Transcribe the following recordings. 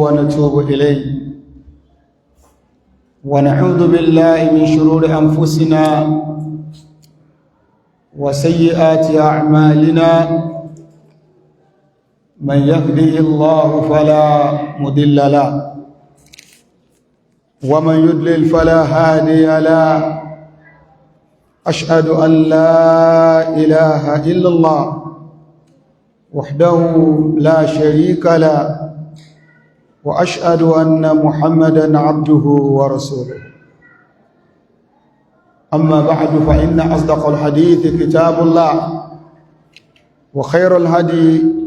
ونتوب إليه، ونعوذ بالله من شرور أنفسنا وسيئات أعمالنا. من يهده الله فلا مضل له، ومن يضلل فلا هادي له. أشهد أن لا إله إلا الله وحده لا شريك له، وأشهد أن محمدا عبده ورسوله. أما بعد، فإن أصدق الحديث كتاب الله، وخير الهدي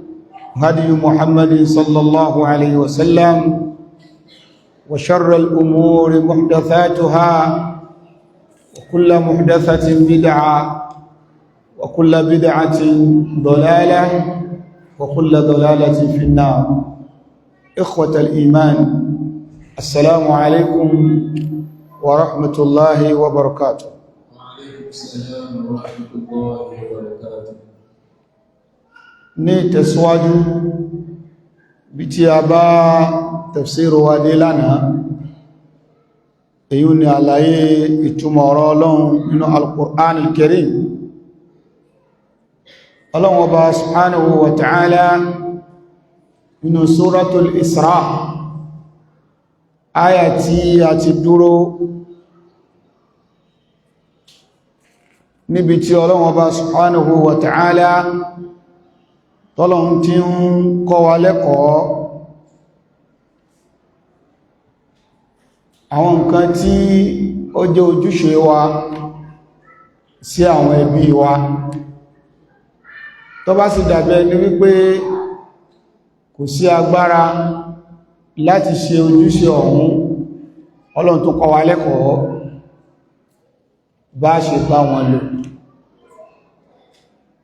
هدي محمد صلى الله عليه وسلم، وشر الأمور محدثاتها، وكل محدثة بدعة، وكل بدعة ضلالة، وكل ضلالة في النار. إخوة الإيمان، السلام عليكم ورحمة الله وبركاته. وعليكم السلام ورحمة الله وبركاته. Ní ìtẹ̀síwájú bí tí a bá tafsir wa dé lánàá, èyí ni àlàyé ìtumọ̀ ọ̀rọ̀ Ọlọ́run nínú Al-Qur'an Al-Karim. Ọlọ́run Ọba subhanahu wa ta'ala, nínú Suratul Isra, áyà tí a ti dúró, níbi tí Ọlọ́run Ọba subhanahu wa ta'ala tọ́lọ́run tí ń kọ́ wa lẹ́kọ̀ọ́ àwọn nǹkan tí ó jẹ́ ojúṣe wa sí àwọn ẹbí wa. Tó bá sì dàbẹ́ ní wípé kò sí agbára láti ṣe ojúṣe ọ̀hún, Ọlọ́run tó kọ́ wa lẹ́kọ̀ọ́ bá ṣe bá wọn lò.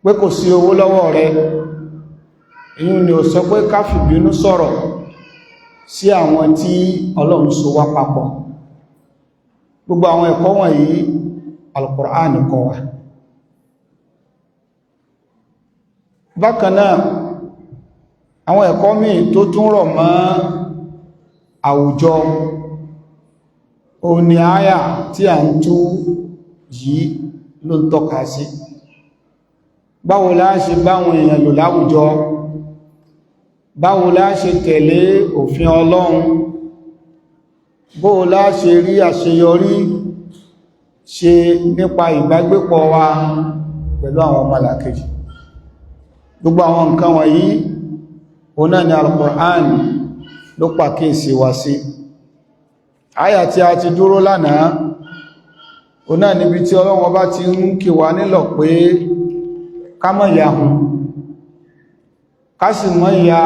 Pé kò sí owó lọ́wọ́ rẹ̀, èyí ni ò sọ pé ká fìbínú sọ̀rọ̀ sí àwọn tí Ọlọ́run so wá papọ̀. Gbogbo àwọn ẹ̀kọ́ wọ̀nyí, Al-Qur'an kọ́ wa. Bákan náà, àwọn ẹ̀kọ́ míì tó tún rọ̀ mọ́ àwùjọ òní, àyà tí a ń tú yìí ló ń tọ́ka sí. Báwo la ṣe báwọn èèyàn lò láwùjọ? Báwo la ṣe tẹ̀lé òfin Ọlọ́run? Bó la ṣe rí àṣeyọrí ṣe nípa ìbágbépọ̀ wa pẹ̀lú àwọn ọmọlàkejì? Gbogbo àwọn nǹkan wọ̀nyí, òun náà ni Al-Qur'an ló pàkíyèsí wa sí. Àyà tí a ti dúró lánàá, òun náà níbi tí Ọlọ́run Ọba ti ń kì wá nílọ̀ pé ká má yahun, ká sì má ya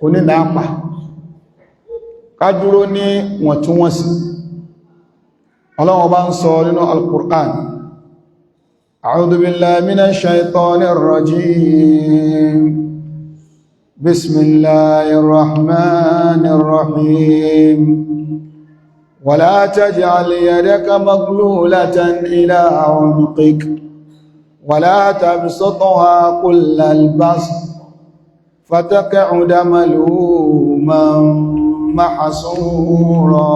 onínàápa, ká dúró ní wọ̀ntúnwọ̀nsì. Ọlọ́run Ọba ń sọ nínú Al-Qur'an: أعوذ بالله من الشيطان الرجيم، بسم الله الرحمن الرحيم، ولا تجعل يدك مغلولة إلى عنقك ولا تبسطها كل البسط فتقعد ملوما محسورا.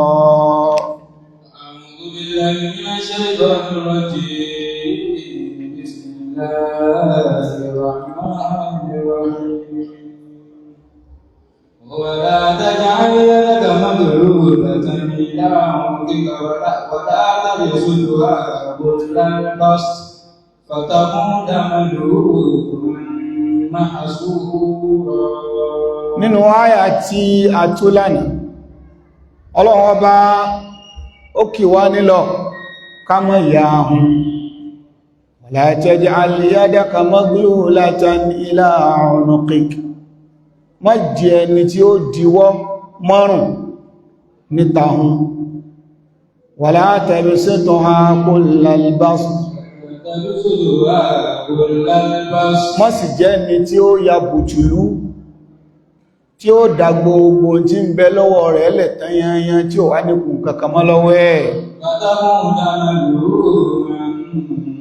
أعوذ بالله من الشيطان الرجيم، بسم الله الرحمن الرحيم، ولا تجعل يدك مغلولة إلى عنقك ولا تبسطها كل البسط فتقعد ملوما محسورا. Nínú àyà tí a tú lánàá, Ọlọ́run Ọba ó kì wá nílọ̀ ká má ya ahun. ولا تجعل يدك مغلولة إلى عنقك. Má jẹ́ ẹni tí ó diwọ́ mọ́rùn níta hun. ولا تبسطها كل البسط. تبسطها كل البسط. Má sì jẹ́ ẹni tí ó ya bùtùlú, tí ó dá gbogbo tí ń bẹ lọ́wọ́ rẹ̀ lẹ̀ tán tí ó wá ní kù kankan mọ́ lọ́wọ́ ẹ̀. فتقعد ملوما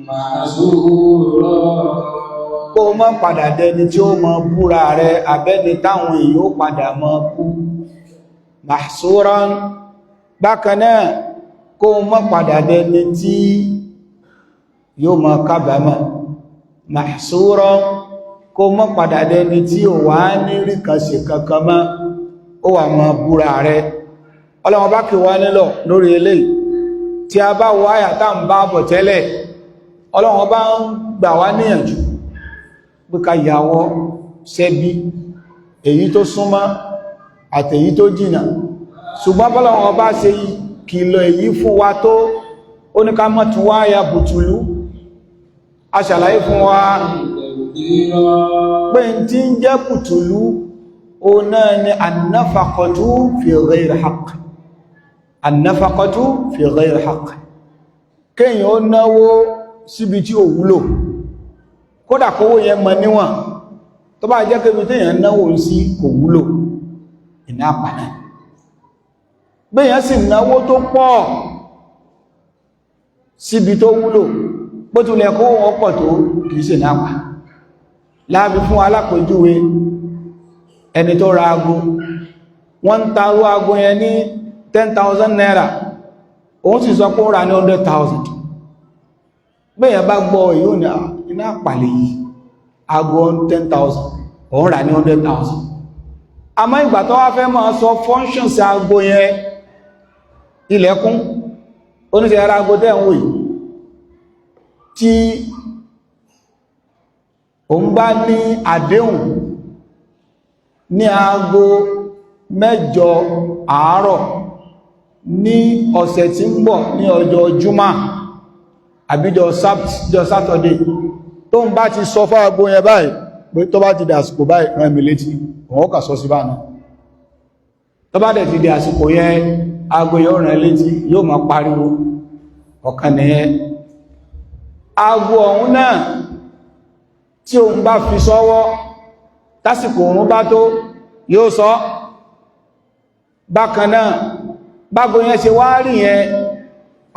محسورا. Kó má padà dẹni tí ó mọ búra rẹ̀, abẹ́ni táwọn èèyàn ó padà mọ bú. Mahsuran. Bákan náà, kó má padà dẹni tí yóò mọ kábàámọ̀. Mahsuran, kó má padà dẹni tí ò wá ní rí kan ṣe kankan mọ́, ó wà mọ búra rẹ̀. Ọlọ́wọ́n bá kí wá nílọ̀ lórí eléyìí. Tí a bá wọ àyà tá ń bá bọ̀ tẹ́lẹ̀, Ọlọ́wọ́n bá ń gbà wá níyànjú pé ká yàwọ́ sẹ́bí, èyí tó súnmọ́ àtèyí tó jìnà. Ṣùgbọ́n bọ́lọ́wọ́n bá ṣe kìlọ̀ èyí fún wa tó, ó ní ká mọ́ tún wá ya bùtùlú. A ṣàlàyé fún wa pé n tí ń jẹ́ bùtùlú o náà ni annafaqatu fi ghayri haqq, annafaqatu fi ghayri haqq, kéèyàn ó náwó síbi tí ò wúlò, kódà kówó yẹn mọ níwọ̀n. Tó bá jẹ́ kébi tí èèyàn náwó sí kò wúlò, ìná àpàná. Béèyàn sì náwó tó pọ̀ síbi tó wúlò, bó tilẹ̀ kó wọ́n pọ̀ tó, kìí ṣe náà pa. Láàbí fún alápèjúwe, ẹni tó ra aago, wọ́n ń ta arú aago yẹn ní 10,000 naira, òun sì sọ pé ó rà ní 100,000. Béèyàn bá gbọ́ èyí ò ní iná àpàlẹ̀ yìí, aago 10,000, òun rà ní 100,000. Àmọ́ ìgbà tó wá fẹ́ máa sọ functions aago yẹn, ilẹ̀kùn oníṣẹ́ ara aago tẹ́ ń wò yìí, tí òun bá ní àdéhùn ní aago 8 àárọ̀ ní ọ̀sẹ̀ tí ń bọ̀, ní ọjọ́ júmọ́ àbíjọ Saturday, tó ń bá ti sọ fún aago yẹn báyìí pé tó bá ti dé àsìkò báyìí, rán mi létí, òun ó kà sọ sí bá náà. Tó bá dẹ̀ ti dé àsìkò yẹn, aago yóò rán létí, yóò máa pariwo. Ọ̀kan nìyẹn. Aago ọ̀hún náà, tí òun bá fi sọ́wọ́, tásìkò òun bá tó, yóò sọ. Bákan náà, bágo yẹn ṣe wá rí yẹn,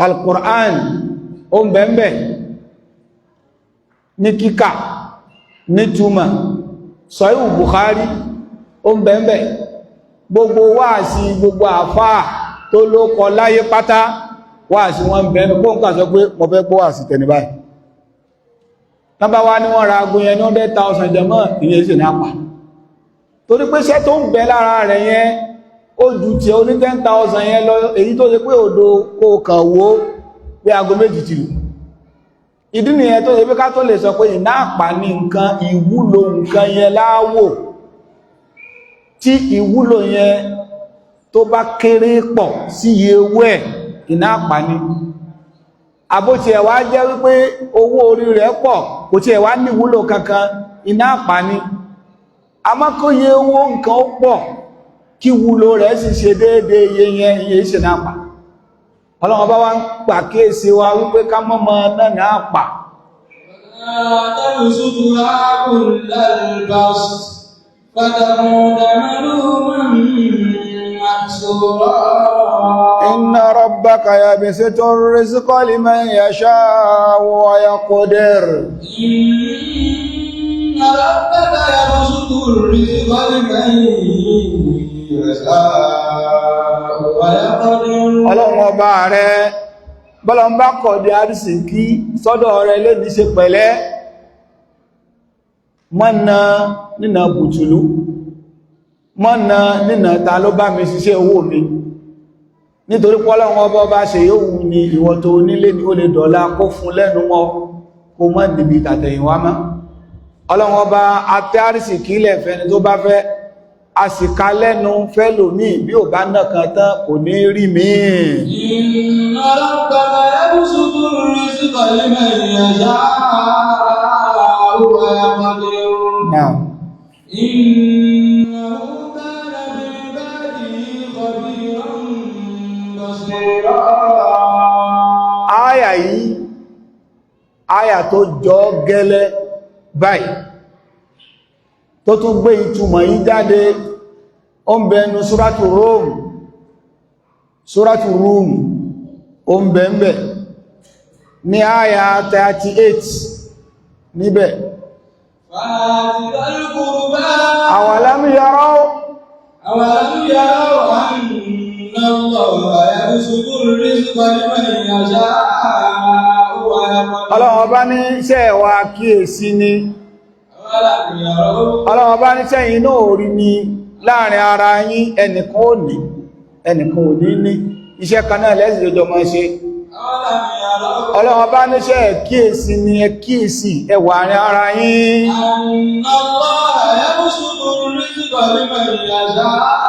Al-Qur'an ó ń bẹ̀m̀bẹ̀ ní kíkà ní túmọ̀, Sahih Bukhari ó ń bẹ̀m̀bẹ̀, gbogbo wáàsí gbogbo àfáà tó ló kọ láyé pátá, wáàsí wọn bẹ̀m̀bẹ̀. Kó ń kà sọ pé mo fẹ́ gbọ́ wáàsí tẹni báyìí. Tán bá wá ní wọ́n ra ago yẹn ní 100,000, jẹmọ́ ìyẹn sì ní àpà, torí pé iṣẹ́ tó ń bẹ lára rẹ̀ yẹn, ó ju tí ó ní 10,000 yẹn lọ. Èyí tó ṣe pé òdo kó kàn wó pé aago 2 ti lù. Ìdí nìyẹn tó ṣe pé ká tó lè sọ pé ìná àpà ní nǹkan, ìwúlò nǹkan yẹn láwò. Tí ìwúlò yẹn tó bá kéré pọ̀ sí iye owó ẹ̀, ìná àpà ní. Àbótí ẹ̀ wá jẹ́ wípé owó orí rẹ̀ pọ̀, kò tí ẹ̀ wá ní ìwúlò kankan, iná àpá ní. Àmọ́ kó iye owó nǹkan ó pọ̀, kí wúlò rẹ̀ sì ṣe déédéé iye yẹn, iye ṣe náà pa. Ọlọ́run bá wá ń pàkíyèsí wa wípé ká mọ́mọ́ náà náà pa. ولا تبسطها كل البسط فتقعد ملوما محسورا. إن ربك يبسط الرزق لمن يشاء ويقدر. إن ربك يبسط الرزق لمن يشاء ويقدر. Ọlọ́run ọba rẹ̀, bọ́lọ̀ ń bá kọ̀dí àrísìkí sọ́dọ̀ rẹ̀ lè ní ṣe pẹ̀lẹ́, mọ́nà nínà bùtùlú, mọ́nà nínà ta ló bá mi ṣiṣẹ́ owó mi, nítorí pọ́lọ́run ọba ọba ṣe yóò wù ní. Ìwọ tó nílé ní ó lè dọ̀lá kó fún lẹ́nu mọ́, kó mọ́ níbi tàtẹ̀yìnwá mọ́. Ọlọ́run ọba atẹ́ àrísìkí lẹ̀ fẹ́ni tó bá fẹ́, a sì ká lẹ́nu fẹ́ lòmíì. Bí ò bá náà kan tán, kò ní rí míì. إن ربك يبسط الرزق لمن يشاء ويقدر. Náà. إنه كان بعباده خبيرا بصيرا. Áyà yìí, áyà tó jọ gẹ́lẹ́ báyìí, tó tún gbé ìtumọ̀ yìí jáde, ó ń bẹnu Súrátù Rome. Súrátù Rome, ó ń bẹ ń bẹ ní áyà 38 níbẹ̀. فآت ذا القربى. أولم يروا. أولم يروا أن الله يبسط الرزق لمن يشاء ويقدر. Ọlọ́run ọba ní iṣẹ́ wa kíyèsí ni. أولم يروا. Ọlọ́run ọba ní sẹ́yìn náà rí ni láàrin ara yín, ẹnìkan ò ní, ẹnìkan ò ní ní, iṣẹ́ kan náà lẹ́sìn jọjọ máa ṣe. أولم يروا. Ọlọ́run ọba níṣẹ́ kíyèsí ni, ẹ kíyèsí ẹwà àárín ara yín. أن الله يبسط الرزق لمن يشاء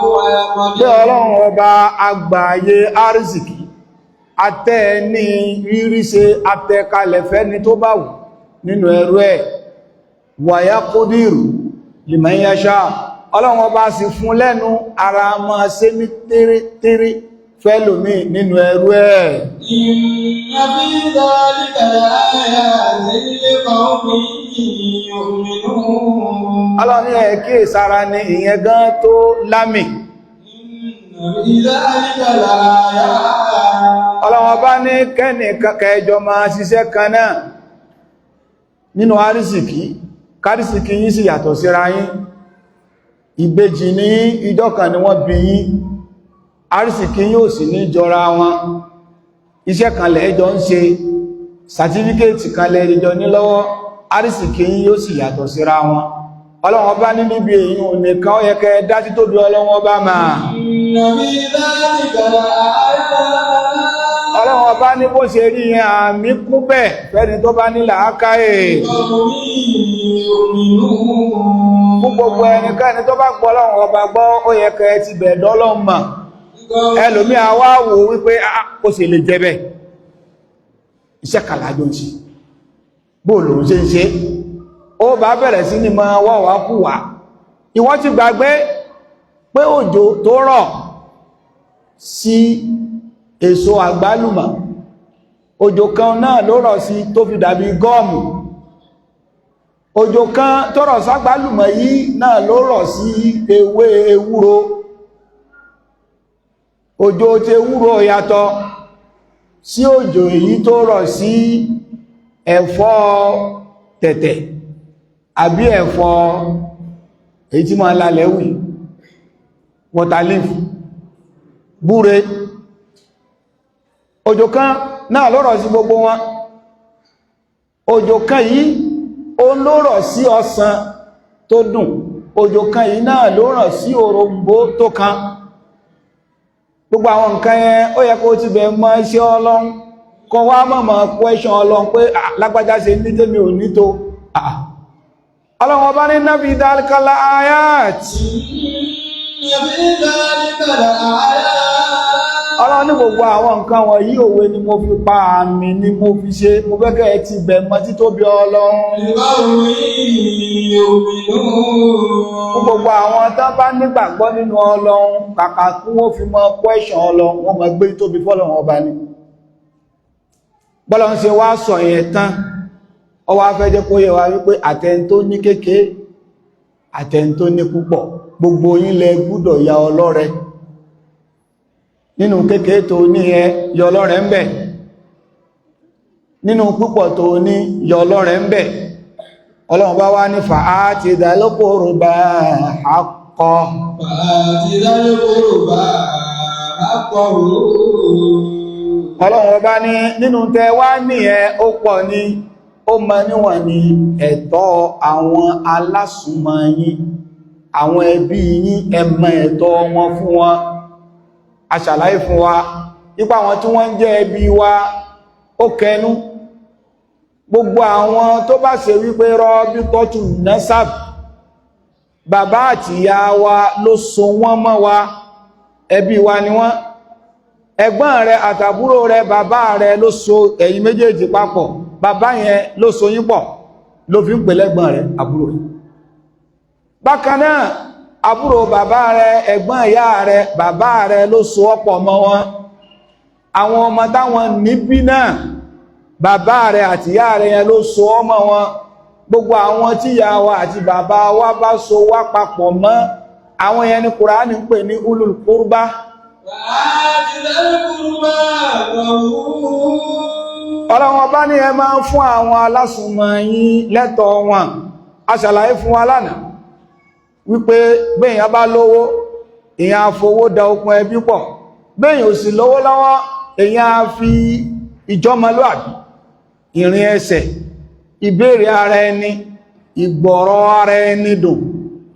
Pé ويقدر. Ọlọ́run ọba àgbáyé arzikì atẹ́ ní rírí ṣe atẹ́kalẹ̀ fẹ́ni tó bá wù nínú ẹrú ẹ̀, wàyá kódìrù liman yasha, Ọlọ́run ọba sì fún lẹ́nu ara máa ṣe ní tẹ́rẹ́tẹ́rẹ́ fẹ́lòmí nínú ẹrú ẹ̀. إن في ذلك لآيات لقوم يؤمنون. Ọlọ́run ní ẹ̀ kí ìsára ni, ìyẹn gan tó lámì. إن في ذلك لآيات. Ọlọ́run ọba ní kẹ́nì kẹjọ máa ṣiṣẹ́ kan náà nínú àrísìkí, kárísìkí yín sì yàtọ̀ síra yín. Ìbejì ní ìjọ kan ni wọ́n bí yín, àrísìkí yín ò sì ní jọra wọn. Iṣẹ́ kan lẹ́jọ ń ṣe, sàtífíkẹ́ẹ̀tì kan lẹ́jọ ní lọ́wọ́, àrísìkí yín yóò sì yàtọ̀ síra wọn. Ọlọ́run ọba ní níbi èyí nìkan ó yẹ kẹ́ dá títóbi Ọlọ́run ọba máa. إن في ذلك لآيات. Ọlọ́run ọba ní bó ṣe rí yẹn, àmì kún bẹ́ẹ̀ fẹ́ni tó bá ní làákàyè. لقوم يؤمنون. Fún gbogbo ẹnikẹ́ni tó bá gbọ́ Ọlọ́run ọba gbọ́, ó yẹ kẹ́ ti bẹ̀ dọ́lọ́run mọ̀. Ẹlòmí àwa wò wípé ah, ó sì lè jẹ bẹ́ẹ̀, iṣẹ́ kàlájọ ń ṣe, bóò lòun ṣe ń ṣe, ó bá bẹ̀rẹ̀ sí ní máa wá wá kú wá. Ìwọ ti gbàgbé pé òjò tó rọ̀ sí èso àgbálùmọ̀, òjò kan náà ló rọ̀ sí tó fi dàbí gọ́ọ̀mù. Òjò kan tó rọ̀ ságbálùmọ̀ yìí náà ló rọ̀ sí ewé ewúro. Òjò tí ewúro yàtọ̀ sí òjò èyí tó rọ̀ sí ẹ̀fọ́ tẹ̀tẹ̀ àbí ẹ̀fọ́ èyí tí máa lálẹ́ wì, water leaf, búre. Òjò kan náà ló rọ̀ sí gbogbo wọn. Òjò kan yìí ó ló rọ̀ sí ọsàn tó dùn, òjò kan yìí náà ló rọ̀ sí òrombó tó kan. Gbogbo àwọn nǹkan yẹn, ó yẹ kó ti bẹ̀ mọ̀ iṣẹ́ Ọlọ́run, kọ wá mọ̀mọ̀ question Ọlọ́run pé lágbájá ṣe ní tèmi ò ní tó. Ọlọ́run ọba ní náfi dhalika ayat. إن في ذلك لآيات. Ọlọ́run ní gbogbo àwọn nǹkan wọ̀nyí, òwe ni mo fi pa, àmì ni mo fi ṣe, mo fẹ́ kẹ́ ẹ ti bẹ̀ mọ̀ títóbi Ọlọ́run. لقوم يؤمنون. Fún gbogbo àwọn tán bá nígbàgbọ́ nínú Ọlọ́run, kàkà kí wọ́n fi mọ́ question Ọlọ́run, wọ́n mọ̀ gbé tóbi fọ́lọ́run ọba ni. Bọ́lọ́run ṣe wá sọ yẹn tán, ó wá fẹ́ jẹ́ kó yé wa wípé àtẹni tó ní kékeré, àtẹni tó ní púpọ̀, gbogbo yín lẹ gbúdọ̀ ya ọlọ́rẹ. Nínú kékeré tó ní ẹ, yọ ọlọ́rẹ ń bẹ. Nínú púpọ̀ tó ní, yọ ọlọ́rẹ ń bẹ. Ọlọ́run bá wá ní فآت ذا القربى حقه. فآت ذا القربى حقه. Ọlọ́run ọba ní nínú tẹ wá ní ẹ, ó pọ̀ ní, ó mọ níwọ̀n ní, ẹ̀tọ́ àwọn alásùnmọ̀ yín, àwọn ẹbí yín, ẹ mọ ẹ̀tọ́ wọn fún wọn. A ṣàlàyé fún wa nípa àwọn tí wọ́n ń jẹ́ ẹbí wa, ó kẹnu gbogbo àwọn tó bá ṣe wípé رابطة النسب, bàbá àti ìyá wa ló so wọ́n mọ́ wa, ẹbí wa ni wọ́n. Ẹ̀gbọ́n rẹ àtàbúrò rẹ, bàbá rẹ ló so ẹ̀yin méjèèjì papọ̀, bàbá yẹn ló so yín pọ̀, ló fi ń pè lẹ́gbọ́n rẹ, àbúrò rẹ. Bákan náà, àbúrò bàbá rẹ, ẹ̀gbọ́n ìyá rẹ, bàbá rẹ ló so ọ́ pọ̀ mọ́ wọn. Àwọn ọmọ táwọn níbí náà, bàbá rẹ àti ìyá rẹ yẹn ló so ọ́ mọ́ wọn. Gbogbo àwọn tí ìyá wa àti bàbá wa bá so wá papọ̀ mọ́, àwọn yẹn ni Kùránì ń pè ní أولو القربى. فآت ذا القربى حقه. Ọlọ́wọ́n bá ní ẹ máa ń fún àwọn alásùnmọ̀ yín lẹ́tọ̀ọ́ wọn. A ṣàlàyé fún wa lánàá wípé béèyàn bá lówó, èèyàn á fowó da okùn ẹbí pọ̀. Béèyàn ò sì lówó lọ́wọ́, èèyàn á fi ìjọmọlúàbí, ìrìn ẹsẹ̀, ìbéèrè ara ẹni, ìgbọ̀rọ̀ ara ẹni dùn,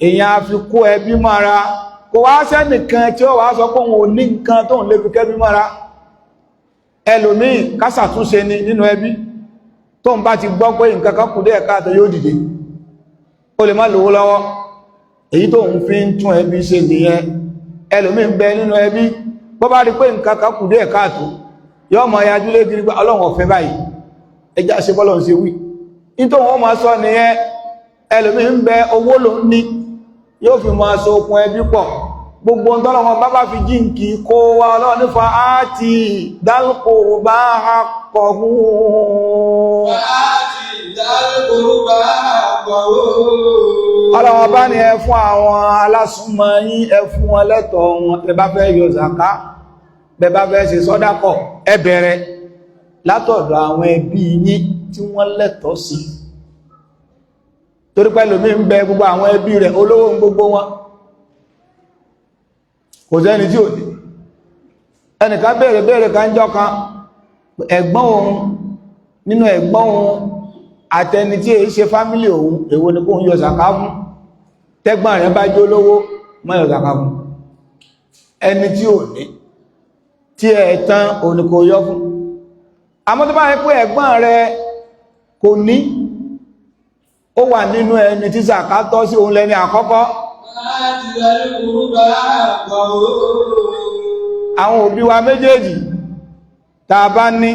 èèyàn á fi kó ẹbí mọ́ra. Kò wá sẹ́nìkan tí ó wá sọ pé òun ò ní nǹkan tóun lè fi kẹ́bí mọ́ra. Ẹlòmíì kásàtúnṣe ni nínú ẹbí, tó ń bá ti gbọ́ pé nǹkan kan kù díẹ̀ káàtó, yóò dìde. Ó lè má lówó lọ́wọ́, èyí tó ń fi ń tún ẹbí ṣe nìyẹn. Ẹlòmíì ń bẹ nínú ẹbí, bó bá rí pé nǹkan kan kù díẹ̀ káàtó, yóò mọ yajú lé kiri pé Ọlọ́run ọ̀fẹ́ báyìí, ẹjá ṣe bọ́lọ̀ ń ṣe wí. Nítorí wọ́n máa sọ nìyẹn. Ẹlòmíì ń bẹ, owó ló ń ní, yóò fi máa so okùn ẹbí pọ̀. Gbogbo ntọ́lọ́wọ́n bá bá fi jíǹkì kó wa, Ọlọ́run nífa áti dálkòrò bá akọ̀hún. فآت ذا القربى حقه. Ọlọ́wọ́n bá ní ẹ fún àwọn alásùnmọ́ yín, ẹ fún wọn lẹ́tọ̀ọ́ wọn. Ẹ bá fẹ́ yọ zàká, bẹ bá fẹ́ ṣe sọ́dákọ̀, ẹ bẹ̀rẹ̀ látọ̀dọ̀ àwọn ẹbí yín tí wọ́n lẹ́tọ̀ọ́ sí. Torí pé ẹlòmí ń bẹ, gbogbo àwọn ẹbí rẹ̀, olówó ń gbogbo wọn, kò sẹ́ni tí ò ní. Ẹnìkan béèrè béèrè kan jọ kan, ẹ̀gbọ́n òun, nínú ẹ̀gbọ́n òun àtẹni tí èyí ṣe family òun, èwo ni kó ń yọ zàká fún? Tẹ́gbọ́n rẹ̀ bá jó lówó, má yọ zàká fún. Ẹni tí ò ní tí ẹ̀ tán, òun ni kò yọ fún. Àmọ́ tó bá yẹ pé ẹ̀gbọ́n rẹ̀ kò ní, ó wà nínú ẹni tí zàká tọ́ sí, òun lẹ́ni àkọ́kọ́. فآت ذا القربى حقه. Àwọn òbí wa méjèèjì tá a bá ní,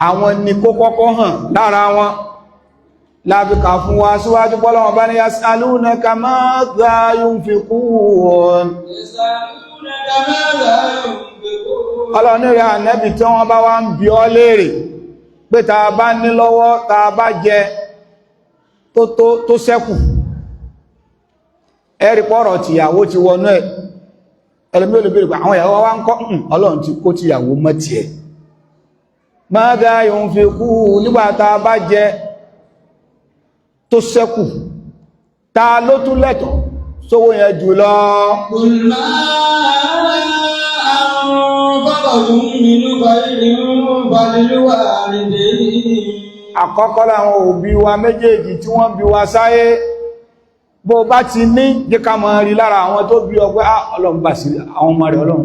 àwọn ni kó kọ́kọ́ hàn lára wọn. Lábíkà fún wa síwájú, pọ́lọ́wọ́n bá ní يسألونك ماذا ينفقون. يسألونك ماذا ينفقون. Ọlọ́run rẹ̀ ànẹ́bì, tí wọ́n bá wá ń bi ọ́ léèrè pé tá a bá ní lọ́wọ́, tá a bá jẹ tó tó tó ṣẹ́kù, ẹ̀rí pọ́rọ̀ tìyàwó ti wọnú ẹ̀. Ẹlẹ́mí ò lè béèrè pé àwọn ìyàwó wa ń kọ́. Ọlọ́run ti kó tìyàwó mọ́ tiẹ̀. ماذا ينفقون, nígbà tá a bá jẹ tó ṣẹ́kù, ta ló tún lẹ́tọ̀ọ́ sówó yẹn jùlọ? قل ما أنفقتم من خير فللوالدين. Àkọ́kọ́ láwọn òbí wa méjèèjì tí wọ́n bí wa sáyé. Bó bá ti ní, jẹ́ ká máa rí lára àwọn tó bí ọgbẹ́, ah, Ọlọ́run bá sí àwọn ọmọ rẹ̀, Ọlọ́run,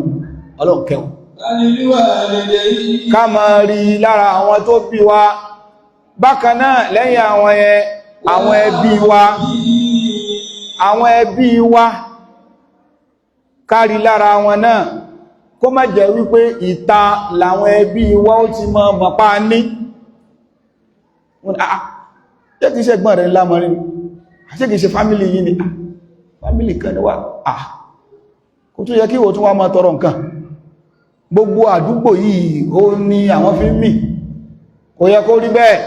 Ọlọ́run kẹwọn. فللوالدين. Ká máa rí lára àwọn tó bí wa. Bákan náà, lẹ́yìn àwọn yẹn, àwọn ẹbí wa, àwọn ẹbí wa, kárí lára wọn náà. Kó má jẹ́ wípé ìta làwọn ẹbí wa ó ti mọ mọ̀pá ní. Wọ́n ní, "Ah, ṣé kìí ṣe ẹ̀gbọ́n rẹ̀ ńlá mọ́rin? Ṣé kìí ṣe family yìí ni?" "Ah, family kan ni wá." Ah, kò tún yẹ kí ìwọ tún wá máa tọrọ nǹkan. Gbogbo àdúgbò yìí ó ní àwọn fi ń mì, kò yẹ kó rí bẹ́ẹ̀.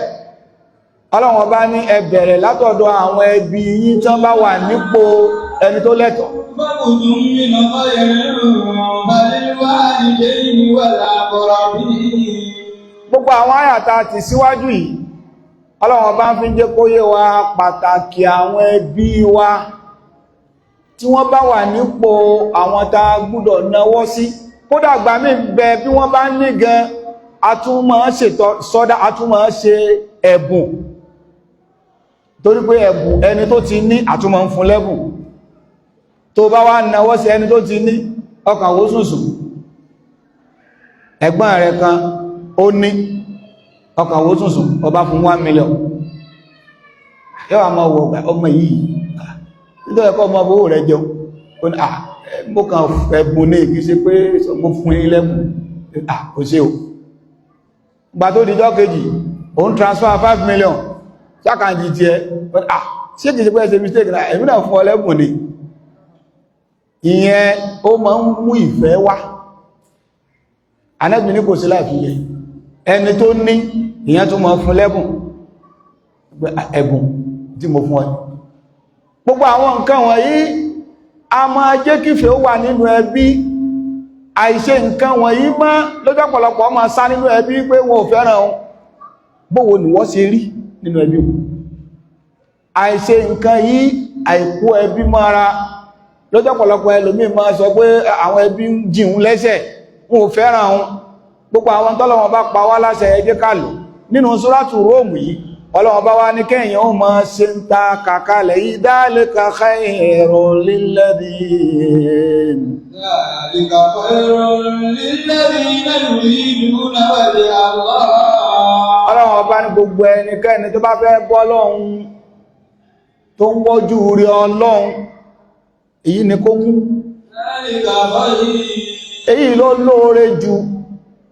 Ọlọ́run ọba ní ẹ bẹ̀rẹ̀ látọ̀dọ̀ àwọn ẹbí yín tán bá wà nípò ẹni tó lẹ́tọ̀ọ́. أنفقتم من خير فللوالدين والأقربين. Gbogbo àwọn àyàtà ti síwájú yìí, Ọlọ́run ọba ń fi jẹ́ kó yé wa pàtàkì àwọn ẹbí wa tí wọ́n bá wà nípò àwọn tá a gbúdọ̀ náwọ́ sí. Kódà gbà mí bẹ, bí wọ́n bá ní gan, atúmọ̀ ṣètò sọ́dá, atúmọ̀ ṣe ẹ̀bùn, torí pé ẹ̀bùn, ẹni tó ti ní, àtúmọ̀ ń fún lẹ́bùn. Tó bá wá náwọ́ sí ẹni tó ti ní, ọkàn wó sùnsùn. Ẹ̀gbọ́n rẹ̀ kan ó ní, ọkàn wó sùnsùn, ọba fún 1 million, yóò àmọ́ wọ̀ ọmọ yìí, nítorí ẹ̀kọ́ ọmọ owó rẹ̀ jẹun. Ó ní, "À, mo kàn ẹ̀bùn ní, kìí ṣe pé mo fún yín lẹ́bùn." "À, kò ṣe o." Gbà tó dijọ́ kejì, òun transfer 5 million sákàǹjì tiẹ̀. "À, ṣé kìí ṣe pé ẹ ṣe mistake náà? Èmi náà fún ọ lẹ́bùn ni." Ìyẹn ó máa ń mú ìfẹ́ wá. Ànábì ní kò sí láì fi yẹ ẹni tó ní, ìyẹn tó máa fún lẹ́bùn, ẹ̀bùn tí mo fún ọ. Gbogbo àwọn nǹkan wọ̀nyí a máa jẹ́ kífẹ́ ó wà nínú ẹbí. Àìṣe nǹkan wọ̀nyí mọ́ lójọ́, pọ̀lọpọ̀ máa sá nínú ẹbí pé wọn ò fẹ́ràn òun. Bówo ni wọ́n ṣe rí nínú ẹbí wọn? Àìṣe nǹkan yìí, àìkú ẹbí mọ́ra lọ́jọ́pọ̀lọpọ̀. Ẹlòmíì máa sọ pé àwọn ẹbí ń jìun lẹ́sẹ̀, wọn ò fẹ́ràn wọn. Gbogbo àwọn tọ́lọ́wọ́n bá pa wá láṣẹ, ẹ jẹ́ ká lò. Nínú súrátù Róòmù yìí, Ọlọ́wọ́n bá wá ní kẹ́yìn ó máa ṣe ń ta kàkálẹ̀ yìí, dhalika khairun lilladhin. ذلك خير للذين يريدون وجه الله. Ọlọ́wọ́n bá ní gbogbo ẹnikẹ́ni tó bá fẹ́ bọ́ Ọlọ́run, tó ń wọ́jú rí Ọlọ́run, èyí ni kó mú. ذلك خير. Èyí ló lóore jù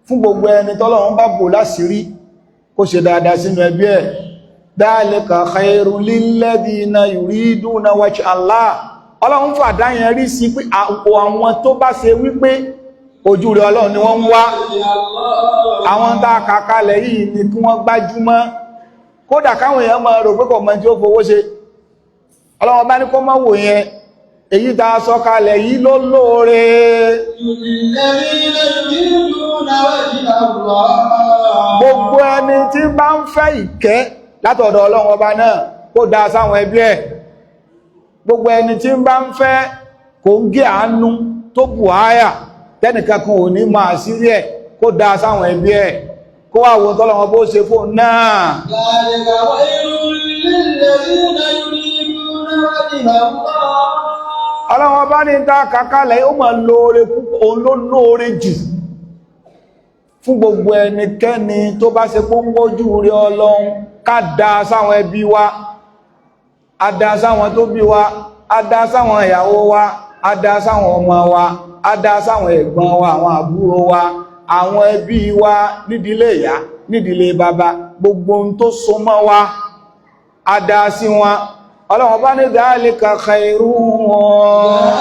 fún gbogbo ẹni tọ́lọ́run bá bò láṣìírí, kó ṣe dáadáa sínú ẹbí ẹ̀. Dhalika khairun lilladhina yuriduna wajha Allah. Ọlọ́run fàdá yẹn rí sí pé àwọn tó bá ṣe wípé ojú rẹ̀ Ọlọ́run ni wọ́n ń wá, àwọn tá a kà kalẹ̀ yìí ni kí wọ́n gbájúmọ́. Kódà káwọn èèyàn máa rò pé kò mọ tí ó fowó ṣe, Ọlọ́run bá ní kó má wò yẹn. Èyí tá a sọ kalẹ̀ yìí ló lóore. للذين يريدون وجه الله. Gbogbo ẹni tí bá ń fẹ́ ìkẹ́ látọ̀dọ̀ Ọlọ́run Ọba náà, kó dá sáwọn ẹbí ẹ̀. Gbogbo ẹni tí bá ń fẹ́ kò ń gé àánú tó bù áyà tẹ́nìkan kan ò ní máa sírí ẹ̀, kó dá sáwọn ẹbí ẹ̀, kó wá wo tọ́lọ́wọ́n bó ṣe fóun náà. ذلك خير للذين يريدون وجه الله. Ọlọ́run Ọba ní ta kàkálẹ̀, ó máa lóore púpọ̀. Òun ló lóore jù fún gbogbo ẹnikẹ́ni tó bá ṣe pé ń wójú rí Ọlọ́run. Ká dá sáwọn ẹbí wa, a dá sáwọn tó bí wa, a dá sáwọn ìyàwó wa, a dá sáwọn ọmọ wa, a dá sáwọn ẹ̀gbọ́n wa, àwọn àbúrò wa, àwọn ẹbí wa nídìílé ìyá, nídìílé bàbá, gbogbo ohun tó so mọ́ wa, a dá sí wọn. Ọlọ́run bá ní dhalika khairun.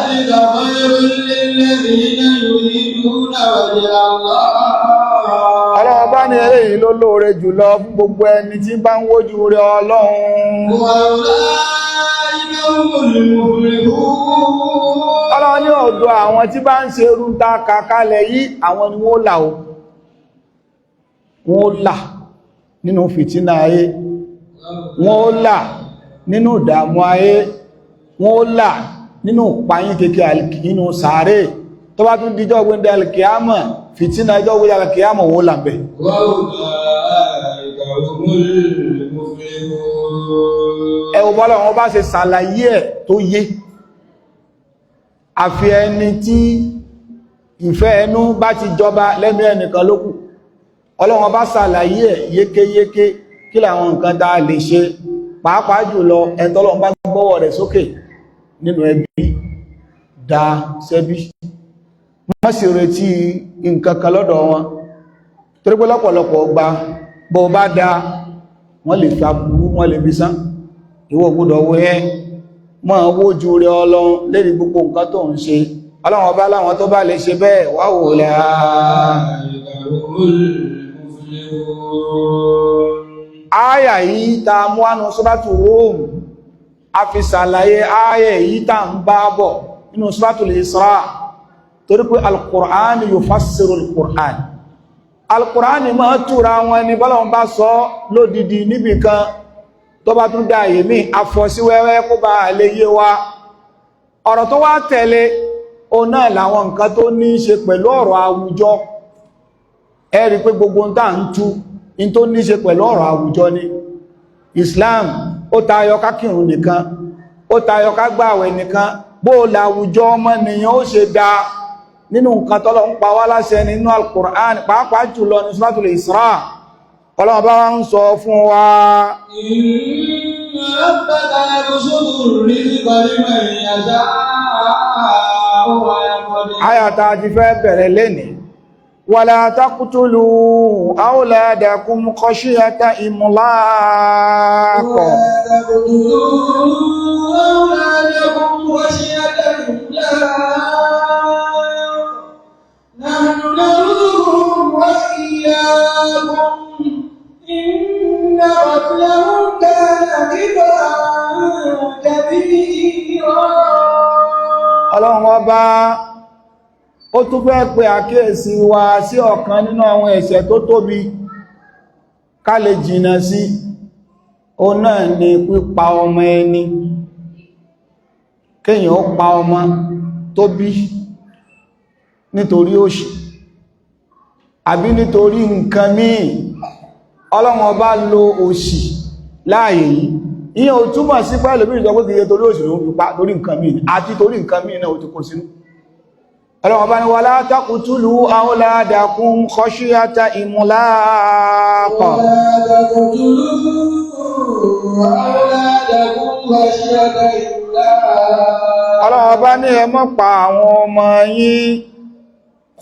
ذلك خير للذين يريدون وجه الله. Ọlọ́run bá ní eléyìí ló lóore jùlọ fún gbogbo ẹni tí bá ń wójú rẹ Ọlọ́run. وأولئك هم المفلحون. Ọlọ́run ní ọ̀dọ̀ àwọn tí bá ń ṣe irú ta kàkálẹ̀ yìí, àwọn ni wọ́n là ó, wọ́n là nínú fìtínà ayé, wọ́n là nínú ìdààmú ayé, wọ́n là nínú pàyín kéèké nínú sàárè. Tó bá tún díjọ́ gbẹ́ndẹ̀ alkiyama, fìtínà ẹjọ́ gbẹ́ndẹ̀ alkiyama, wọ́n là ń bẹ̀. وأولئك هم المفلحون. Ẹ wo bọ́lá wọn bá ṣe ṣàlàyé ẹ̀ tó yé. Àfi ẹni tí ìfẹ́ ẹnu bá ti jọba lẹ́mí ẹnìkan lókù. Ọlọ́run bá ṣàlàyé ẹ̀ yékéyéké, kí làwọn nǹkan tá a lè ṣe, pàápàá jùlọ ẹni tọ́lọ́run bá gbọ́wọ́ rẹ̀ sókè nínú ẹbí, dá sẹ́bí, má sì retí nǹkan kan lọ́dọ̀ wọn, torí pé lọ́pọ̀lọpọ̀ gba bó bá dá, wọ́n lè fi aburú, wọ́n lè fi sán. Ìwọ gbọ́dọ̀ wo ẹ́, mọ́ wójú rẹ Ọlọ́run lérí gbogbo nǹkan tó ń ṣe. Ọlọ́run Ọba láwọn tó bá lè ṣe bẹ́ẹ̀ wá wò lẹ́. أولئك هم المفلحون. Áyà yìí ta mú ánú Suratu Rum, a fi ṣàlàyé áyà yìí ta ń bá bọ̀ nínú Suratul Isra, torí pé al-Qur'an yufassiru al-Qur'an. al-Qur'an máa túra wọn ni. Bọ́lọ́run bá sọ lódìdí níbìkan, tó bá tún dá àyè míì, afọ́síwẹ́wẹ́ kó bá lè yé wa. Ọ̀rọ̀ tó wá tẹ̀lé o náà làwọn nǹkan tó ní í ṣe pẹ̀lú ọ̀rọ̀ àwùjọ. Ẹ rí pé gbogbo ń tà ń tú in tó ní í ṣe pẹ̀lú ọ̀rọ̀ àwùjọ ni. Islam ó tayọ ká kírun nìkan, ó tayọ ká gbààwẹ̀ nìkan. Bó làwùjọ ọmọnìyàn ó ṣe dá nínú nǹkan tọ́lọ́ ń pa wá láṣẹ nínú Al-Qur'an, pàápàá jùlọ ní Suratul Isra, Ọlọ́run bá wá ń sọ fún wa. إن ربك يبسط الرزق لمن يشاء ويقدر. Àyàtà ti fẹ́ bẹ̀rẹ̀ lénìí: wala taqtulu awladakum khashyata imlaq. ولا تقتلوا أولادكم خشية إملاق، نحن نرزقهم وإياكم، إن قتلهم كان خطأ كبيرا. Ọlọ́run Ọba ó tún fẹ́ pe àkíyèsí wa sí ọ̀kan nínú àwọn ẹ̀ṣẹ̀ tó tóbi. Ká lè jìnà sí o náà ni pípa ọmọ ẹni. Kéèyàn ó pa ọmọ tó bí nítorí òṣì àbí nítorí nǹkan míì. Ọlọ́run Ọba lo òṣì láàyè yìí. Ìyẹn ò túmọ̀ sí pẹ́lú bí ìjọ pé kìí torí òṣì ló ń fi pa, torí nǹkan míì àti torí nǹkan míì náà ó ti kó sínú. Ọlọ́run Ọba ní wala taqtulu awladakum khashyata imlaq. ولا تقتلوا أولادكم خشية إملاق. Ọlọ́run Ọba ní ẹ má pa àwọn ọmọ yín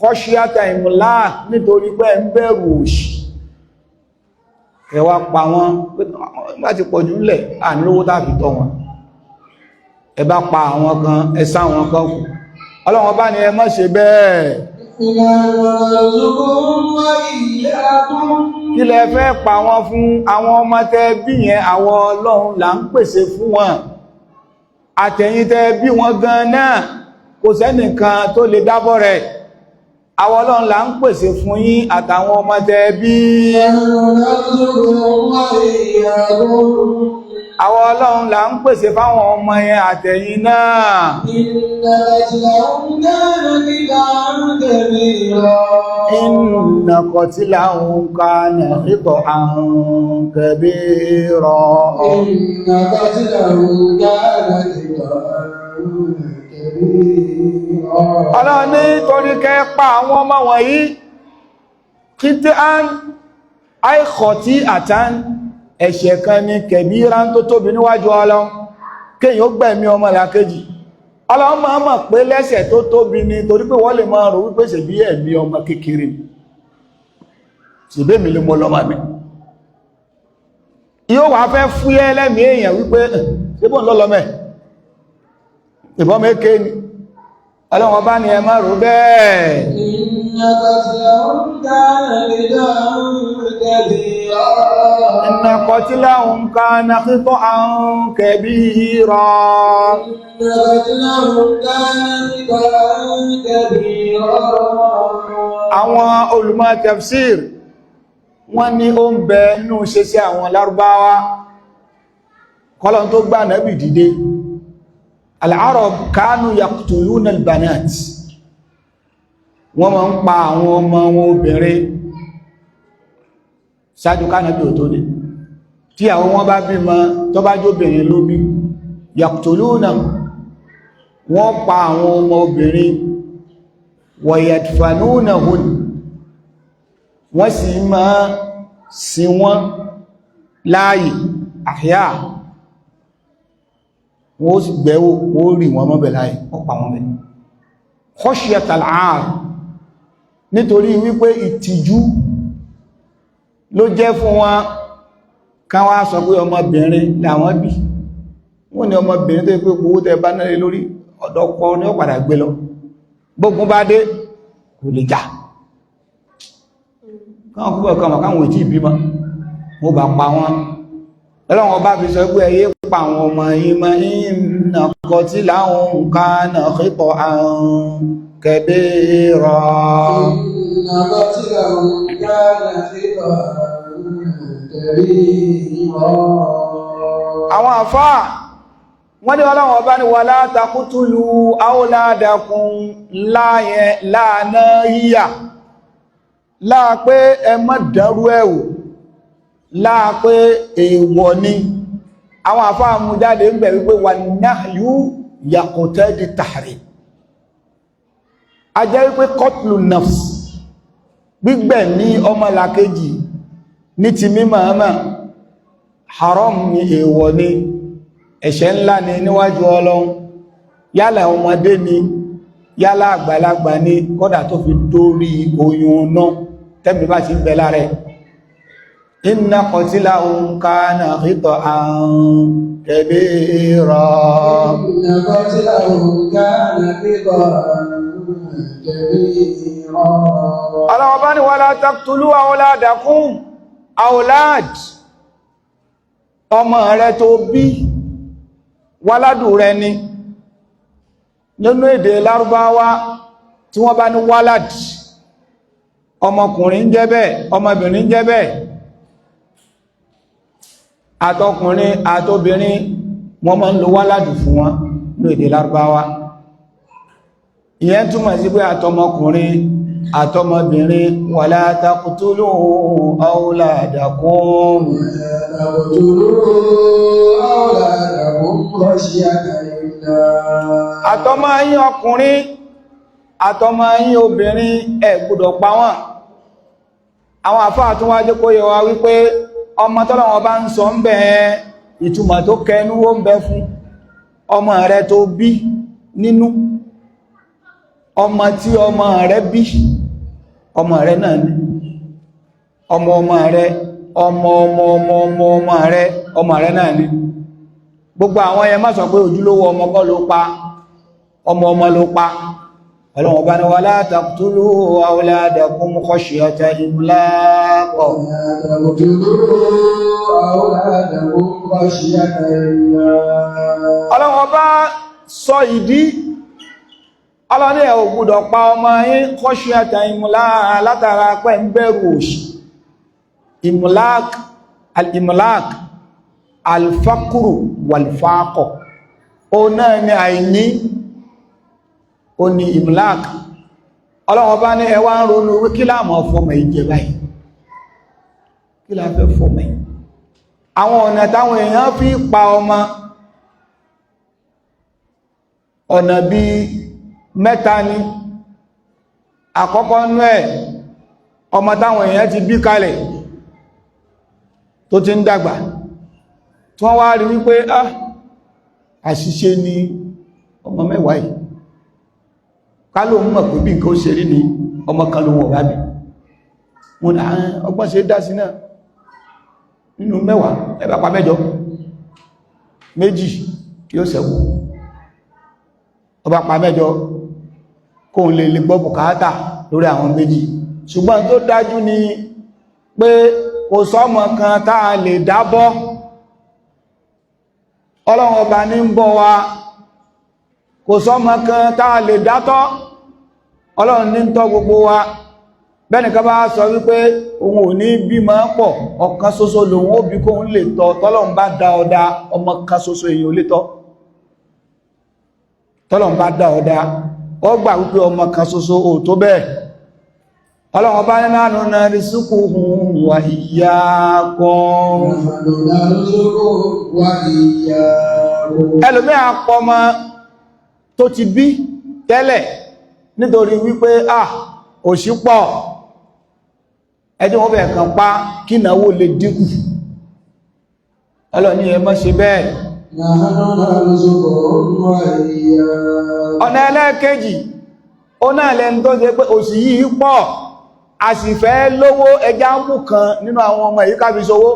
khashyata imlaq, nítorí pé ń bẹ̀rù òṣì, ẹ wá pa wọ́n. Bá ti pọ̀jù ńlẹ̀, à ní lówó tá fi tọ́ wọn. Ẹ bá pa àwọn kan, ẹ sá àwọn kan kù. Ọlọ́run Ọba ní ẹ má ṣe bẹ́ẹ̀. إنا نرزقهم وإياكم. Kí lẹ fẹ́ pa wọ́n fún? Àwọn ọmọ tẹ́ bí yẹn, àwọn Ọlọ́run là ń pèsè fún wọn. Àtẹ̀yìn tẹ́ bí wọn gan náà, kò sẹ́nìkan tó lè dábọ̀ rẹ̀. Àwọn Ọlọ́run là ń pèsè fún yín àtàwọn ọmọ tẹ́ bí. نرزقهم وإياكم. Àwọn Ọlọ́run là ń pèsè fáwọn ọmọ yẹn àtẹ̀yìn náà. إن قتلهم كان خطأ كبيرا. إن قتلهم كان خطأ كبيرا. إن قتلهم كان خطأ كبيرا. Ọlọ́run ní torí kẹ́ pa àwọn ọmọ wọ̀nyí, خطأ أي خطيئة, ẹ̀ṣẹ̀ kan ní كبيرا tó tóbi níwájú Ọlọ́run. Kéèyàn ó gbẹ̀mí ọmọ làkejì, Ọlọ́run máa mọ̀ pé lẹ́ṣẹ̀ tó tóbi ni, torí pé wọ́n lè máa rò wípé ṣe bí ẹ̀mí ọmọ kékeré, ṣèbí mi ló mọ́ lọ́mọ mi. Yóò wá fẹ́ fúyẹ́ lẹ́mí èèyàn wípé ṣé bóun lọ́lọ́mẹ́ ìbọn méke ni. Ọlọ́run Ọba ni ẹ má rò bẹ́ẹ̀. إن قتلهم كان خطأ كبيرا. إن قتلهم كان خطأ كبيرا. إن قتلهم كان خطأ كبيرا. Àwọn olùmọ̀ tafsir, wọ́n ní ó ń bẹ nínú ṣe sí àwọn Lárúbáwá kọ́lọ́n tó gbà nábì dìde. العرب كانوا يقتلون البنات. Wọ́n máa ń pa àwọn ọmọ wọn obìnrin ṣáájú kánábì ò tó dé. Tí àwọn wọn bá bímọ, tó bá jóbìnrin ló bí, يقتلون, wọ́n pa àwọn ọmọ obìnrin, ويدفنونهن, wọ́n sì máa sin wọ́n láàyè, أحياء. Wọ́n ó sì gbẹ́wò, wọ́n rí wọn mọ́bẹ̀ láàyè, wọ́n pa wọ́n bẹ̀ خشية العار, nítorí wípé ìtìjú ló jẹ́ fún wọn ká wá sọ pé ọmọbìnrin làwọn bí. Wọ́n ní ọmọbìnrin tó yẹ pé owó tẹ bá náà lórí ọ̀dọ́ kọ́ ní ó padà gbé lọ, gbógun bá dé, kò lè jà. Káwọn púpọ̀ kan mọ̀ káwọn ìtì ìbímọ, wọ́n bá pa wọ́n. Ọlọ́run Ọba fi sọ pé ẹyẹ pa àwọn ọmọ yìí mọ́. إن قتلهم كان خطأ كبيرا. إن قتلهم كان خطأ كبيرا. Àwọn àfáà, wọ́n ní Ọlọ́run Ọba ní ولا تقتلوا أولادكم, láyẹn láàná yíyà láà pé ẹ má dẹrú ẹ̀wò, láà pé èèwọ̀ ni. Àwọn àfáà mú jáde ń bẹ̀ wípé والنهي يقتضي التحريم. A jẹ́ wípé قتل النفس, gbígbẹ̀mí ọmọlàkejì ní ti mímọ̀ ọmọ, haram ni, èèwọ̀ ni, ẹ̀ṣẹ̀ ńlá ni níwájú Ọlọ́run. Yálà ọmọdé ni, yálà àgbàlagbà ni, kódà tó fi dórí oyún náà, tẹ́bí bá ti ń bẹ lára ẹ̀. إن قتلهم كان خطأ كبيرا. إن قتلهم كان خطأ كبيرا. Ọlọ́run bá ní ولا تقتلوا أولادكم. أولاد, ọmọ rẹ tó bí, ولد rẹ ni. Nínú èdè Lárúbáwá, tí wọ́n bá ní ولد, ọmọkùnrin ń jẹ́ bẹ́ẹ̀, ọmọbìnrin ń jẹ́ bẹ́ẹ̀. Àtọkùnrin àtobìnrin, wọ́n máa ń lo wálàdù fún wọn ní èdè Lárúbáwá. Ìyẹn túmọ̀ sí pé àtọmọkùnrin àtọmọbìnrin, wala taqtulu awladakum. Àtọmọ yín ọkùnrin, àtọmọ yín obìnrin, ẹ gbọ́dọ̀ pa wọ́n. Àwọn àfáà tún wá jẹ́ kó yé wa wípé ọmọ tọ́lọ́wọ́ bá ń sọ ń bẹ, ìtumọ̀ tó kẹnu ó ń bẹ fún ọmọ rẹ tó bí nínú, ọmọ tí ọmọ rẹ bí, ọmọ rẹ náà ni, ọmọ ọmọ rẹ, ọmọ ọmọ ọmọ ọmọ ọmọ rẹ, ọmọ rẹ náà ni. Gbogbo àwọn yẹn, má sọ pé ojúlówó ọmọ kọ́ ló pa, ọmọ ọmọ ló pa. Ọlọ́wọ́n bá ní wala taqtulu awladakum khashyata imlaq. Ọlọ́wọ́n bá sọ ìdí, ọlọ́ní ẹ̀ ò gbọ́dọ̀ pa ọmọ yín khashyata imlaq, látara pẹ́ ń bẹ̀rù òṣì. Imlaq, al-imlaq, al-faqru wal-faqa, ó náà ni àìní, ó ní imlaq. Ọlọ́wọ́n bá ní ẹwà ń ronú kí láàmọ̀ fọmọ ìjẹ báyìí, kí la fẹ́ fọmọ yìí. Àwọn ọ̀nà táwọn èèyàn fi pa ọmọ, ọ̀nà bí mẹ́ta ni. Àkọ́kọ́ nú ẹ̀, ọmọ táwọn èèyàn ti bí kalẹ̀ tó ti ń dàgbà, tí wọ́n wá rí wípé ah, àṣìṣe ni ọmọ mẹ́wàá yìí, ká ló mọ̀ pé bí nǹkan ó ṣe rí ni, ọmọ kan ló wọ̀ bá bí wọn ní ọgbọ́n ṣe dá sí náà. Nínú mẹ́wàá, ẹ bá pa mẹ́jọ, méjì yóò ṣẹ́kù. Ọba pa mẹ́jọ kóun lè lè gbọ́ bùkátà lórí àwọn méjì. Ṣùgbọ́n tó dájú ni pé kò sọ́mọ kan tá a lè dábọ́, Ọlọ́run ọba ní ń bọ́ wa. Kò sọ́mọ kan tá a lè dátọ́, Ọlọ́run ní ń tọ́ gbogbo wa. Bẹ́ẹ̀ni ká bá sọ wípé òun ò ní bímọ pọ̀, ọ̀kan ṣoṣo lòun ó bí kóun lè tọ́, tọ́lọ́run bá dá ọdá, ọmọ kan ṣoṣo èèyàn ò lè tọ́. Tọ́lọ́run bá dá ọdá, ó gbà wípé ọmọ kan ṣoṣo ò tó bẹ́ẹ̀. Ọlọ́run bá ní nahnu narzuquhum wa iyyakum. Ẹlòmí àpọmọ tó ti bí tẹ́lẹ̀ nítorí wípé ah, òṣì pọ̀, ẹjọ́ wọ́n bẹ̀ẹ̀ kan pa kí ìnáwó lè dínkù. Ọlọ́ni ẹ má ṣe bẹ́ẹ̀. Ọ̀nà ẹlẹ́ẹ̀kejì, ó náà lẹ́nu tó ṣe pé òṣì yìí pọ̀, a sì fẹ́ lówó, ẹja ń mú kan nínú àwọn ọmọ èyí ká fi ṣòwò.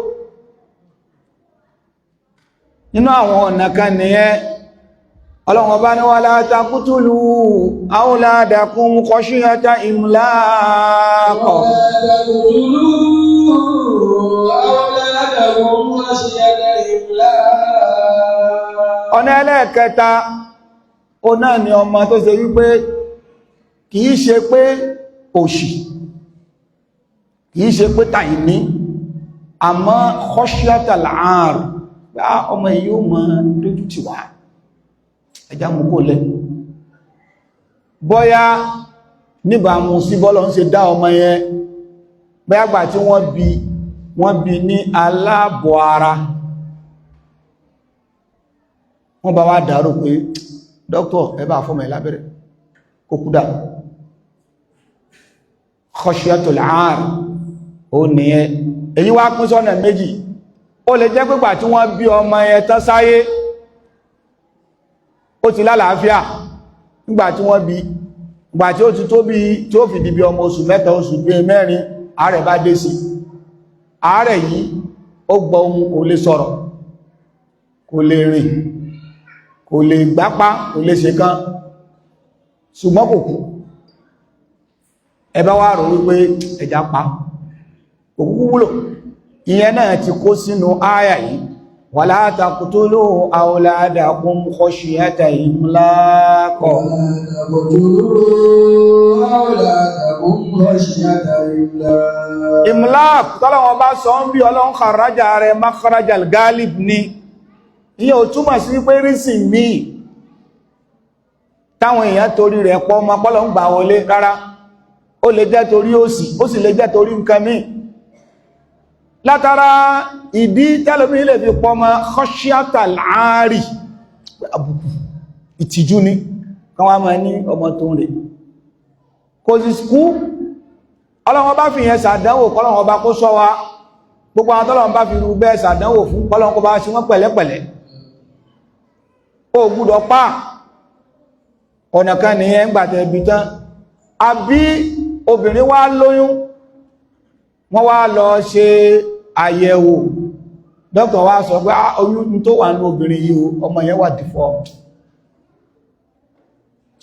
Nínú àwọn ọ̀nà kan nìyẹn. Ọlọ́run ọba ní wala taqtulu awladakum khashyata imlaq. ولا تقتلوا أولادكم خشية إملاق. Ọ̀nà ẹlẹ́ẹ̀kẹta, ó náà ni ọmọ tó ṣe wípé kìí ṣe pé òṣì, kìí ṣe pé tàìní, àmọ́ khashyatal 'ar, ọmọ yìí ó mọ dójú tì wá, ẹjá mú kó lẹ́. Bọ́yá níbàmú sí bọ́lọ̀ ń ṣe dá ọmọ yẹn, bóyá gbà tí wọ́n bí, wọ́n bí ní aláàbọ̀ ara, wọ́n bá wá dàrú pé dókítà, ẹ bá fọ́mọ ẹ̀ lábẹ́rẹ́ kó kú dà. Khashyatul 'ar ó nìyẹn. Èyí wá pín sọ́nà méjì. Ó lè jẹ́ pípà tí wọ́n bí ọmọ yẹn tán sáyé, ó ti lálàáfíà nígbà tí wọ́n bí. Ìgbà tí ó ti tó bí tí ó fi di bí ọmọ oṣù 3, oṣù bí 4, àárẹ̀ bá dé sí. Àárẹ̀ yìí, ó gbọ́ ohun, kò lè sọ̀rọ̀, kò lè rìn, kò lè gbápá, kò lè ṣe kan, ṣùgbọ́n kò kú. Ẹ bá wá rò wípé ẹja pa, òkúkú wúlò. Ìyẹn náà ti kó sínú áyà yìí, wala taqtulu awladakum khashyata imlaq. ولا تقتلوا أولادكم خشية. خشية إملاق. Imlaq tọ́lọ́wọ́n bá sọ ń bí Ọlọ́run kharaja rẹ̀ makharaja al-ghalib ni. Ìyẹn ò túmọ̀ sí wípé rísìn míì táwọn èèyàn torí rẹ̀ pọ̀ ọmọ pọ́lọ̀ ń gbà wọlé rárá. Ó lè jẹ́ torí òṣì, ó sì lè jẹ́ torí nǹkan míì. Látara ìdí tẹ́lómi lè fi pọ́ ọmọ khashyata al-aari, àbùkù ìtìjú ni, kan wá máa ní ọmọ tó ń rè kò sì skú. Ọlọ́wọ́n bá fi yẹn sàdánwò, kọ́lọ́wọ́n bá kó sọ wa. Gbogbo àwọn tọ́lọ́wọ́n bá fi rú bẹ́ẹ̀ sàdánwò fún, kọ́lọ́wọ́n kó bá ṣe wọ́n pẹ̀lẹ́pẹ̀lẹ́. Ó gbúdọ̀ pa ọ̀nà kan nìyẹn ń gbàtẹ̀ ibi tán. Àbí obìnrin wá lóyún, wọ́n wá lọ ṣe àyẹ̀wò, dókítà wá sọ pé oyún tó wà ní obìnrin yìí, ọmọ yẹn wà deformed.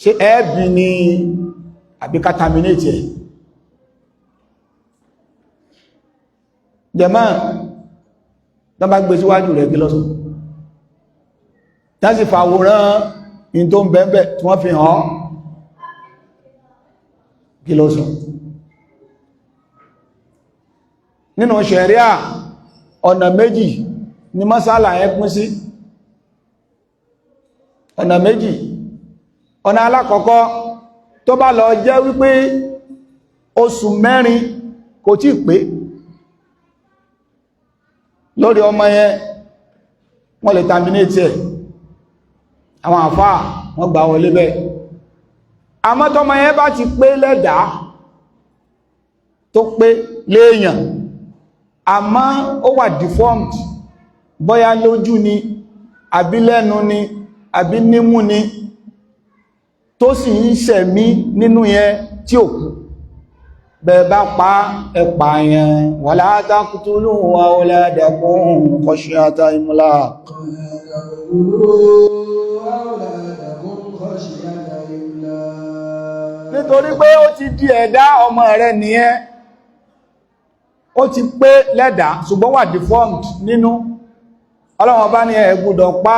Ṣé ẹ̀ẹ́bì ni àbí ká terminate ẹ̀? Jẹ̀mọ́, tán bá gbé síwájú rẹ̀, kí lọ́sọ̀ tán sì fàwòrán in tó ń bẹ̀ẹ̀bẹ̀ tí wọ́n fi hàn, kí lọ́sọ̀? Nínú ṣẹ̀ríà, ọ̀nà méjì ni masala yẹn pín sí. Ọ̀nà méjì. Ọ̀nà alákọ̀ọ́kọ́, tó bá lọ jẹ́ wípé oṣù 4 kò tí pé lórí ọmọ yẹn, wọ́n lè terminate ẹ̀. Àwọn àfáà wọ́n gbà wọlé bẹ́ẹ̀. Àmọ́ tọ́mọ yẹn bá ti pé lẹ́dàá, tó pé léèyàn, àmọ́ ó wà deformed, bóyá lójú ni, àbí lẹ́nu ni, àbí nímú ni, tó sì ń ṣẹ̀mí nínú yẹn tí ò kú, bẹ́ẹ̀ bá pa ẹ̀pà yẹn. Wala taqtulu awladakum khashyata imlaq. Nítorí pé ó ti di ẹ̀dá, ọmọ rẹ̀ nìyẹn, ó ti pé lẹ́dà, ṣùgbọ́n wà deformed nínú. Ọlọ́wọ́n bá ní ẹ gbọ́dọ̀ pa.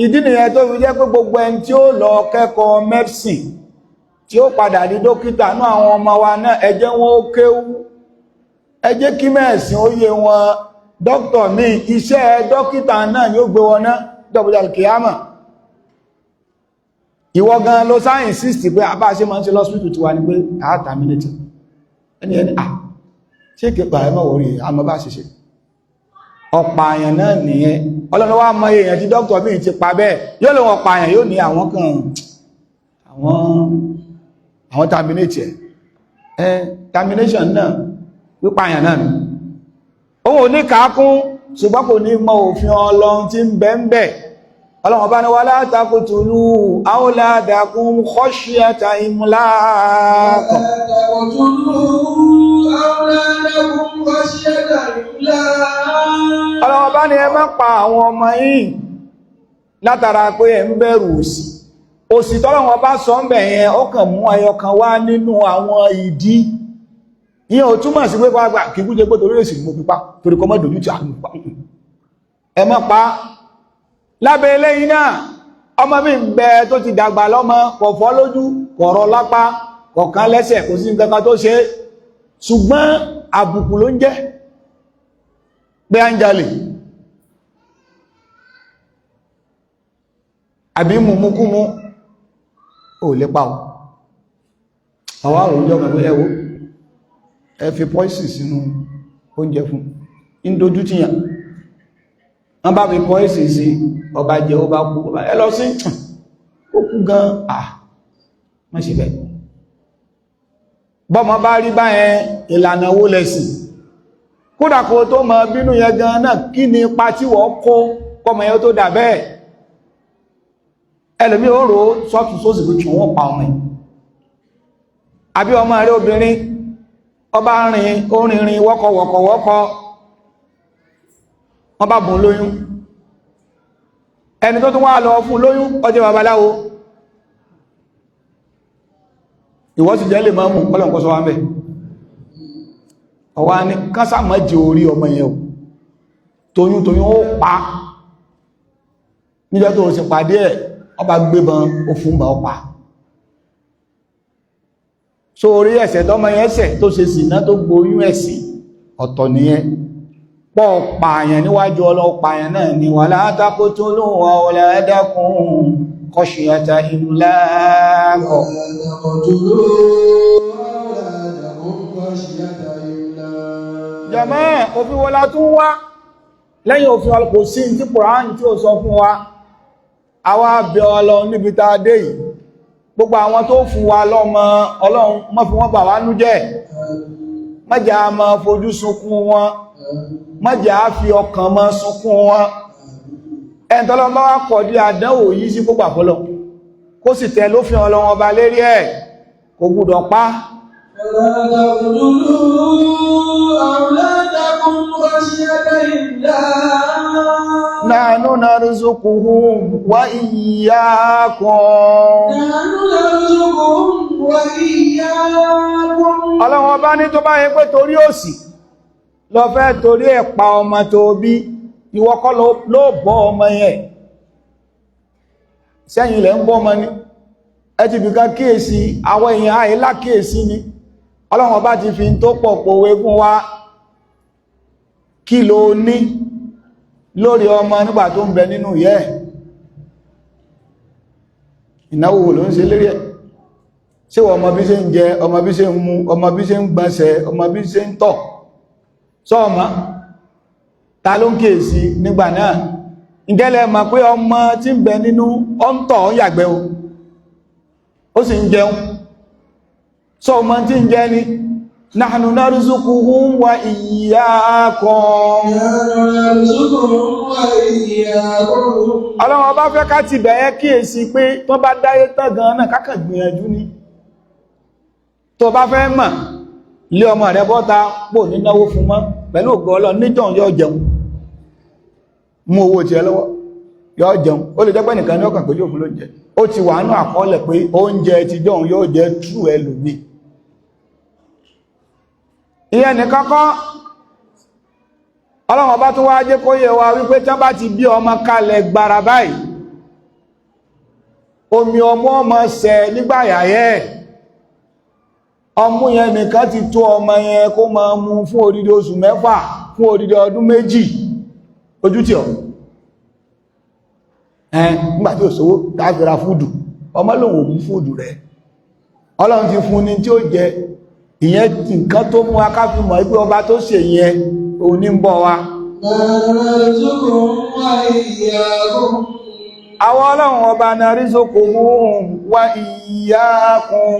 Ìdí nìyẹn tó fi jẹ́ pé gbogbo ẹni tí ó lọ kẹ́kọ̀ọ́ medicine, tí ó padà di dókítà ní àwọn ọmọ wa náà, ẹ jẹ́ wọn ó kéwú, ẹ jẹ́ kí mẹ́ẹ̀sìn ó yé wọn. Dókítà mi, iṣẹ́ dókítà náà ni ó gbé wọn náà dọ̀bọ̀jà kìámà. Ìwọ gan ló sáà insist pé àbá ṣe máa ń ṣe lọ́sítù tiwa ni pé a terminate ẹni ẹni. À ṣé kẹpa ẹ mọ̀ orí àmọ́ bá ṣe ṣe ọ̀pá àyàn náà nìyẹn. Ọlọ́run wá mọ èèyàn tí dókítà míì ti pa bẹ́ẹ̀, yóò lè wọ́n pa àyàn, yóò ní àwọn kan àwọn terminate ẹ̀. Termination náà, pípa àyàn náà ni òun ò ní kàákún, ṣùgbọ́n kò ní mọ òfin Ọlọ́run tí ń bẹ ń bẹ. Ọlọ́run bá ní wala taqtulu awladakum khashyata imlaq. Ọlọ́run bá ní ẹ má pa àwọn ọmọ yín látara pé ẹ ń bẹ̀rù òṣì. Òṣì tọ́lọ́run bá sọ ń bẹ̀ yẹn, ó kàn mú ẹyọ kan wá nínú àwọn ìdí. Ìyẹn ò túmọ̀ sí pé pàápàá kì í kú jẹ́ pé torí èsì mo fi pa, torí kọ́ mọ́ dojú ti àwọn ìpa. Ẹ má pa. Lábẹ́ eléyìí náà, ọmọ mi ń bẹ tó ti dàgbà lọ́mọ, kò fọ́ lójú, kò rọ lápá, kò kán lẹ́sẹ̀, kò sí nǹkan kan tó ṣe, ṣùgbọ́n àbùkù ló ń jẹ́ pé à ń jalè àbí mùmúkúmú. Ò lè pa ọ́. Àwọn àrùn jọ pẹ̀lú ẹwọ́, ẹ fi pọ́ìsì sínú oúnjẹ fún ń dojú tìyàn. Wọ́n bá fi pọ́ìsì sí, ọba jẹ, ó bá kú. Ẹ lọ sí, ó kú gan. À má ṣe bẹ́ẹ̀. Bọ́mọ bá rí báyẹn, ìlànà owó lẹ́sìn? Kódà kó tó mọ bínú yẹn gan náà, kí ni ipa tí wọ́n kó kọmọ yẹn tó dà bẹ́ẹ̀? Ẹlòmí ó rò sọ́tún sósì pé wọ́n pa ọmọ yìí. Àbí ọmọ rẹ̀ obìnrin, ọba rìn orinrin wọ́kọ̀wọ́kọ̀wọ́kọ̀, wọ́n bá bùn lóyún. Ẹni tó tún wá lọ fún lóyún, ó jẹ́ babaláwo. Ìwọ sì jẹ́ lè máa mú ọlọ́nkọ́ sọ wá mẹ́. Ọwá ní kásàmọ́ jẹ orí ọmọ yẹn o, toyún toyún ó pa. Níjọ́ tó sì pàdé ẹ̀, ọba gbébọn, ó fún bá ọ pa. So orí ẹ̀ṣẹ̀ tọ́mọ yẹn ṣẹ̀ tó ṣe sìná tó gboyún ẹ̀sìn, ọ̀tọ̀ nìyẹn. Pọ̀ pààyàn níwájú Ọlọ́run, pààyàn náà ni. Wala taqtulu awladakum khashyata imlaq. Jàmáà, òfin wo la tún wá lẹ́yìn òfin? Kò sí tí Kùránì tí ó sọ fún wa. Àwa bẹ̀ Ọlọ́run níbi tá a dé yìí, gbogbo àwọn tó fún wa lọ́mọ, Ọlọ́run má fi wọ́n bà wá nú jẹ́, má jẹ́ a máa fojú sunkún wọn, má jẹ́ a fi ọkàn máa sunkún wọn. Ẹni tọ́lọ́run bá wá kọ̀ dí àdánwò yìí sí, kó gbà fọ́lọ́, kó sì tẹ̀ lófin Ọlọ́run ọba lérí ẹ̀, kò gbúdọ̀ pa. ولا تقتلوا أولادكم خشية إملاق. نحن نرزقهم وإياكم. نحن نرزقهم وإياكم. Ọlọ́run ọba ní tó bá yẹ pé torí òṣì lọ fẹ́ torí ẹ̀ pa ọmọ tó bí, ìwọ kọ́ ló bọ́ ọmọ yẹn. Sẹ́yìn ilẹ̀ ń bọ́ ọmọ ní ẹ ti bìkan kíyèsí àwọn èèyàn àìlá kíyèsí ni. Ọlọ́run ọba ti fi tó pọ̀ pòwe fún wa. Kí ló ní lórí ọmọ nígbà tó ń bẹ nínú ìyẹ́ ẹ̀? Ìnáwó ló ń ṣe lérí ẹ̀? Ṣé wọ́n ọmọ bí ṣe ń jẹ, ọmọ bí ṣe ń mu, ọmọ bí ṣe ń gbọ̀nsẹ̀, ọmọ bí ṣe ń tọ̀ sọ́ọ̀mọ́? Ta ló ń kíyèsí nígbà náà? Ǹjẹ́lẹ̀ mọ̀ pé ọmọ tí ń bẹ nínú ọ ń tọ̀, ń yàgbẹ́ o, ó sì ń jẹun? Sọ ọmọ tí ń jẹ ni. Nahnu narzuquhum wa iyyakum. نحن نرزقهم وإياكم. Ọlọ́run ọba fẹ́ ká ti bẹ̀yẹ kíyèsí pé tó bá dáyé tán gan náà, kákàn gbìyànjú ní. Tó bá fẹ́ mọ̀, lé ọmọ rẹ bọ́ta pò ní náwó fún mọ́, pẹ̀lú ògo Ọlọ́run, níjọ́ yóò jẹun. Mú owó tiẹ̀ lọ́wọ́, yóò jẹun. Ó lè jẹ́ pé nìkan ní ọkàn pé yóò fún lóúnjẹ. Ó ti wà nínú àkọọ́lẹ̀ pé oúnjẹ ti jọun yóò jẹ tú ẹlòmíì. Ìyẹn nìkan kọ́. Ọlọ́run ọba tó wá jẹ́ kó yé wa wípé tán bá ti bí ọmọ kalẹ̀ gbára báyìí, omi ọmọ ọmọ sẹ nígbà yàyẹ́. Ọmú yẹn nìkan ti tó ọmọ yẹn kó máa mú fún odidi oṣù 6, fún odidi ọdún 2. Ojú tí ọ ẹ̀ nígbàtí òṣòwò tàbíra food, ọmọ lòun ò mú food rẹ̀. Ọlọ́run ti fún ní tí ó jẹ. Ìyẹn nǹkan tó mú wa ká fi mọ̀ pé ọba tó ṣe yẹn, òun ní ń bọ́ wa. نحن نرزقهم وإياكم. Àwọn Ọlọ́run ọba narzuquhum wa iyyakum.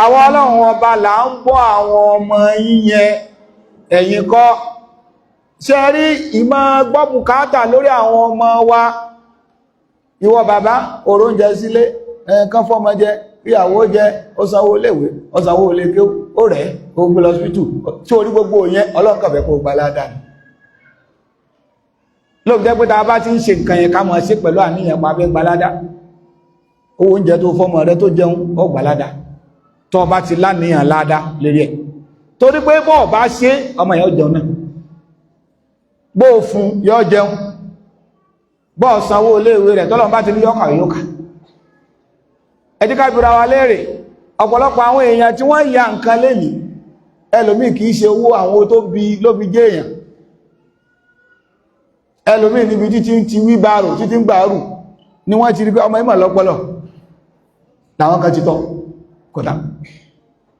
Àwọn Ọlọ́run ọba là ń bọ́ àwọn ọmọ yíyẹn, ẹ̀yin kọ́. Ṣe rí ìmọ̀ gbọ́ bùkátà lórí àwọn ọmọ wa? Ìwọ bàbá, oúnjẹ sílé, ẹ̀ẹ̀kan fọ́mọ jẹ, ìyàwó jẹ, ó sanwó léèwé, ó sanwó léèké, ó rẹ̀, ó gbé lọ hospital, tí orí gbogbo yẹn, Ọlọ́run kàn fẹ́ kó gba ládàá ni. Lóòótọ́ jẹ́ pé tá a bá ti ń ṣe nǹkan yẹn, ká máa ṣe pẹ̀lú àníyàn pa fẹ́ gba ládàá. Owó oúnjẹ tó fọ́mọ rẹ tó jẹun, ó gbà ládàá tó bá ti láníyàn ládàá lérí ẹ̀. Torí pé bọ́ọ̀ bá ṣe, ọmọ yẹn ó jẹun náà. Bó o fún, yóò jẹun. Bọ́ọ̀ sanwó iléèwé rẹ̀, tọ́lọ́run bá ti ní yọ́kà, yókà. Ẹ jẹ́ ká bi ra wa léèrè. Ọ̀pọ̀lọpọ̀ àwọn èèyàn tí wọ́n ya nǹkan lénìí, ẹlòmíì kìí ṣe owó àwọn tó bí ló fi jẹ́ èèyàn. Ẹlòmíì níbi títí ti wí báàrù, títí ń gbàrù ni wọ́n ti rí pé ọmọ ìmọ̀ lọ́pọlọ làwọn kan ti tọ́ kódà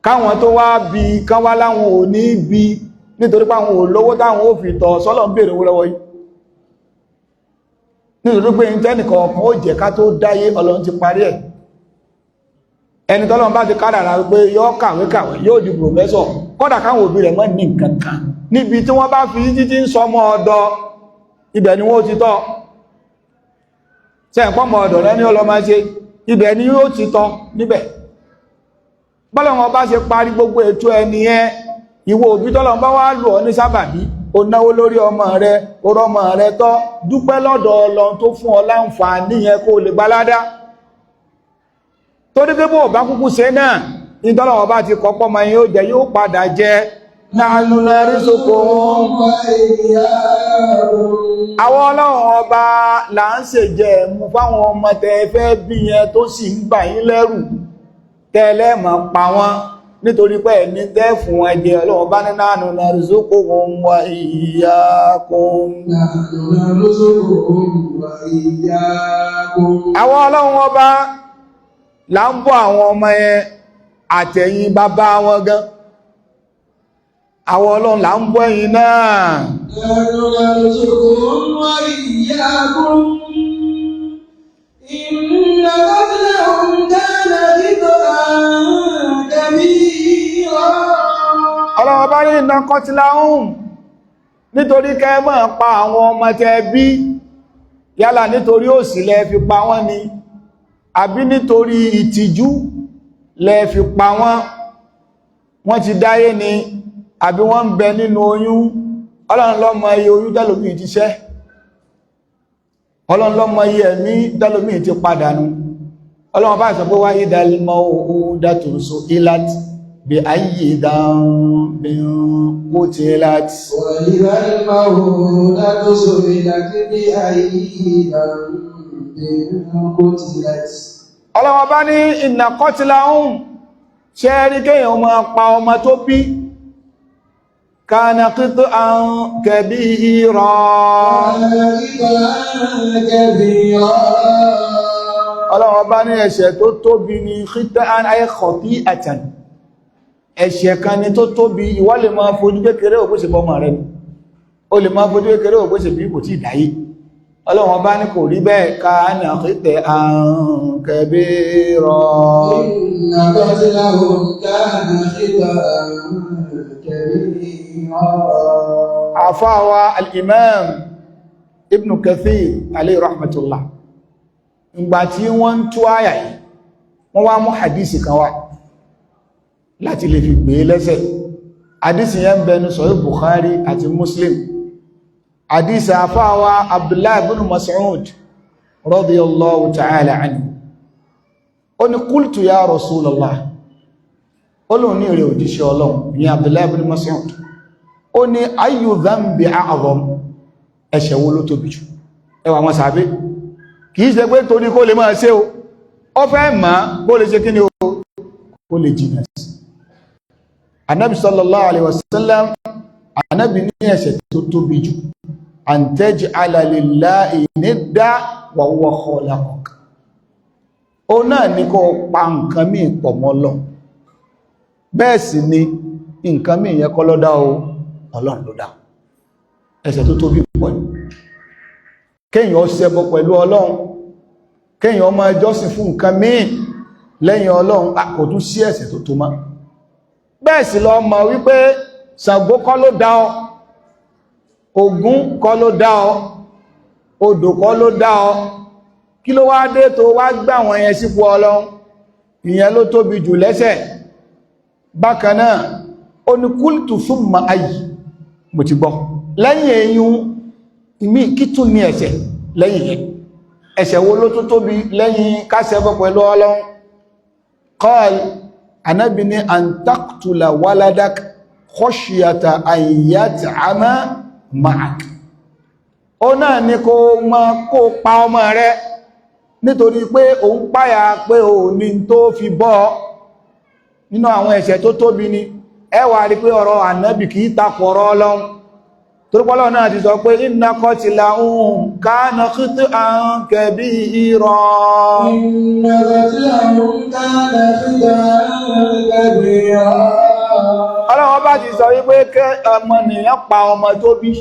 káwọn tó wá bí kán wá láwọn ò ní bí, nítorí pé àwọn ò lówó táwọn ò fi tọ́. Sọ́lọ́ ń bèèrè owó lọ́wọ́ yìí? Nítorí pé ìtẹ́nìkan ọkàn ó jẹ́ ká tó dáyé, Ọlọ́run ti parí ẹ̀. Ẹni tọ́lọ́run bá ti kádàrá pé yóò kàwé kàwé, yóò di professor, kódà káwọn òbí rẹ̀ mọ́ ní nǹkan kan, níbi tí wọ́n bá fi títí ń sọmọ ọ̀dọ̀, ibẹ̀ ni wọ́n ti tọ́. Ṣe ẹ̀pọ̀ mọ̀ ọ̀dọ̀ rẹ ní ọlọ́mọ ṣe, ibẹ̀ ni yóò ti tọ́ níbẹ̀. Bọ́lọ́wọ́n bá ṣe parí gbogbo ètò ẹni yẹn, ìwọ òbí tọ́lọ́run bá wá lò ọ́ ní sábàbí, ó náwó lórí ọmọ rẹ, ó rọmọ rẹ tọ́, dúpẹ́ lọ́dọ̀ Ọlọ́run tó fún ọ láǹfààní yẹn kó lè gbaládá. Torí pé bó bá kúkú ṣe náà, ìtọ́lọ́wọ́n bá ti kọ́pọ́ mọ yóò jẹ, yóò padà jẹ. Nahnu narzuquhum. Àwọn Ọlọ́run ọba là ń ṣèjẹ mú fáwọn ọmọ tẹ́ fẹ́ bí yẹn tó sì ń bà yín lẹ́rù tẹ́lẹ̀mọ̀ pa wọ́n. Nítorí pé ẹni tẹ́ fún wọn jẹ, Ọlọ́run bá ní nahnu narzuquhum wa iyyakum. نحن نرزقهم وإياكم. Àwọn Ọlọ́run Ọba là ń bọ́ àwọn ọmọ yẹn àtẹ̀yìn bàbá wọn gan. Àwọn Ọlọ́run là ń bọ́ ẹ̀yin náà. نحن نرزقهم وإياكم إن قتلهم كان خطأ كبيرا. Ọlọ́run bá ní إن قتلهم, nítorí kẹ́ mọ́ pa àwọn ọmọ tẹ́ bí, yálà nítorí òṣì lẹ fi pa wọ́n ni, àbí nítorí ìtìjú lẹ fi pa wọ́n, wọ́n ti dáyé ni, àbí wọ́n ń bẹ nínú oyún. Ọlọ́run ló mọ iye oyún tẹ́lòmíì ti ṣẹ́. Ọlọ́run ló mọ iye ẹ̀mí tẹ́lòmíì ti padànù. Ọlọ́run bá sọ pé وإذا الموءودة سئلت بأي ذنب قتلت. وإذا الموءودة سئلت بأي ذنب قتلت. Ọlọ́run bá ní إن قتلهم, ṣe rí kéèyàn máa pa ọmọ tó bí, كان خطأ كبيرا. كان خطأ كبيرا. Ọlọ́run bá ní ẹ̀ṣẹ̀ tó tóbi ní خطأ أي خطيئة, ẹ̀ṣẹ̀ kan ni tó tóbi. Ìwọ lè máa fojú kékeré òkú ṣe bọ́mọ rẹ̀ ni, ó lè máa fojú kékeré òkú ṣe bí kò tí ìdáyé. Ọlọ́run bá ní kò rí bẹ́ẹ̀, كان خطأ كبيرا. إن قتلهم كان خطأ كبيرا. Àfáwà al-Imam Ibn Kathir alayhi rahmatullah, ìgbà tí wọ́n ń tú àyà yìí, wọ́n wá mú hadisi kan wá láti lè fi gbé lẹ́sẹ̀. Hadisi yẹn ń bẹnu Sahih Bukhari àti Muslim, hadisi àfáwà Abdullahi ibn Mas'ud radiyallahu ta'ala anhu. Ó ní قلت يا Rasulallah, ó lóun ní ìrẹ̀ òjíṣẹ́ Ọlọ́run ní Abdullahi ibn Mas'ud, ó ní أي الذنب أعظم, ẹ̀ṣẹ̀ wo ló tóbi jù? Ẹwà wọn sàbí, kìí ṣe pé torí kó lè máa ṣe o, ó fẹ́ mọ̀ kó lè ṣe kí ni o, kó lè jìnà sí. Anábi sallallahu alaihi wasallam, anábi ní ẹ̀ṣẹ̀ tó tóbi jù, أن تجعل لله ندا وهو خلقك, ó náà ní kó pa nǹkan míì pọ̀ mọ́ Ọlọ́run. Bẹ́ẹ̀ sì ni nǹkan míì yẹn kọ́ ló dá o, Ọlọ́run ló dá. Ẹ̀ṣẹ̀ tó tóbi pọ̀ ní kéèyàn ṣẹbọ pẹ̀lú Ọlọ́run, kéèyàn máa jọ́sìn fún nǹkan míì lẹ́yìn Ọlọ́run, kò tún sí ẹ̀ṣẹ̀ tó tó mọ́. Bẹ́ẹ̀ sì lọ mọ̀ wípé Ṣàngó kọ́ ló dá ọ, Ògún kọ́ ló dá ọ, odò kọ́ ló dá ọ. Kí ló wá dé tó wá gbà wọn yẹn sípò Ọlọ́run? Ìyẹn ló tóbi jù lẹ́ṣẹ̀. Bákan náà, ó ní قلت ثم أي, mo ti gbọ́, lẹ́yìn eyín ìmí, kí tún ní ẹ̀ṣẹ̀ lẹ́yìn yẹn? Ẹ̀ṣẹ̀ wo ló tó tóbi lẹ́yìn kásẹ̀bọ̀ pẹ̀lú Ọlọ́run? قال, anábi ní أن تقتل ولدك خشية أن يطعم معك, ó náà ní kó mọ́ kó pa ọmọ rẹ nítorí pé òun páyà pé ò ní tó fi bọ́. Nínú àwọn ẹ̀ṣẹ̀ tó tóbi ni. Ẹ wá rí pé ọ̀rọ̀ ànábì kìí takò ọ̀rọ̀ Ọlọ́run, torípọ́lọ́ náà ti sọ pé إن قتلهم كان خطأ كبيرا. إن قتلهم كان خطأ كبيرا. Ọlọ́run bá ti sọ wípé kẹ́ ọmọnìyàn pa ọmọ tó bí,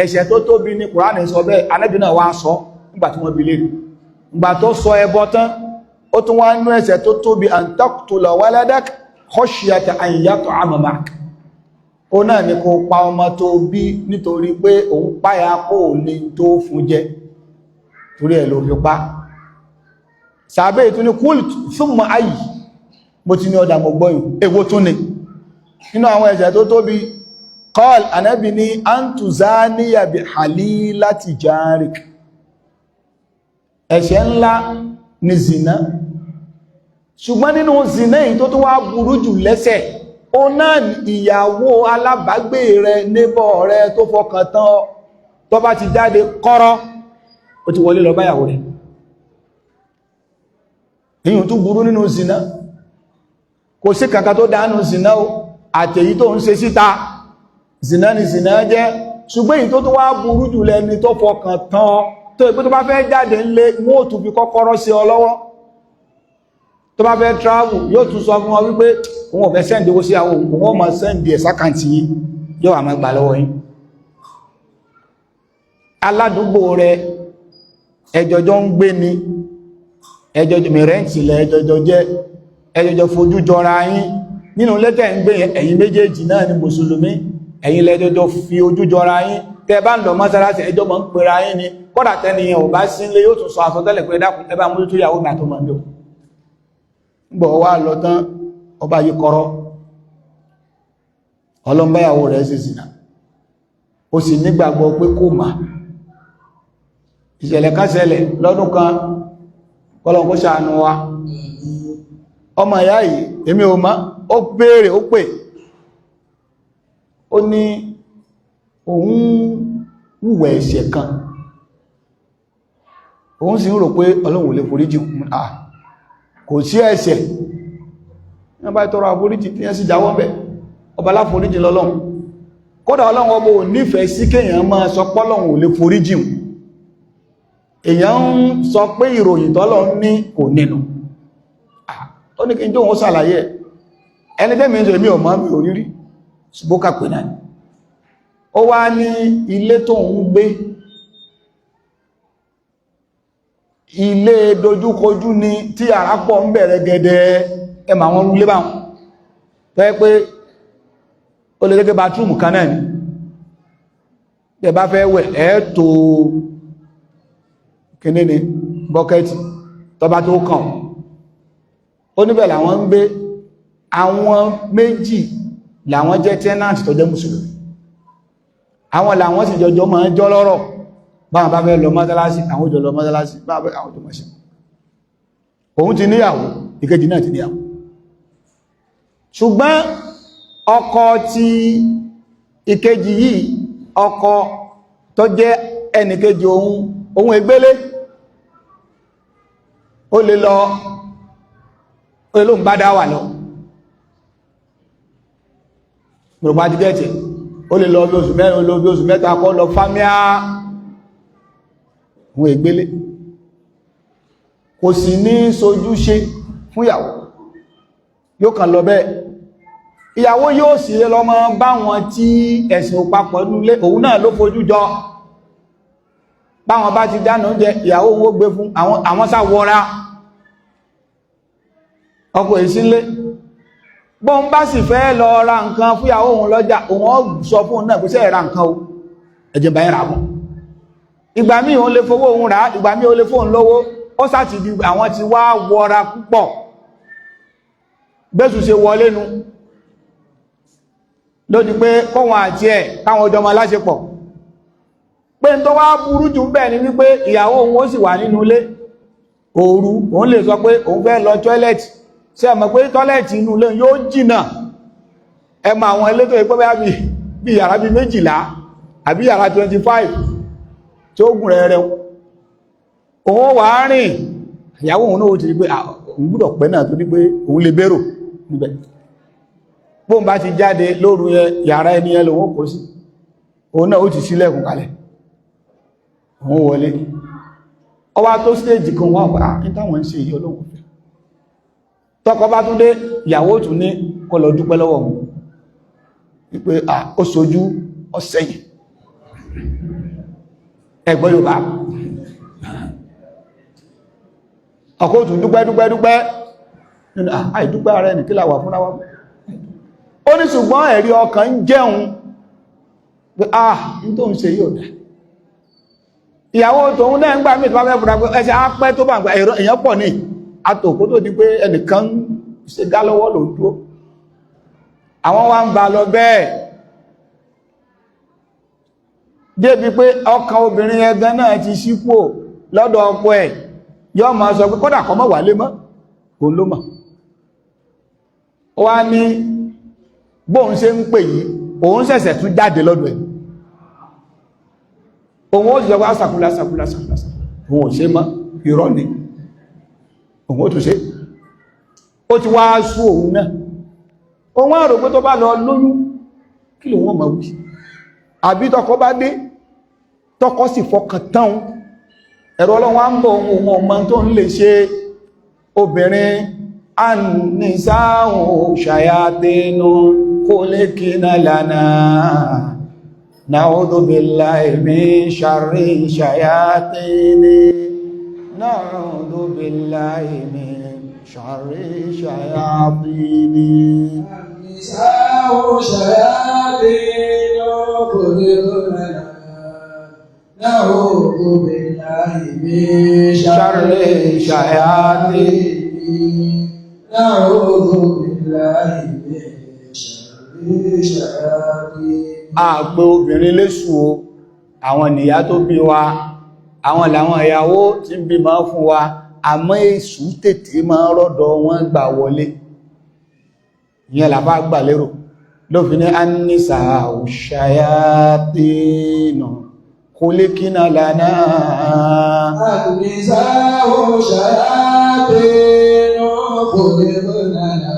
ẹ̀ṣẹ̀ tó tóbi ní. Kùránì sọ bẹ́ẹ̀, Ànábì náà wá sọ nígbà tí wọ́n bi léèrè. Ìgbà tó sọ ẹbọ tán, ó tún wá nú ẹ̀ṣẹ̀ tó tóbi, أن تقتل ولدك خشية أن يطعم معك, ó náà ní kó pa ọmọ tó bí nítorí pé òun páyà kó ní tó fún jẹ, torí ẹ̀ ló fi pa. Sàbẹ́ ìtún ní قلت ثم أي, mo ti ní ọdà mọ̀ gbọ́yìn, èwo tún ni nínú àwọn ẹ̀ṣẹ̀ tó tóbi? قال, Ànábì ní أن تزاني بحليلة جارك, ẹ̀ṣẹ̀ ńlá ni zina, ṣùgbọ́n nínú zina èyí tó tó wá burú jù lẹ́ṣẹ̀, ó náà ìyàwó alábàágbé rẹ, neighbor rẹ tó fọkàn tán, tó bá ti jáde kọ́rọ́, ó ti wọlé lọ báyàwó rẹ̀. Èyí tó burú nínú zina. Kò sí kankan tó dánú zina o, àtèyí tó ń ṣe síta zina ni zina jẹ́. Ṣùgbọ́n èyí tó tó wá burú jù lẹ́ni tó fọkàn tán, tó ìpé tó bá fẹ́ jáde ńlé, wọ́n ò tún fi kọ́kọ́rọ́ sí ọ lọ́wọ́. Tó bá fẹ́ travel, yóò tún sọ fún wọn wípé òun ò fẹ́ send owó sí àwọn, òun ó máa send ẹ̀ s'account yín, yóò wà máa gbà lọ́wọ́ yín. Aládùúgbò rẹ, ẹjọjọ ń gbé ni, ẹjọjọ mìrẹ́ǹtì lẹ, ẹjọjọ jẹ́, ẹjọjọ fojú jọra yín nínú lẹ́tẹ̀ ń gbé. Ẹ̀yin méjèèjì náà ni mùsùlùmí, ẹ̀yin lẹ́jọjọ fi ojú jọra yín. Tẹ́ bá ń lọ mọ́sálásí, ẹjọ́ mọ́ ń pera yín ni. Kọ́dà tẹ́niyàn ò bá sí nílé, yóò tún sọ àsọtẹ́lẹ̀ pé, "Dákun, ẹ bá mójútó ìyàwó mi àtọmọ mi ò gbọ́." Wá lọ tán, ọba yìí kọ́rọ́ ọlọ́mbáyàwó rẹ̀ ṣe zìnà, ó sì nígbàgbọ́ pé kò mà. Ìṣẹ̀lẹ̀ kan ṣẹlẹ̀ lọ́dún kan, kọ́lọ̀ kó ṣàánú wa. Ọmọ ìyá yìí, èmi ò mọ̀, ó béèrè, ó pè, ó ní òun wùwẹ̀ ẹ̀ṣẹ̀ kan, òun sì ń rò pé Ọlọ́run ò lè foríjì. À kò sí ẹ̀ṣẹ̀ wọ́n bá tọrọ àforíjì tí wọ́n sì jáwọ́ bẹ̀, ọba láforíjì lọ́lọ́run. Kódà Ọlọ́run ọba ò nífẹ̀ẹ́ sí kéèyàn máa sọ pọ́lọ́run ò lè foríjì. Èèyàn ń sọ pé ìròyìn tọ́lọ́run ní kò nínú. Ó ní kí n jóun ó ṣàlàyé ẹ̀. Ẹni tẹ́mi ń sọ, èmi ò mọ̀, mi ò rírí, ṣùgbọ́n kà pé náà ni. Ó wá ní ilé tó ń gbé, ilé dojúkojú ni, tí àrá pọ̀ ń bẹ̀rẹ̀ gẹ́dẹ́. Ẹmà àwọn ilé báwọn tó yẹ pé ó lè gẹ́gẹ́ bathroom kan náà ni. Tẹ́ bá fẹ́ wẹ̀, ẹ́ tó kíní ni bọ́kẹ́tì tó bá tó kàn. Ó níbẹ̀ làwọn ń gbé. Àwọn méjì làwọn jẹ́ tenant tó jẹ́ mùsùlùmí. Àwọn làwọn sì jọjọ máa ń jọ lọ́rọ̀. Báwọn bá fẹ́ lọ mọ́sálásí, àwọn òjò lọ mọ́sálásí, báwọn fẹ́ àwọn òjò mọ́ṣẹ́. Òun ti níyàwó, ìkejì náà ti níyàwó, ṣùgbọ́n ọkọ ti ìkejì yìí, ọkọ tó jẹ́ ẹnìkejì òun, òun ègbélé, ó lè lọ, ó lè lóun bá dá wà lọ gbogbo àti gẹ́ẹ̀tì. Ó lè lọ bí oṣù 4, ó lọ bí oṣù 3, kọ́ lọ fámíà. Òun ègbélé, kò sì ní sojúṣe fún ìyàwó, yóò kàn lọ bẹ́ẹ̀. Ìyàwó yóò sì lọ mọ́ bá wọn tí ẹ̀sìn òpapọ̀ nílé. Òun náà ló fojú jọ. Báwọn bá ti dáná oúnjẹ, ìyàwó owó gbé fún àwọn sáwọra ọkọ̀ ìsínlé. Bọ́n bá sì fẹ́ lọ ra nǹkan fún ìyàwó òun lọ́jà, òun ó sọ fún òun náà pé sẹ́ ra nǹkan o, ẹ̀jẹ̀ bá yẹn rà bọ̀. Ìgbà míì òun lè fowó òun rà, ìgbà míì òun lè fóun lówó. Ó sáti di àwọn ti wá wọra púpọ̀. Bẹ́sù ṣe wọlé nu lónìí pé kọ́wọn àti ẹ̀ káwọn ọjọ́ ọmọ aláṣepọ̀. Pé n tó wá burú jù bẹ́ẹ̀ ni wípé ìyàwó òun ó sì wà nínú ilé. Òru, òun lè sọ pé òun fẹ́ lọ tọ́ílẹ̀tì. Ṣé ẹ mọ̀ pé tọ́ílẹ̀tì inú ilé yóò jìnà? Ẹ mọ àwọn ilé tó yẹ pé bá bí yàrá bí 12 àbí yàrá 25 tí ó gùn rẹ̀ rẹ̀, òun wà á rìn. Ìyàwó òun náà ó ti rí pé òun gbúdọ̀ pẹ́ náà, tó ní pé òun lè bérò níbẹ̀. Bóun bá ti jáde lóru yẹn, yàrá ẹni yẹn lòun kò sí, òun náà ó ti sílẹ̀kùn kalẹ̀, òun wọlé. Ọwá tó stéèjì kan, wọ́n pàá ní táwọn ń ṣe èyí olóhùn fẹ́. Tọ́kọ bá tún dé, ìyàwó tún ní kó lọ dúpẹ́ lọ́wọ́ òun wípé ó sojú ọ̀sẹ̀yìn ẹgbẹ́ Yorùbá. Ọkọ tún dúpẹ́ dúpẹ́ dúpẹ́ nínú àìdúpẹ́ ara ẹni kí la wà fúnra wa. Ó ní ṣùgbọ́n ẹ̀rí ọkàn ń jẹun pé ní tó ń ṣe yóò dá. Ìyàwó tòun náà ń gbà mí tó bá fẹ́ fúnra pé ẹsẹ̀ á pẹ́ tó bá ń gbà èèyàn pọ̀ ní àtòkó tó di pé ẹnìkan ṣe gá lọ́wọ́ ló ń dúró. Àwọn wá ń ba lọ bẹ́ẹ̀ débi pé ọkàn obìnrin ẹgan náà ti ṣí kúò lọ́dọ̀ ọkọ ẹ̀. Yọ́ máa sọ pé kódà kó má wálé mọ́, òun ló mọ̀. Ó wá ní bóun ṣe ń pè yìí, òun ṣẹ̀ṣẹ̀ tún jáde lọ́dọ̀ ẹ̀. Òun ó sì sọ pé asàkúlá asàkúlá asàkúlá, òun ò ṣe mọ́. Irọ́ ni, òun ó tún ṣe. Ó ti wá sú òun náà. Òun á rò pé tó bá lọ lóyún, kí lòun ọmọ wí? Àbí tọkọ bá dé, tọkọ sì fọkàn tán, ẹ̀rọ Ọlọ́run á ń bọ̀, ohun ọmọ tó ń lè ṣe. Obìnrin, annisáhùn ṣàyàtínú khuliqna lana, na'udhu billahi min sharri shayatini, na'udhu billahi min sharri shayatini. النساء شياطين خلقن لنا، نعوذ بالله من شر الشياطين، نعوذ بالله من شر الشياطين. Àpè obìnrin léṣù o. Àwọn nìyá tó bí wa, àwọn làwọn ìyàwó tí ń bímọ fún wa, àmọ́ èṣù tètè máa rọ́dọ̀ wọn gbà wọlé. Ìyẹn làbá gbà lérò ló fi ní annisa ṣayatinu khuliqna lana. النساء شياطين خلقن لنا.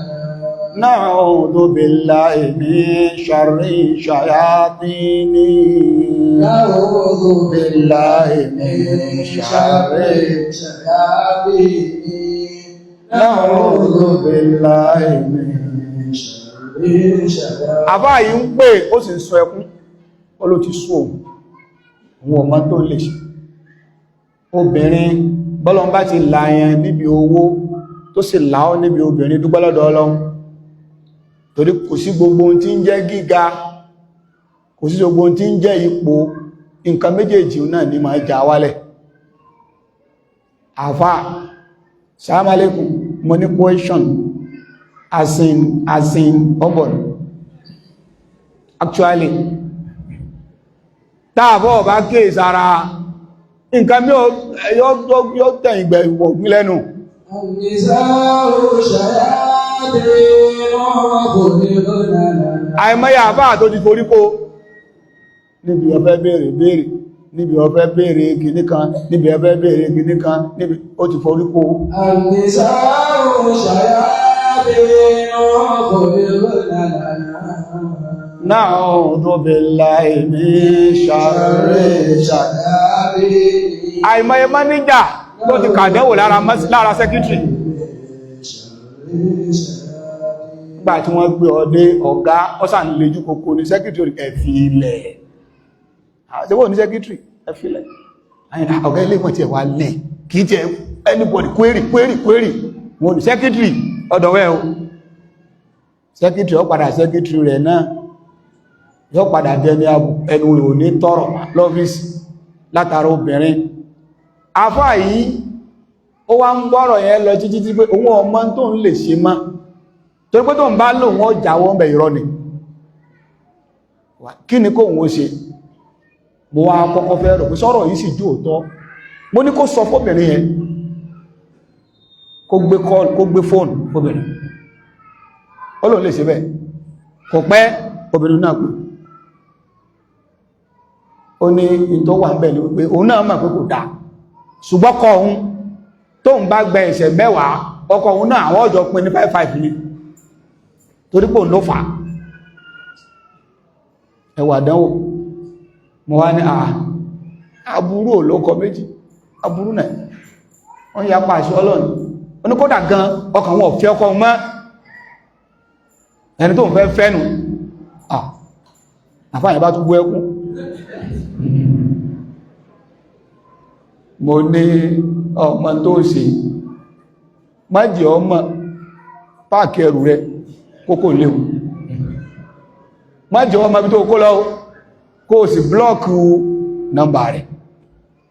نعوذ بالله من شر الشياطين. نعوذ بالله من شر الشياطين. نعوذ بالله من شر الشياطين. Àbá yìí ń pè, ó sì ń sọ ẹkún, ó ló ti sú òun, òun ọmọ tó lè ṣe. Obìnrin, bọ́lọ́n bá ti láyẹn níbi owó, tó sì láọ́ níbi obìnrin, dúpẹ́ lọ́dọ̀ Ọlọ́run, torí kò sí gbogbo ohun tí ń jẹ́ gíga, kò sí gbogbo ohun tí ń jẹ́ ipò, nǹkan méjèèjì náà ní máa já wálẹ̀. Àfá, sàmàlẹ́kùn, mo ní question, as in ọbọ̀n actually, táàbọ̀ bá kéè sára nǹkan mí yóò tẹ̀yìn gbẹ̀ ìwọ̀gbí lẹ́nu. النساء شياطين خلقن لنا. Àìmọye àfáà tó ti forí kó níbi ọ̀fẹ́ béèrè béèrè, níbi ọ̀fẹ́ béèrè kìíní kan, níbi ọ̀fẹ́ béèrè kìíní kan, níbi ó ti forí kó. النساء شياطين خلقن لنا. نعوذ بالله من شر الشياطين. Àìmọye máníjà tó ti kàdẹ́wò lára secretary nígbà tí wọ́n gbé ọdé ọ̀gá ọ́sàn lójú kòkó ní secretary. Ẹ̀fì ilẹ̀ àṣẹwò ní secretary, ẹ̀fì ilẹ̀. Ọ̀gá ilé ìwọ̀n tí ẹ̀wà lè kìí jẹ́ anybody query, query, query wọn ní secretary ọ̀dọ̀wẹ́ o. Secretary ó padà, secretary rẹ̀ náà yóò padà dẹni ẹnu rẹ̀ ò ní tọrọ lọ́fíìsì látara obìnrin. Afá yìí, ó wá ń gbọ́rọ̀ yẹn lọ títí tí pé òun ọmọ tó ń lè ṣe mọ́, torí pé tó ń bá lòun ó jáwọ́ ń bẹ̀, irọ́ ni. Kí ni kóhun ó ṣe? Mo wá kọ́kọ́ fẹ́ rò pé sọ́rọ̀ yìí sì jú òótọ́. Mo ní kó sọ fóbìnrin yẹn kó gbé call, kó gbé fóònù fóbìnrin. Ó lòun lè ṣe bẹ́ẹ̀. Kò pẹ́, obìnrin náà pè. Ó ní in tó wà ń bẹ̀ ní wípé òun náà mọ̀ pé kò dáa, ṣùgbọ́n kọ òun, tóun bá gbẹ ẹ̀ṣẹ̀ 10, ọkọ òun náà, àwọn ọjọ́ pín ní 5 5 ni, torí pò ló fà á. Ẹwà dánwò. Mo wá ní àà, aburú ò ló kọ méjì, aburú náà wọ́n ya pa àṣẹ Ọlọ́run. Ó ní kódà gan, ọkàn wọn ò fẹ́ ọkọ mọ́, ẹni tó ń fẹ́ fẹ́nu. Àfáàyàn bá tún bú ẹkún. Mo ní ọmọ tó ṣe, má jẹ́ ọmọ pack ẹrù rẹ kókò léwu, má jẹ́ ọmọ bí tó kó lọ, kó o sì block nọ́mbà rẹ̀,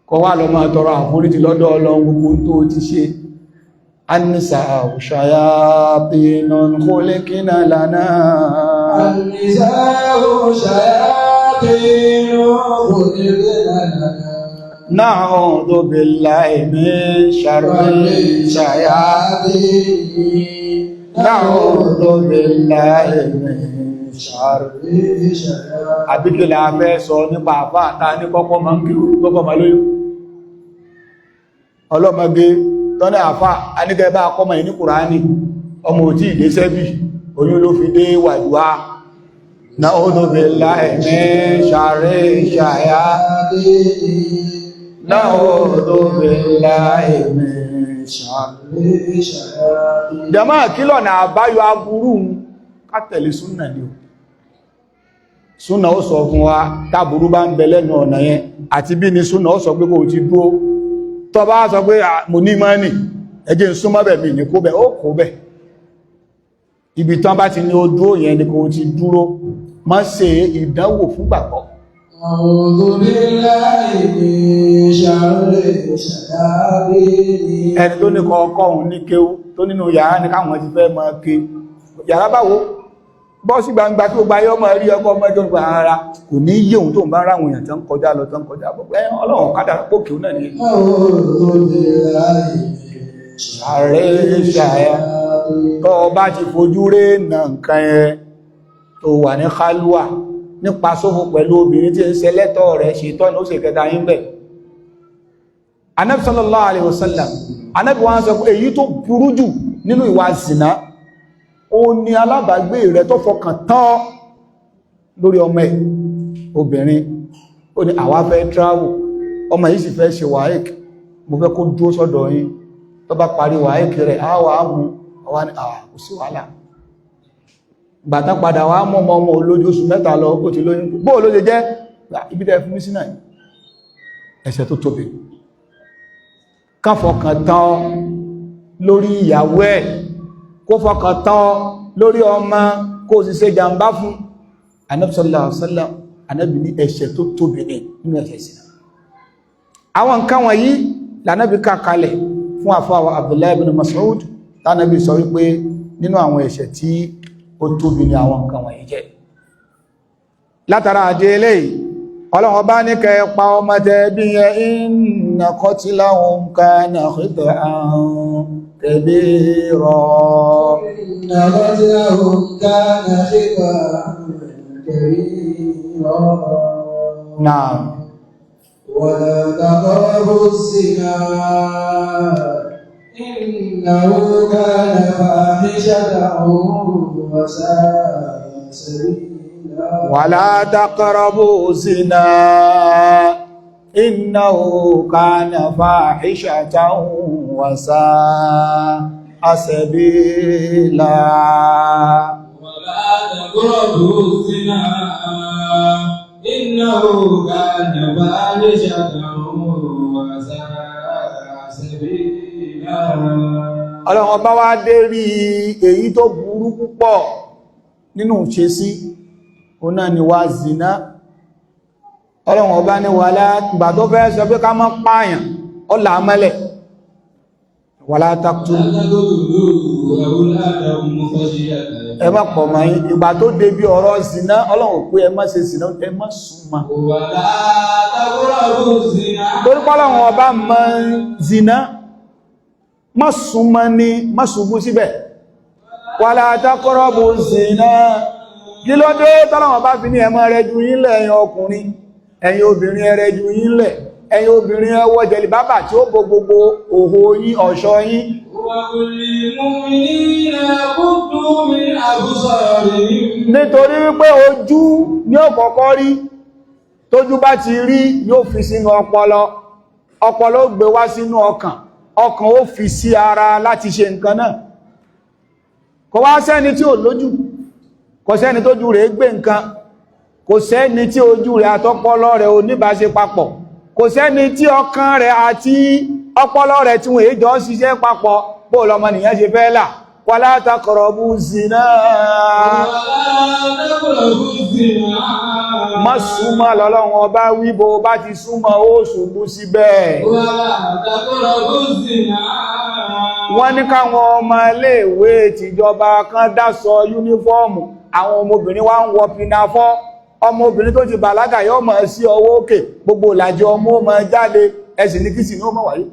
kó wá lọ máa tọrọ àforíjì lọ́dọ̀ Ọlọ́run gbogbo tó ti ṣe. النساء شياطين خلقنا لنا. النساء شياطين خلقن لنا. نعوذ بالله من شر الشياطين، نعوذ بالله من شر. Àbíkí la fẹ́ sọ nípa àfá àta ní kọ́kọ́ máa ń kí kọ́kọ́ máa lóyún ọlọ́mọge tọ́nà? Àfá aníkẹ́ bá kọ́mọ̀ ní Kùránì, ọmọ òtí ìdésẹ́bì. Oyún ló fi dé wàdúwà. Na'udhu billahi min sharri ṣàyà. Na'udhu billahi min sharri. Jàmáà, kí lọ̀nà àbáyọ aburú? Ká tẹ̀lé súnà ni o. Súnà ó sọ fún wa táburú bá ń bẹ lẹ́nu ọ̀nà yẹn àti bí ni súnà ó sọ pé kò ti dúó. Tó bá sọ pé mo ní mọ́nì, ẹ jẹ́ n súnmọ́ bẹ̀, mi ní kó bẹ̀, ó kó bẹ̀. Ibi tán bá ti ní ó dúó yẹn ni kò ti dúró. Má ṣe ìdánwò fún gbàgbọ́. أعوذ بالله من شر الشياطين. Ẹni tó ní kọ́ọ̀kọ́ òun ní kéwú, tó nínú yàrá ní káwọn ti fẹ́ máa ké. Yàrá báwo? Bọ́ sí gbangba tí ó gba yọ́ máa rí ọkọ̀ ọmọ ẹjọ́ nípa ara kò ní yé òun tó ń bá ráwọn èèyàn tó ń kọjá lọ, tó ń kọjá bọ̀. Ẹ Ọlọ́run kádàrá pókè náà ni. أعوذ بالله من Ààrẹ ṣàyà. Tó o bá ti fojú rẹ̀ nà nǹkan yẹn, tó wà ní kálúà nípa sófò pẹ̀lú obìnrin tí ń ṣe lẹ́tọ̀ rẹ̀, ṣe tọ́nà ó sì kẹta yín bẹ̀. Ànábì sallallahu alaihi wasallam, Ànábì wá ń sọ pé èyí tó burú jù nínú ìwà zìnà, ó ní alábàágbé rẹ̀ tó fọkàn tán lórí ọmọ ẹ̀ obìnrin. Ó ní àwa fẹ́ travel, ọmọ yìí sì fẹ́ ṣe WAEC, mo fẹ́ kó dúró sọ́dọ̀ yín, tó bá parí WAEC rẹ̀ á wà á mú ọwá ní àwà kò sí wàhálà. Gbàtán padà wá mọ́ ọmọ ọmọ olójú oṣù 3 lọ, ó ti lóyún. Bóò ló ṣe jẹ́? Ibi tẹ́ fún mi sí náà, ẹ̀ṣẹ̀ tó tóbi. Ká fọkàn tán lórí ìyàwó ẹ̀, kó fọkàn tán lórí ọmọ, kó sì ṣe jàǹbá fún. Ànábì sallallahu alaihi wasallam, Ànábì ní ẹ̀ṣẹ̀ tó tóbi ní nínú ẹ̀ṣẹ̀ ìsìnà. Àwọn nǹkan wọ̀nyí lànàbí ká kalẹ̀ fún àfáwà Abdullahi ibn Mas'ud, tánàbí sọ wípé nínú àwọn ẹ̀ṣẹ̀ tí ó tóbi ní àwọn nǹkan wọ̀nyí jẹ́. Látara àdé eléyìí, Ọlọ́run bá ní kẹ́ pa ọmọ tẹ bí yẹn, inna qatlahum kana khita'an kabira. إن قتلهم كان خطأ كبيرا. Náà. ولا تقربوا الزنا إنه كان فاحشة وساء سبيلا. ولا تقربوا الزنا إنه كان فاحشة وساء سبيلا. ولا تقربوا الزنا إنه كان فاحشة وساء سبيلا. Ọlọ́run ọba wá dé rí èyí tó burú púpọ̀ nínú ṣe sí ọ̀nà ni wá zina. Ọlọ́run ọba ní wà lágbà tó fẹ́ sọ pé ká má pààyàn, ó là á mọ́lẹ̀, wala taqtulu. ولا تقتلوا أولادكم خشية Ẹ má pọ̀ mọ́ yín. Ìgbà tó débi ọ̀rọ̀ zina, Ọlọ́run pé ẹ má ṣe zina, ẹ má súnmọ́. ولا تقربوا الزنا. Torí pé Ọlọ́run ọba mọ zina, má súnmọ́ ní má ṣubú síbẹ̀. Wala taqrabu zina. Kí ló dé tọ́lọ́run bá fi ní ẹ má rẹ ju yín lẹ̀, ẹ̀yin ọkùnrin, ẹ̀yin obìnrin, ẹ rẹ ju yín lẹ̀, ẹ̀yin obìnrin, ẹ wọ jẹ̀lìbábà tí ó bo gbogbo òhò yín, ọ̀ṣọ́ yín? وقل للمؤمنين يغضوا من أبصارهم. Nítorí wípé ojú ní ó kọ́kọ́ rí. Tójú bá ti rí, yóò fi sínú ọpọlọ, ọpọlọ ó gbé wá sínú ọkàn, ọkàn ó fi sí ara láti ṣe nǹkan náà. Kò wá sẹ́ni tí ò lójú, kò sẹ́ni tójú rẹ̀ gbé nǹkan, kò sẹ́ni tí ojú rẹ̀ àtọpọlọ rẹ̀ ò níbáṣe papọ̀, kò sẹ́ni tí ọkàn rẹ̀ àti ọpọlọ rẹ̀ tí wọ́n èjọ ṣiṣẹ́ papọ̀. Bó lọmọ nìyẹn ṣe fẹ́ là? Wala taqrabu zina. ولا تقربوا الزنا. Má súnmọ́ lọ́lọ́run ọba wíbo, bá ti súnmọ́, ó ṣubú síbẹ̀. ولا تقربوا الزنا. Wọ́n ní káwọn ọmọ iléèwé tìjọba kan dáṣọ uniform, àwọn ọmọbìnrin wá ń wọ pinafore. Ọmọbìnrin tó ti bàlágà yóò mọ̀ sí ọwọ́ òkè, gbogbo ìlàjì ọmọ ó mọ̀ jáde. Ẹ̀sìn ní kìsì ní ó mọ̀ wáyé.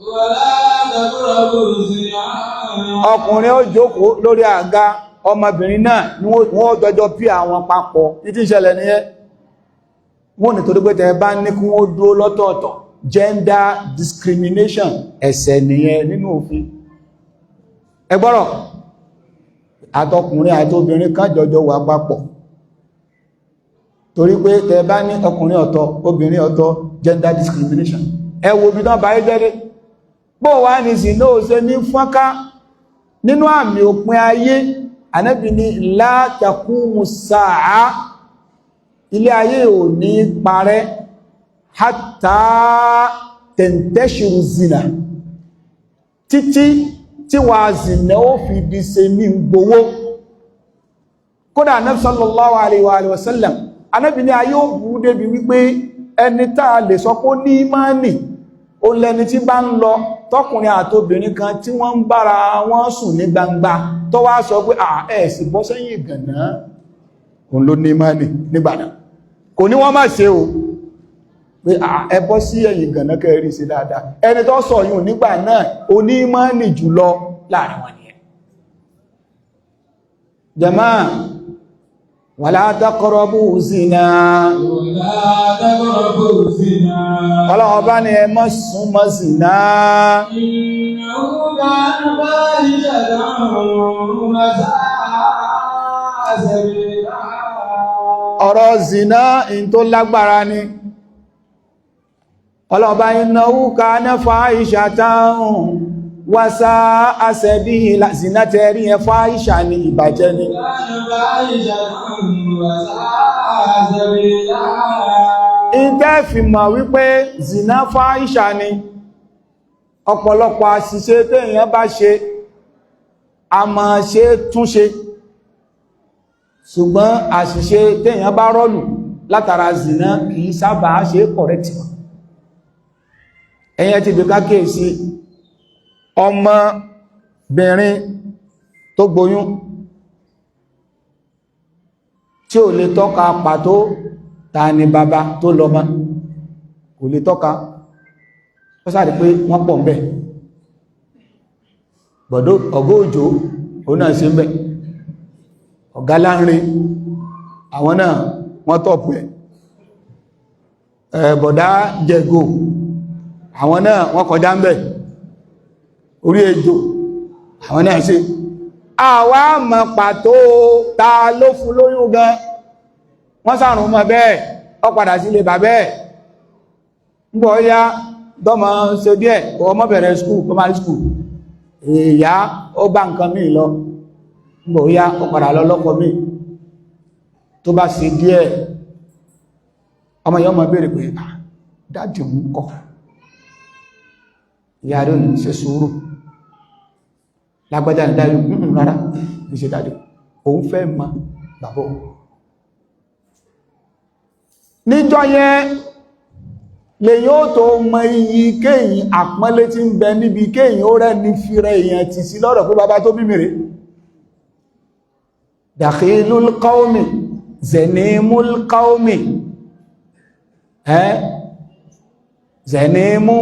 ولا تقربوا الزنا. Ọkùnrin ó jókòó lórí àga, ọmọbìnrin náà ni wọ́n jọjọ pí àwọn papọ̀. Títí ìṣẹ̀lẹ̀ nìyẹn. Wọ́n ní torí pé tẹ́ bá ní kí wọ́n dúró lọ́tọ̀ọ̀tọ̀, gender discrimination, ẹ̀ṣẹ̀ nìyẹn nínú òfin. Ẹ gbọ́rọ̀, Àtọkùnrin àtobìnrin kan jọjọ wà papọ̀, torí pé tẹ bá ní ọkùnrin ọ̀tọ̀, obìnrin ọ̀tọ̀, gender discrimination. Ẹ wo bí tán bá yé jẹ́dé bó wá ní sí náà ṣe ní fọ́nká nínú àmì òpin ayé. Ànábì ní la taqumu sáà, ilé ayé ò ní parẹ́, hatta tantashiru zina, títí tí wà zina ó fi di ṣe mí gbowó. Kódà Ànábì sallallahu alaihi wa sallam, Ànábì ní ayé ò burú débi wípé ẹni tá a lè sọ pé ó ní ìmánì, ó lẹni tí bá ń lọ, tọkùnrin àtobìnrin kan tí wọ́n ń bára wọn sùn ní gbangba, tó wá sọ pé à ẹ̀ sì bọ́ sẹ́yìn ìgànná, òun ló ní ìmánì nígbà náà. Kò ní wọ́n má ṣe o, pé ẹ bọ́ sí ẹ̀yìn ìgànná kẹrí sí dáadáa. Ẹni tó sọ yìí nígbà náà, ó ní ìmánì jùlọ láàrin wọn nìyẹn. Jàmáà, wala taqrabu zina. ولا تقربوا الزنا. Ọlọ́run bá ní ẹ má súnmọ́ zina. إنه كان فاحشة وساء سبيلا. Ọ̀rọ̀ zina, in tó lágbára ni. Ọlọ́run bá innahu kana fahishatan wa sa'a sabila. Zina tẹ́rí ẹ, fáìṣà ni, ìbàjẹ́ ni. كان فاحشة وساء سبيلا. Ìtẹ́ fi mọ̀ wípé zina fáìṣà ni, ọ̀pọ̀lọpọ̀ àṣìṣe téèyàn bá ṣe, a máa ṣe túnṣe, ṣùgbọ́n àṣìṣe téèyàn bá rọ́lù látara zina kìí sábà ṣe correct mọ́. Ẹ̀yẹn ti bí kákèsí ọmọbìnrin tó gboyún tí ò lè tọ́ka pàtó ta ni bàbá tó lọ́mọ, kò lè tọ́ka. Ó sáré pé wọ́n pọ̀ ń bẹ̀, gbọ̀dọ̀ ọgọ́ òjò òun náà ṣe ń bẹ̀, ọ̀gá láńrin àwọn náà wọ́n tọ̀pù ẹ̀, bọ̀dá jẹgò àwọn náà wọ́n kọjá ń bẹ̀, orí ejò àwọn náà ṣe. Àwa mọ̀ pàtó ta ló fún lóyún gan. Wọ́n sàrùn mọ́ bẹ́ẹ̀, ó padà sílé bàbẹ́ ẹ̀. Ń bọ̀ ya dọ́mọ ṣe díẹ̀, ọmọ bẹ̀rẹ̀ school, primary school, ìyá ó bá nǹkan míì lọ. Ń bọ̀ ya ó padà lọ lọ́kọ míì. Tó bá ṣe díẹ̀, ọmọ yẹn ọmọ béèrè pé, "Ah, daddy ń kọ́?" Ìyá rẹ̀ ò ní ṣe sùúrù, lágbájá ní daddy. Ń rárá, ní ṣe daddy, òun fẹ́ mọ bàbá òun. Níjọ́ yẹn lè yóò tó mọ iyì kéyìn, àpọ́nlé tí ń bẹ níbi kéyìn ó rẹ́ ní fírẹ èèyàn ti sí lọ́rọ̀ pé bàbá tó bí mi rèé. Dakhilul qawmi, zenimul qawmi, ẹ́ zenimu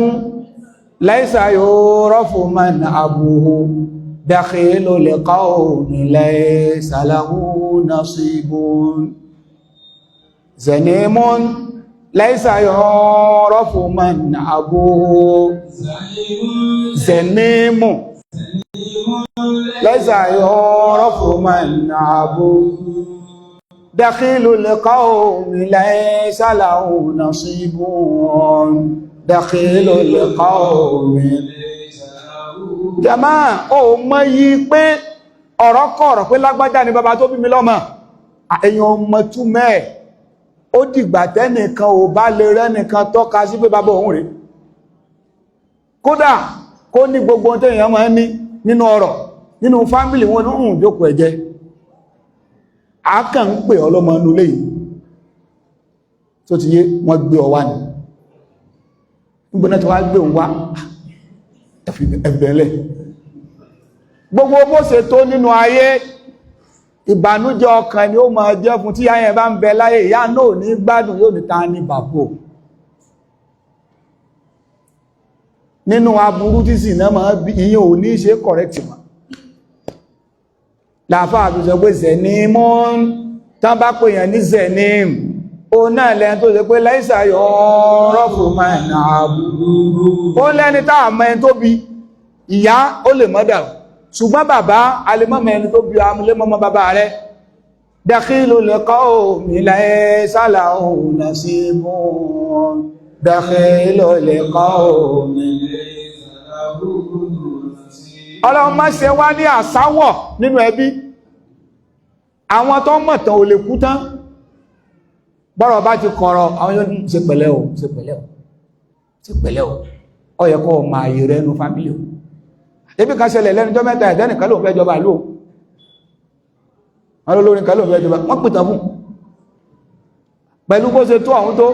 laysa yurafu man abuhu, dakhilul qawmi laysa lahu nasibun, zenimun laysa yurafu man abuhu, zenimu laysa yurafu man abuhu, dakhilul qawmi laysa lahu nasibun, dakhilul qawmi. Jama, ó mọ̀ yí pé ọ̀rọ̀ kọ̀rọ̀ pé lágbájá ni bàbá tó bí mi lọ́mọ, èèyàn ọmọ túmẹ̀ ẹ̀. Ó dìgbà tẹ́nìkan ò bá lè rẹ́nìkan tọ́ka sí pé bàbá òun rèé. Kódà kó ní gbogbo ohun téèyàn máa ń ní nínú ọ̀rọ̀ nínú family wọn, ní òun jókòó ẹ̀jẹ̀ a kàn ń pè ọlọ́mọ inú ilé yìí tó ti yé wọ́n gbé ọ wá ní nígbóná tí wá gbé òun wá ẹ̀fẹ̀lẹ̀. Gbogbo bó ṣe tó nínú ayé, ìbànújẹ́ ọkàn ni ó máa jẹ́ fún. Tí ayẹ bá ń bẹ láyé, ìyá náà ní gbádùn, yóò ní ta ní bàbò. Nínú aburú tí sì náà máa bí, ìyẹn ò ní ṣe correct mọ́. Láàfáà fi sọ pé zẹ̀nímọ́, tán bá pè yàn ní zẹ̀ním, ó náà lẹ́ni tó ṣe pé láìsà yọ rọ́fù máa nà àbúrú, ó lẹ́ni tá àmọ́ ẹni tó bí ìyá, ó lè mọ́dà. Ṣùgbọ́n bàbá alẹ́mọ́mọ́ ẹni tó bí amúlẹ́mọ́mọ́ bàbá rẹ̀. Dakhilul qawmi laysa lahu nasibun, dakhilul qawmi. Ọlọ́run má ṣe wá ní àsáwọ̀ nínú ẹbí. Àwọn tó mọ̀tàn ò lè kú tán. Bọ́rọ̀ bá ti kọ̀rọ̀, àwọn yóò ṣe pẹ̀lẹ́ o, ṣe pẹ̀lẹ́ o, ṣe pẹ̀lẹ́ o, ó yẹ kó ma ayé rẹ̀ nú fámílì o. Ebi kan ṣẹlẹ̀ lẹ́nu jọ́ mẹ́ta, ẹ̀dẹ́nìkan ló fẹ́ jọba ló, wọ́n lórin kan ló fẹ́ jọba, wọ́n pìtàn fún pẹ̀lú bó ṣe tó àwọn tó,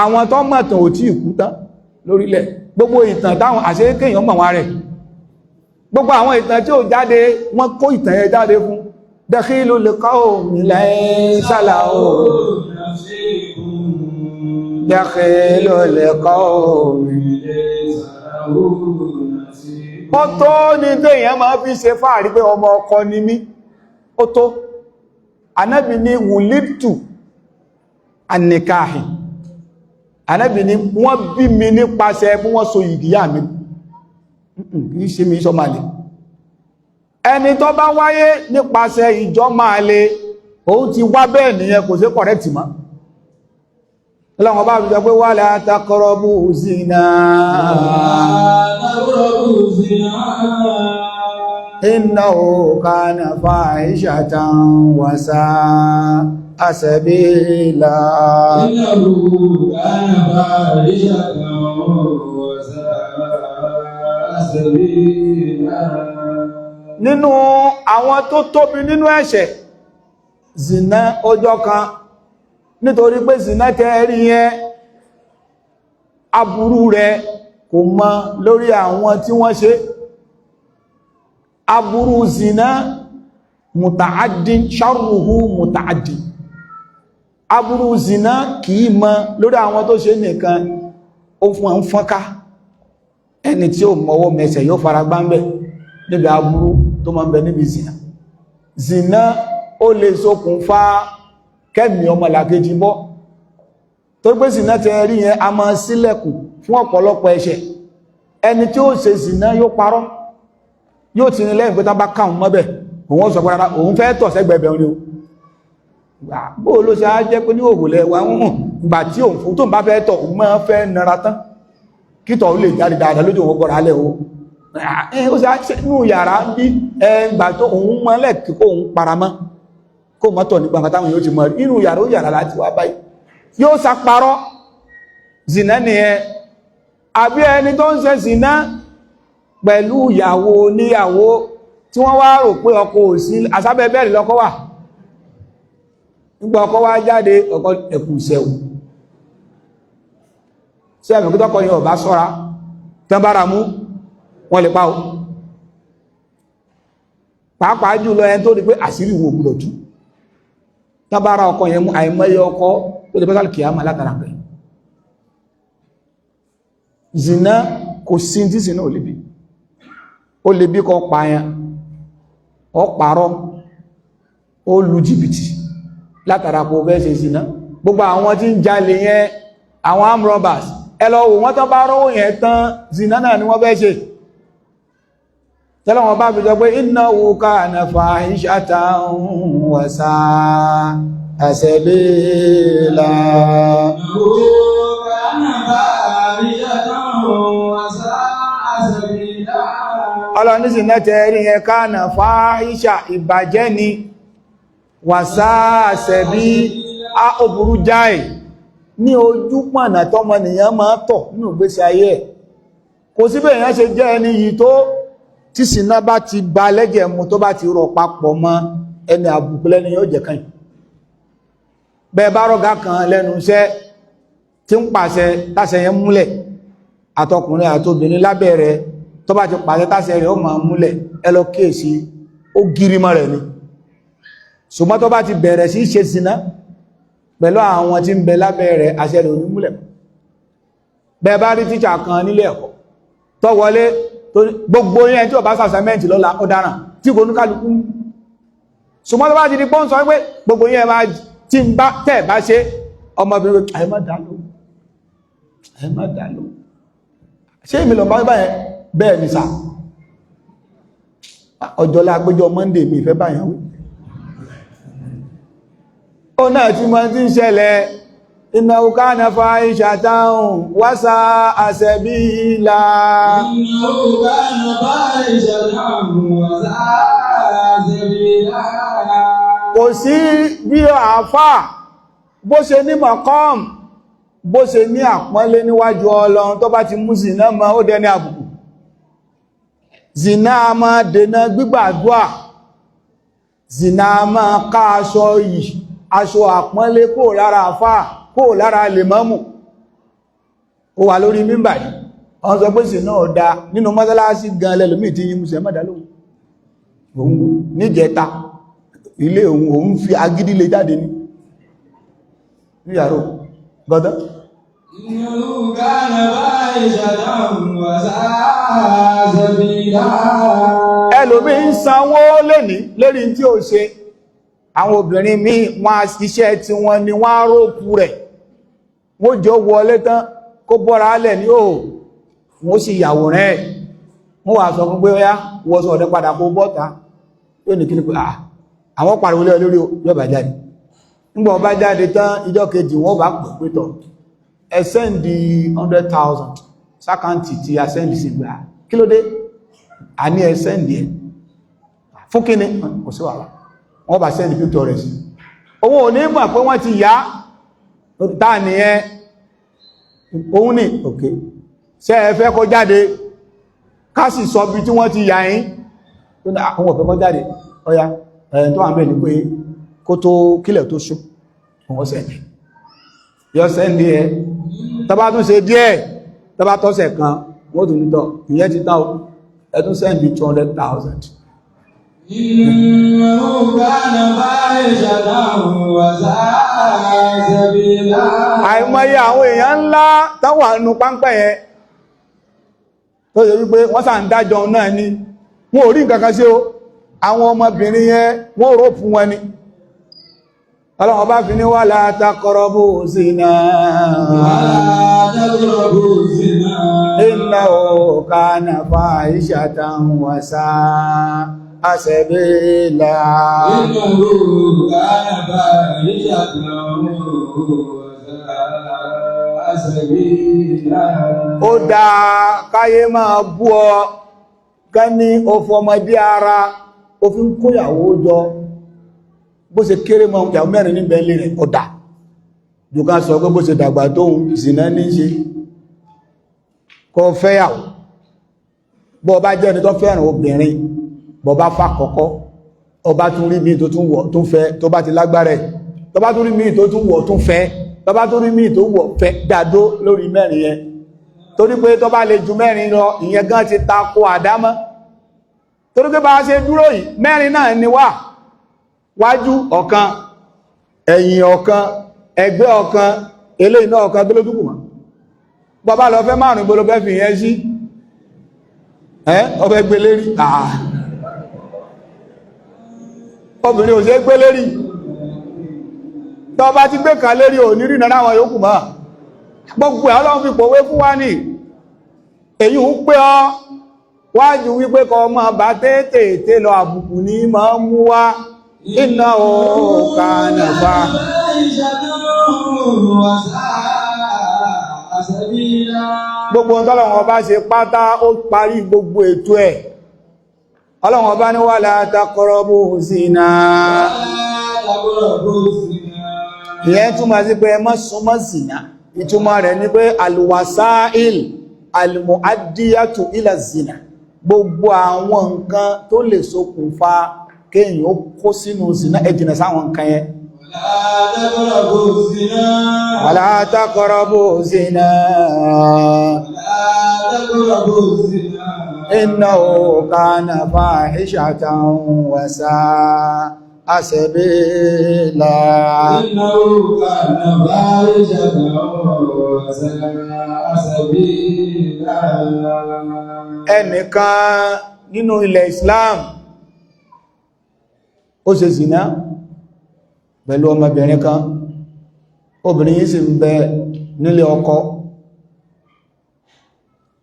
àwọn tó mọ̀tàn ò tí ì kú tán lórílẹ̀. Gbogbo ìtàn táwọn àṣekéèyàn mọ̀ wọn rẹ̀, gbogbo àwọn ìtàn tí ó jáde, wọ́n kó ìtàn yẹn jáde fún. Dakhilul qawmi laysa lahu, dakhilul qawmi. Ó tó ní téèyàn máa fi ṣe fáàrí pé ọmọ ọkọ ni mí. Ó tó. Anábì ní wùlítù annikahi. Anábì ní wọ́n bí mi nípasẹ̀ bí wọ́n so ìdíyà mi, kìí ṣe mi sọ máa lè. Ẹni tó bá wáyé nípasẹ̀ ìjọ máa lè, òun ti wá bẹ́ẹ̀ nìyẹn, kò sí correct mọ́. Lọ́wọ́n bá fi sọ pé wala taqrabu zina, innahu kana fahishatan wa sa'a sabila. Innahu kana fahishatan wa sa'a sabila. Nínú àwọn tó tóbi nínú ẹ̀ṣẹ̀, zina ọjọ́ kan, nítorí pé zina tẹ́rí yẹn, aburú rẹ̀ kò mọ lórí àwọn tí wọ́n ṣe. Aburú zina muta'addin, sharruhu muta'addin. Aburú zina kìí mọ lórí àwọn tó ṣe nìkan, ó fún àwọn fọ́nká. Ẹni tí ó mọwọ́ mẹsẹ̀ yóò fara gbá ń bẹ̀ níbi aburú tó máa ń bẹ níbi zina. Zina ó lè ṣokùnfà kẹ́mì ọmọlàkejì bọ́, tó gbé zina tẹ rí yẹn, a máa sílẹ̀kùn fún ọ̀pọ̀lọpọ̀ ẹ̀ṣẹ̀. Ẹni tí ó ṣe zina yóò parọ́, yóò ti ní lẹ́yìn pé tán bá káwọn mọ́bẹ̀, òun sọ pé rárá, òun fẹ́ tọ̀ sẹ́gbẹ̀ẹ́bẹ̀ ni o. Bó ló ṣe á jẹ́ pé ní òwòlẹ̀ wa ń hàn gbà tí òun fún tó ń bá fẹ́ tọ̀, òun máa fẹ́ nara tán kítọ̀ ó lè jáde dáadáa lójú òun gbọ́ra alẹ́ o. Ó ṣe á ṣe nínú yàrá bí ẹgbà tó òun mọ́lẹ̀ kí kó òun paramọ́ kó mọ́tọ̀ nípa nǹkan táwọn yóò ti mọ̀ inú yàrá, ó yàrá láti wá báyìí, yóò sàparọ́. Zìnà nìyẹn. Àbí ẹni tó ń ṣe zìnà pẹ̀lú ìyàwó níyàwó tí wọ́n wá rò pé ọkọ ò sí, àsábẹ́ bẹ́ẹ̀rẹ̀ lọ́kọ wà. Nígbà ọkọ wá jáde, ọkọ ẹkù ìṣẹ̀wò sí ẹ̀mọ̀ kí tọ́kọ yẹn ọ̀bá sọ́ra tán bára mú, wọ́n lè pa ó. Pàápàá jùlọ ẹni tó rí pé àṣírí wọn ò gbọdọ̀ tú, tán bára ọkọ yẹn mú, àìmọye ọkọ tó lè pẹ́sàlì kìámà látara pẹ̀ zina. Kò sí tí zina ò lè bí. Ó lè bí kó pààyàn, ó parọ́, ó lu jìbìtì látara kó fẹ́ ṣe zina. Gbogbo àwọn tí ń jalè yẹn, àwọn armed robbers, ẹ lọ wò wọ́n, tán bá rówó yẹn tán, zina náà ni wọ́n fẹ́ ṣe. Tẹ́lẹ̀ wọn bá fi sọ pé innahu kana fahishatan wa sa'a sabila. Ọlọ́ní sì náà tẹ́rí yẹn, kana fáhíṣà, ìbàjẹ́ ni, wa sa'a sabila, ó burú jáì ní ojú pọ̀nà tọ́mọnìyàn máa tọ̀ nínú ìgbésí ayé ẹ̀. Kò sí bẹ́ẹ̀ yẹn ṣe jẹ́ ẹni yìí tó, tí sìná bá ti ba lẹ́jẹ̀ mu, tó bá ti rọ̀ papọ̀ mọ́, ẹni àbùkù lẹ́ni yóò jẹ́ kàn. Bẹ́ẹ̀ bá rọ̀gá kan lẹ́nu iṣẹ́ tí ń pàṣẹ, táṣẹ yẹn múlẹ̀, àtọkùnrin àtobìnrin lábẹ́ rẹ̀, tó bá ti pàṣẹ táṣẹ rẹ̀ ó máa múlẹ̀, ẹ lọ kíyèsí, ó gírí mọ́ rẹ̀ ni. Ṣùgbọ́n tó bá ti bẹ̀rẹ̀ sí ṣe sìná pẹ̀lú àwọn tí ń bẹ lábẹ́ rẹ̀, àṣẹ rẹ̀ ò ní múlẹ̀. Bẹ́ẹ̀ bá rí tíṣà kan nílé ẹ̀kọ́ tó wọlé, gbogbo yẹn tí ó bá sàṣẹ́mẹ́ntì lọ́la, ó dáràn tí kò ní kálukú. Ṣùgbọ́n tó bá ti di pọ́n sọ pé gbogbo yẹn máa tí ń bá tẹ́ bá ṣe, ọmọbìnrin, ẹ má dá lóhùn, ẹ má dá lóhùn, ṣé èmi lọ bá báyẹn? Bẹ́ẹ̀ ni sà. Ọjọ́ lápéjọ Monday mi ìfẹ́ báyàn wí. Ó náà tí mọ́ tí ń ṣẹlẹ̀. Innahu kana fahishatan wa sa'a sabila. إنه كان فاحشة وساء سبيلا. Kò sí bí àáfà bó ṣe ní mọ̀kọ́m, bó ṣe ní àpọ́nlé níwájú Ọlọ́run, tó bá ti mú zìnà mọ́, ó dẹni àbùkù. Zìnà a máa dènà gbígbàdúà. Zìnà a máa ká aṣọ yìí, aṣọ àpọ́nlé kó lára àfà, kó lára lèmọ́mù. Ó wà lórí mímbà yìí, wọ́n sọ pé zìnà ọ̀dá nínú mọ́sálásí gan lẹ́lòmíì tí yín mú sẹ mọ́dá lóhun. Òun níjẹta ilé òun, òun fi agídí lè jáde ní ní yàrá gọ́dọ́. إنه كان فاحشة وساء سبيلا. Ẹlòmí ń sanwó lẹ́ní lérí tí ó ṣe. Àwọn obìnrin míì, wọ́n á iṣẹ́ tí wọ́n ni wọ́n á rópù rẹ̀, wọ́n jọ wọlé tán, kó bọ́ra alẹ̀ ní òò, wọ́n sì yàwòrán ẹ̀. Wọ́n wà sọ fún pé ó yá, wọ́n sọ ọ̀dẹ́ padà, kó bọ́ta. Yóò ní kíní pé àwọn pariwo lé lórí, yóò bá jáde. Nígbà wọ́n bá jáde tán, ìjọ́ kejì, wọ́n bá pè pé tọ̀, ẹ send 100,000 sí account tí a send sí. Gbà kí ló dé? A ní ẹ send ẹ̀ fún kíní. Kò sí wàhálà, wọ́n bá send picture rẹ̀ sí. Owó ò ní mọ̀ pé wọ́n ti yá táà nìyẹn. Òun ní òkè ṣé ẹ fẹ́ kó jáde, ká sì sọ bí tí wọ́n ti yà yín? Tó ní àwọn ọ̀fẹ́ kó jáde. Ọya, ẹ̀yìn tó wà ń bẹ̀ ní pé kó tó kílẹ̀ tó ṣú, òun send, yọ send ẹ. Tọba tún ṣe díẹ̀, tọba tọ́sẹ̀ kan, wọ́n tún nítọ̀ ìyẹn ti tán o, ẹ tún send 200,000. إنه كان فاحشة وساء سبيلا. Àìmọye àwọn èèyàn ńlá táwọn àánú páńpẹ́ yẹn tó ṣe wípé wọ́n sà ń dájọ́ náà ni, wọn ò rí nǹkan kan sí o. Àwọn ọmọbìnrin yẹn, wọ́n rò fún wọn ni. Ọlọ́run bá fi ní wala taqrabu zina. ولا تقربوا الزنا. Innahu kana fahishatan wa sa'a sabila. إنه كان فاحشة وساء سبيلا. Ó dáa káyé máa bú ọ, ká ní o fọmọdé ara o fi ń kóyàwó jọ, bó ṣe kéré mọ́, ìyàwó mẹ́rin ní bẹ́ẹ̀lẹ̀ rẹ̀, ó dà jù ká sọ pé bó ṣe dàgbà tóun, ìsìná ní ṣe. Kó fẹ́yàwó, bó bá jẹ́ ẹni tó fẹ́ràn obìnrin, bó bá fà kọ́kọ́, ọba tún rí míì tó tún wọ̀ tó fẹ́, tó bá ti lágbára ẹ̀, tó bá tún rí míì tó tún wọ̀ tó fẹ́, tó bá tún rí míì tó wọ̀ fẹ́, dàdó lórí mẹ́rin yẹn, torí pé tó bá lè ju mẹ́rin lọ, ìyẹn gan ti tako àdámọ́. Torí pé bá a ṣe dúró yìí, mẹ́rin náà ni wà: wájú ọ̀kan, ẹ̀yìn ọ̀kan, ẹgbẹ́ ọ̀kan, eléyìí náà ọ̀kan. Tó lójúkù mọ́, bàbá lọ fẹ́ márùn-ún, gbọ́lọ́ fẹ́ fi yẹn sí ẹ́? Ọfẹ́ gbé lérí? Àà, obìnrin ò ṣe gbé lérí. Tó bá ti gbé kan lérí, ò ní rí náà àwọn yòókù mọ́. Gbogbo ẹ̀, Ọlọ́run fi pòwe fún wa ní èyí ń pé ọ wájú wípé kọ ọmọ bá tètè lọ, àbùkù ní máa ń mú wá. Iná ò kànàfà. فاحشة وساء سبيلا. Gbogbo ohun tọ́lọ́run ọba ṣe pátá, ó parí gbogbo ètò ẹ̀. Ọlọ́run ọba ní wala taqrabu zina. ولا تقربوا الزنا. Ìyẹn túmọ̀ sí pé ẹ má súnmọ́ zina. Ìtumọ̀ rẹ̀ ni pé alwasail almuaddiyatu ila zina, gbogbo àwọn nǹkan tó lè ṣokùnfà kéèyàn ó kó sínú zina, ẹ jìnà sáwọn nǹkan yẹn. ولا تقربوا الزنا. Wala taqrabu zina. ولا تقربوا الزنا. Innahu kana fahishatan wa sa'a sabila. إنه كان فاحشة وساء سبيلا. Ẹnìkan nínú ilẹ̀ Islam, ó ṣe zina pẹ̀lú ọmọbìnrin kan. Obìnrin yìí sì ń bẹ nílé ọkọ.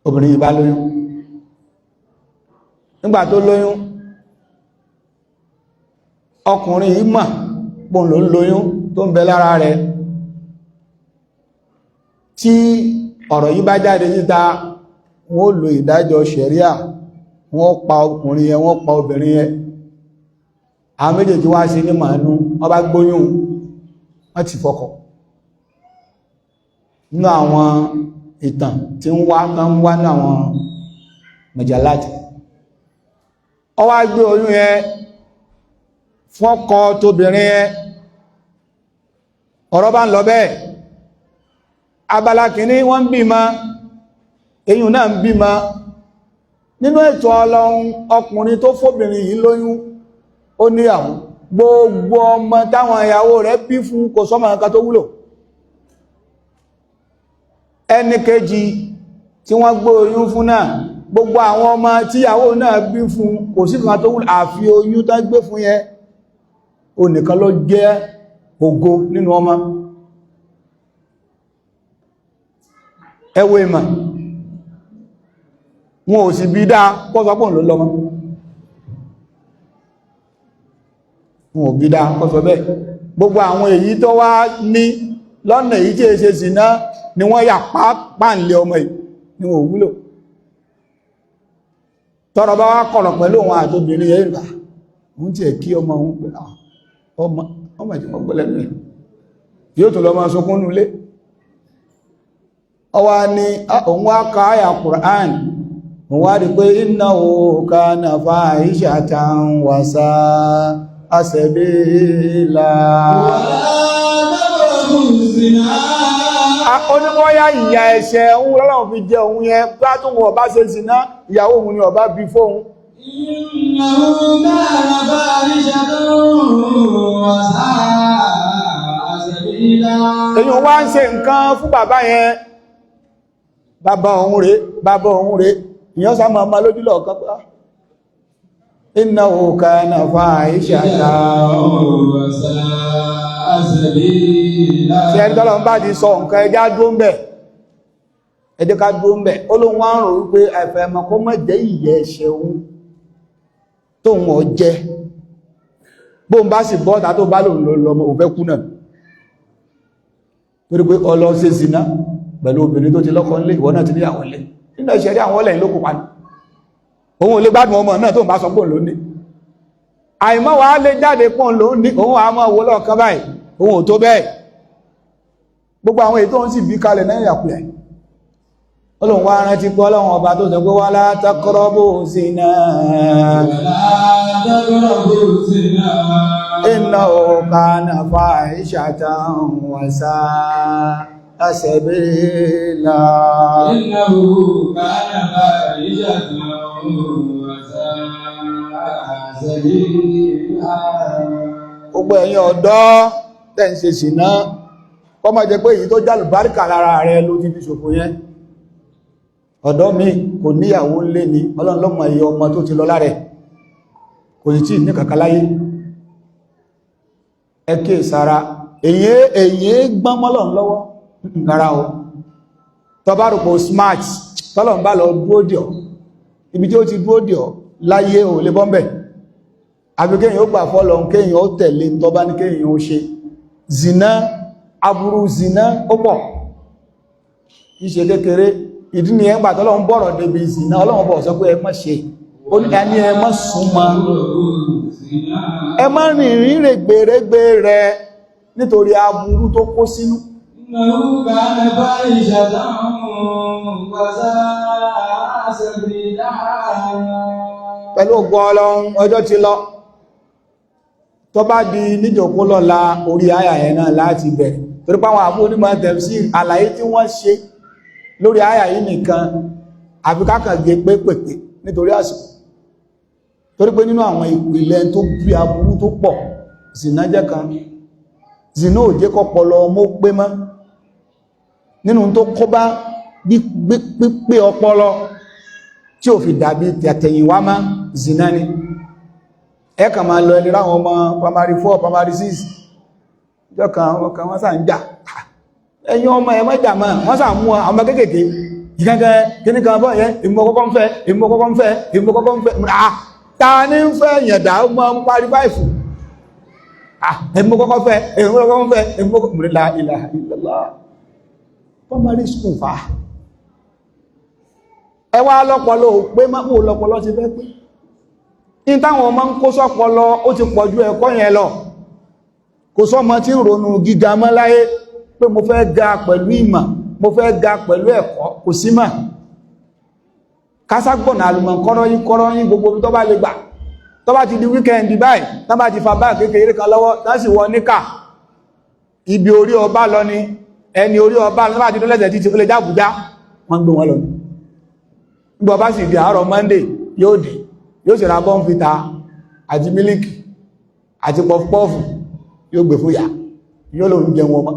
Obìnrin yìí bá lóyún. Nígbà tó lóyún, Ọkùnrin yìí mà pòun ló ń lóyún tó ń bẹ lára rẹ̀. Tí ọ̀rọ̀ yìí bá jáde síta, wọ́n lo ìdájọ́ ṣẹ̀ríà, wọ́n pa ọkùnrin yẹn, wọ́n pa obìnrin yẹn. Àwọn méjèèjì wá sí ní màánú, wọ́n bá gbóyún, wọ́n ti fọkọ. Nínú àwọn ìtàn tí ń wá tán ń wá ní àwọn mẹjàláàtì, ó wá gbé oyún yẹn fọ́kọ tóbìnrin yẹn. Ọ̀rọ̀ bá ń lọ bẹ́ẹ̀. Abala kìíní, wọ́n ń bímọ, eyín náà ń bímọ. Nínú ètò Ọlọ́run, ọkùnrin tó fóbìnrin yìí lóyún, ó níyàwó. Gbogbo ọmọ táwọn ìyàwó rẹ̀ bí fún, kò sọ́mọ nǹkan tó wúlò. Ẹni kejì tí wọ́n gbé oyún fún náà, gbogbo àwọn ọmọ tíyàwó náà bí fún, kò sí kan tó wúlò, àfi oyún tó gbé fún yẹn, ó nìkan ló jẹ́ ògo nínú ọmọ. Ẹwọ ìmọ̀, wọn ò sì bí dáa kọ́sọ́pọ̀ ló lọ́mọ, wọn ò bí dáa kọ́sọ́ bẹ́ẹ̀. Gbogbo àwọn èyí tó wá ní lọ́nà èyí tí è ṣe sì náà ni wọ́n yà páàlẹ̀ ọmọ yìí ni wọ́n wúlò. Tọ́rọ bá wá kọ̀rọ̀ pẹ̀lú òun àtobìnrin yẹn rà, òun tí ẹ̀ kí ọmọ òun pẹ̀lú ọmọ ọmọ ìtí wọ́n gbọ́lẹ̀ rẹ̀, yóò tó lọ máa sunkún nulé. Ọwá ní òun wá ka àyà Qur'an, òun wá rí pé innahu kana fahishatan wa sa'a sabila. Onímọ̀ọ́yá ìyà ẹ̀ṣẹ̀ òun lọ́lọ́run fi jẹ òun yẹn, bá tún wọ̀ bá ṣe zìná, ìyàwó òun ni ọba bí fóun. إنه كان فاحشة وساء سبيلا. Èyí wá ń ṣe nǹkan fún bàbá yẹn. Bàbá òun rèé, bàbá òun rèé, ìyẹn sá máa ma lójúlọ̀ ọ̀kan pé innahu kana fahishatan. وساء سبيلا. Ṣe ẹni tọ́lọ́ bá ti sọ nǹkan, ẹjá dúró ń bẹ̀, ẹjẹ́ ká dúró ń bẹ̀. Ó lóun wá ń rò wípé àìfẹ̀mọ̀ kó má jẹ́ ìyẹ́ ẹ̀ṣẹ̀ òun tóun ọ̀ jẹ́, bóun bá sì bọ́ta tó bá lòun lọ òun fẹ́ kú náà, torí pé ọlọ́ ṣe zina pẹ̀lú obìnrin tó ti lọ́kọ ńlé, ìwọ náà ti níyàwó ńlé. Nínú ìṣẹ̀rí àwọn ọlẹ́yìn ló kópa ní òun ò lè gbádùn ọmọ náà tó ń bá sọ pé òun ló ní. Àìmọ́ wàá lè jáde pọ́n ló ní òun àmọ́ wo lọ́ọ̀kan báyìí, òun ò tó bẹ́ẹ̀. Gbogbo àwọn èyí tó ń sì bí kalẹ̀ náà yàkuyà. Ọlọ́run wá rántí pé Ọlọ́run ọba tó sọ pé wala taqrabu zina. ولا تقربوا الزنا. Innahu kana fahishatan wa sa'a sabila. إنه كان فاحشة وساء سبيلا. Gbogbo ẹ̀yin ọ̀dọ́ tẹ́ ń ṣe ṣìná, kó má jẹ́ pé èyí tó jálùbáríkà lára rẹ ló ti fi ṣòfò yẹn. Ọ̀dọ́ mi kò níyàwó ńlé ni, Ọlọ́run ló mọ iye ọmọ tó ti lọ lára ẹ̀, kò sì tí ní kàkà láyé. Ẹ kíyè sára. Èyí èyí gbọ́n mọ́lọ́run lọ́wọ́ rárá o. Tọba rò pé smart, tọ́lọ̀ ń bá lọ dúó dì ọ́ ibi tí ó ti dúó dì ọ́ láyé, ò lè bọ́m̀bẹ̀. Àbí kéèyàn ó gbà fọ́lọ̀, kéèyàn ó tẹ̀lé tọ́bá ní kéèyàn ó ṣe. Zina, aburú zina ó pọ̀, ìṣe kékeré. Ìdí ni ẹgbà tọ́lọ̀ ń bọ̀rọ̀ débi zina, Ọlọ́run bọ̀ sọ pé ẹ má ṣe, ó ní ẹni ẹ má súnmọ́, ẹ má rìnrìn rẹ̀gbẹ̀rẹ̀gbẹ̀ rẹ nítorí aburú tó kó sínú. إنه كان فاحشة وساء سبيلا. Pẹ̀lú ògo Ọlọ́run, ọjọ́ ti lọ. Tó bá di níjòkó lọ́la, orí àyà yẹn náà láti bẹ̀rẹ̀, torí pé àwọn àbú onímọ̀ tafsir, àlàyé tí wọ́n ṣe lórí àyà yìí nìkan, àfi kákàn gé pépèpé nítorí àsìkò, torí pé nínú àwọn ìpìlẹ̀ tó bí aburú tó pọ̀, zìnà jẹ́ kan. Zìnà ò jẹ́ kọ́pọlọ ọmọ pé mọ́. Nínú tó kó bá pípé ọpọlọ tí ò fi dàbí tẹ̀yìnwá mọ́, zìnà ni. Ẹ kàn máa lọ ẹni ráwọn ọmọ primary 4, primary 6 jọ kan, ọmọ kan wọ́n sà ń jà. Ẹ̀yin ọmọ ẹ mọ́jà mọ́. Wọ́n sà mú àwọn ọmọ kéékèèké ìkẹ́kẹ́ kíní kan bọ́ yẹn, ìmọ̀ kọ́kọ́ ń fẹ́, ìmọ̀ kọ́kọ́ ń fẹ́, ìmọ̀ kọ́kọ́ ń fẹ́. Ah, ta ní ń fẹ́ yẹ̀dá ọmọ primary 5? Èmi mo kọ́kọ́ fẹ́, èmi mo kọ́kọ́ fẹ́, èmi mo kọ́kọ́ la ilaha illallah. Primary school fa. Ẹ wá lọ́pọlọ ò pé, má wò lọ́pọlọ ti fẹ́ pé. Ní táwọn ọmọ ń kó sọ́pọlọ, ó ti pọ̀ ju ẹ̀kọ́ yẹn lọ. Kò sọ́mọ tí ń ronú gíga mọ́ láyé pé mo fẹ́ ga pẹ̀lú ìmọ̀, mo fẹ́ ga pẹ̀lú ẹ̀kọ́, kò sí mọ̀. Káságbọ̀nà àlùmọ̀ kọ́rọ́ yín kọ́rọ́ yín gbogbo tó bá lè gbà. Tó bá ti di weekend báyìí, tó bá ti fa báyìí kékeré kan lọ́wọ́, tó sì wọ níkà, ibi orí ọba lọ ni, ẹni orí ọba lọ bá ti tó lẹ́sẹ̀ títí ó lè jábùjá, wọ́n gbé wọn lọ. Nígbà ọba sì di àárọ̀ Monday, yóò dé, yóò sì ra Bournvita àti mílíkì àti puff-puff, yóò gbé fún yà, yóò lòun jẹun ọmọ.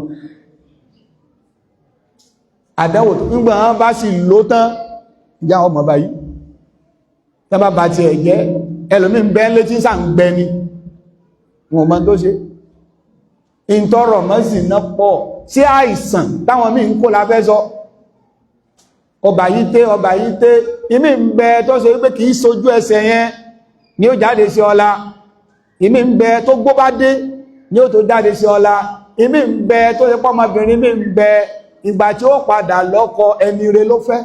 Àdánwò tó nígbà wọn bá sì lò tán, ìjà ọmọ báyìí tẹ́ bá bá ti ẹ̀ jẹ́, ẹlòmí ń bẹ́ létí sà ń gbẹ ni wọn mọ́ tó ṣe ìntọrọ̀ mọ́ sí iná pọ̀ sí àìsàn táwọn míì ń kó la fẹ́ sọ. Ọba yìí tẹ́, ọba yìí tẹ́, ìmí ń bẹ tó ṣe wípé kìí sojú ẹsẹ̀ yẹn ni ó jáde sí ọlá. Ìmí ń bẹ tó gbó bá dé ni ó tó jáde sí ọlá. Ìmí ń bẹ tó ṣe pọ́mọbìnrin, ìmí ń bẹ ìgbà tí ó padà lọ́kọ, ẹni re ló fẹ́,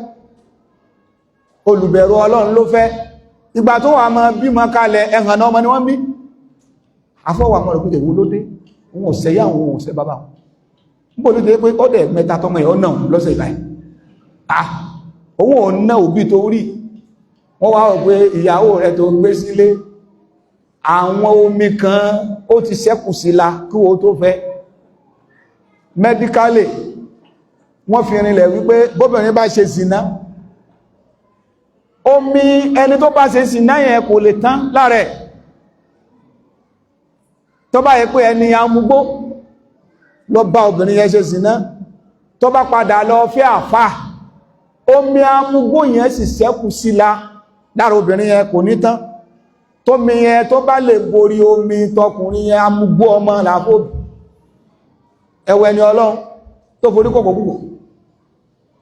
olùbẹ̀rù Ọlọ́run ló fẹ́. Ìgbà tó wà máa bímọ kalẹ̀, ẹ̀hànà ọmọ ni wọ́n bí. Afọ́wà mọ́ rẹ̀ pé èwo ló dé? Wọn ò sẹ́yà, wọn ò sẹ́ bàbá wọn. Níbo ló dé pé ó dẹ̀ mẹ́ta tọmọ ẹ̀ ọ̀nà lọ́sẹ̀ ìbáyìí? Ah, òun ò ná òbí tó rí. Wọ́n wá wọ̀ pé ìyàwó rẹ̀ tó gbé sílé, àwọn omi kan ó ti ṣẹ́kù sí la kí wo tó fẹ́. Medically, wọ́n fi rinlẹ̀ wípé bóbìnrin bá ṣe zìnà, omi ẹni tó bá ṣe zìnà yẹn kò lè tán lára ẹ̀. Tó bá yẹ pé ẹni amúgbó lọ bá obìnrin yẹn ṣe zìnà, tó bá padà lọ fẹ́ àfà, omi amúgbó yẹn sì ṣẹ́kù sí la lára obìnrin yẹn, kò ní tán. Tómi yẹn tó bá lè borí omi tọkùnrin yẹn, amúgbó ọmọ làfóbi. Ẹwẹ́ ni Ọlọ́run tó forí kòkò púpọ̀.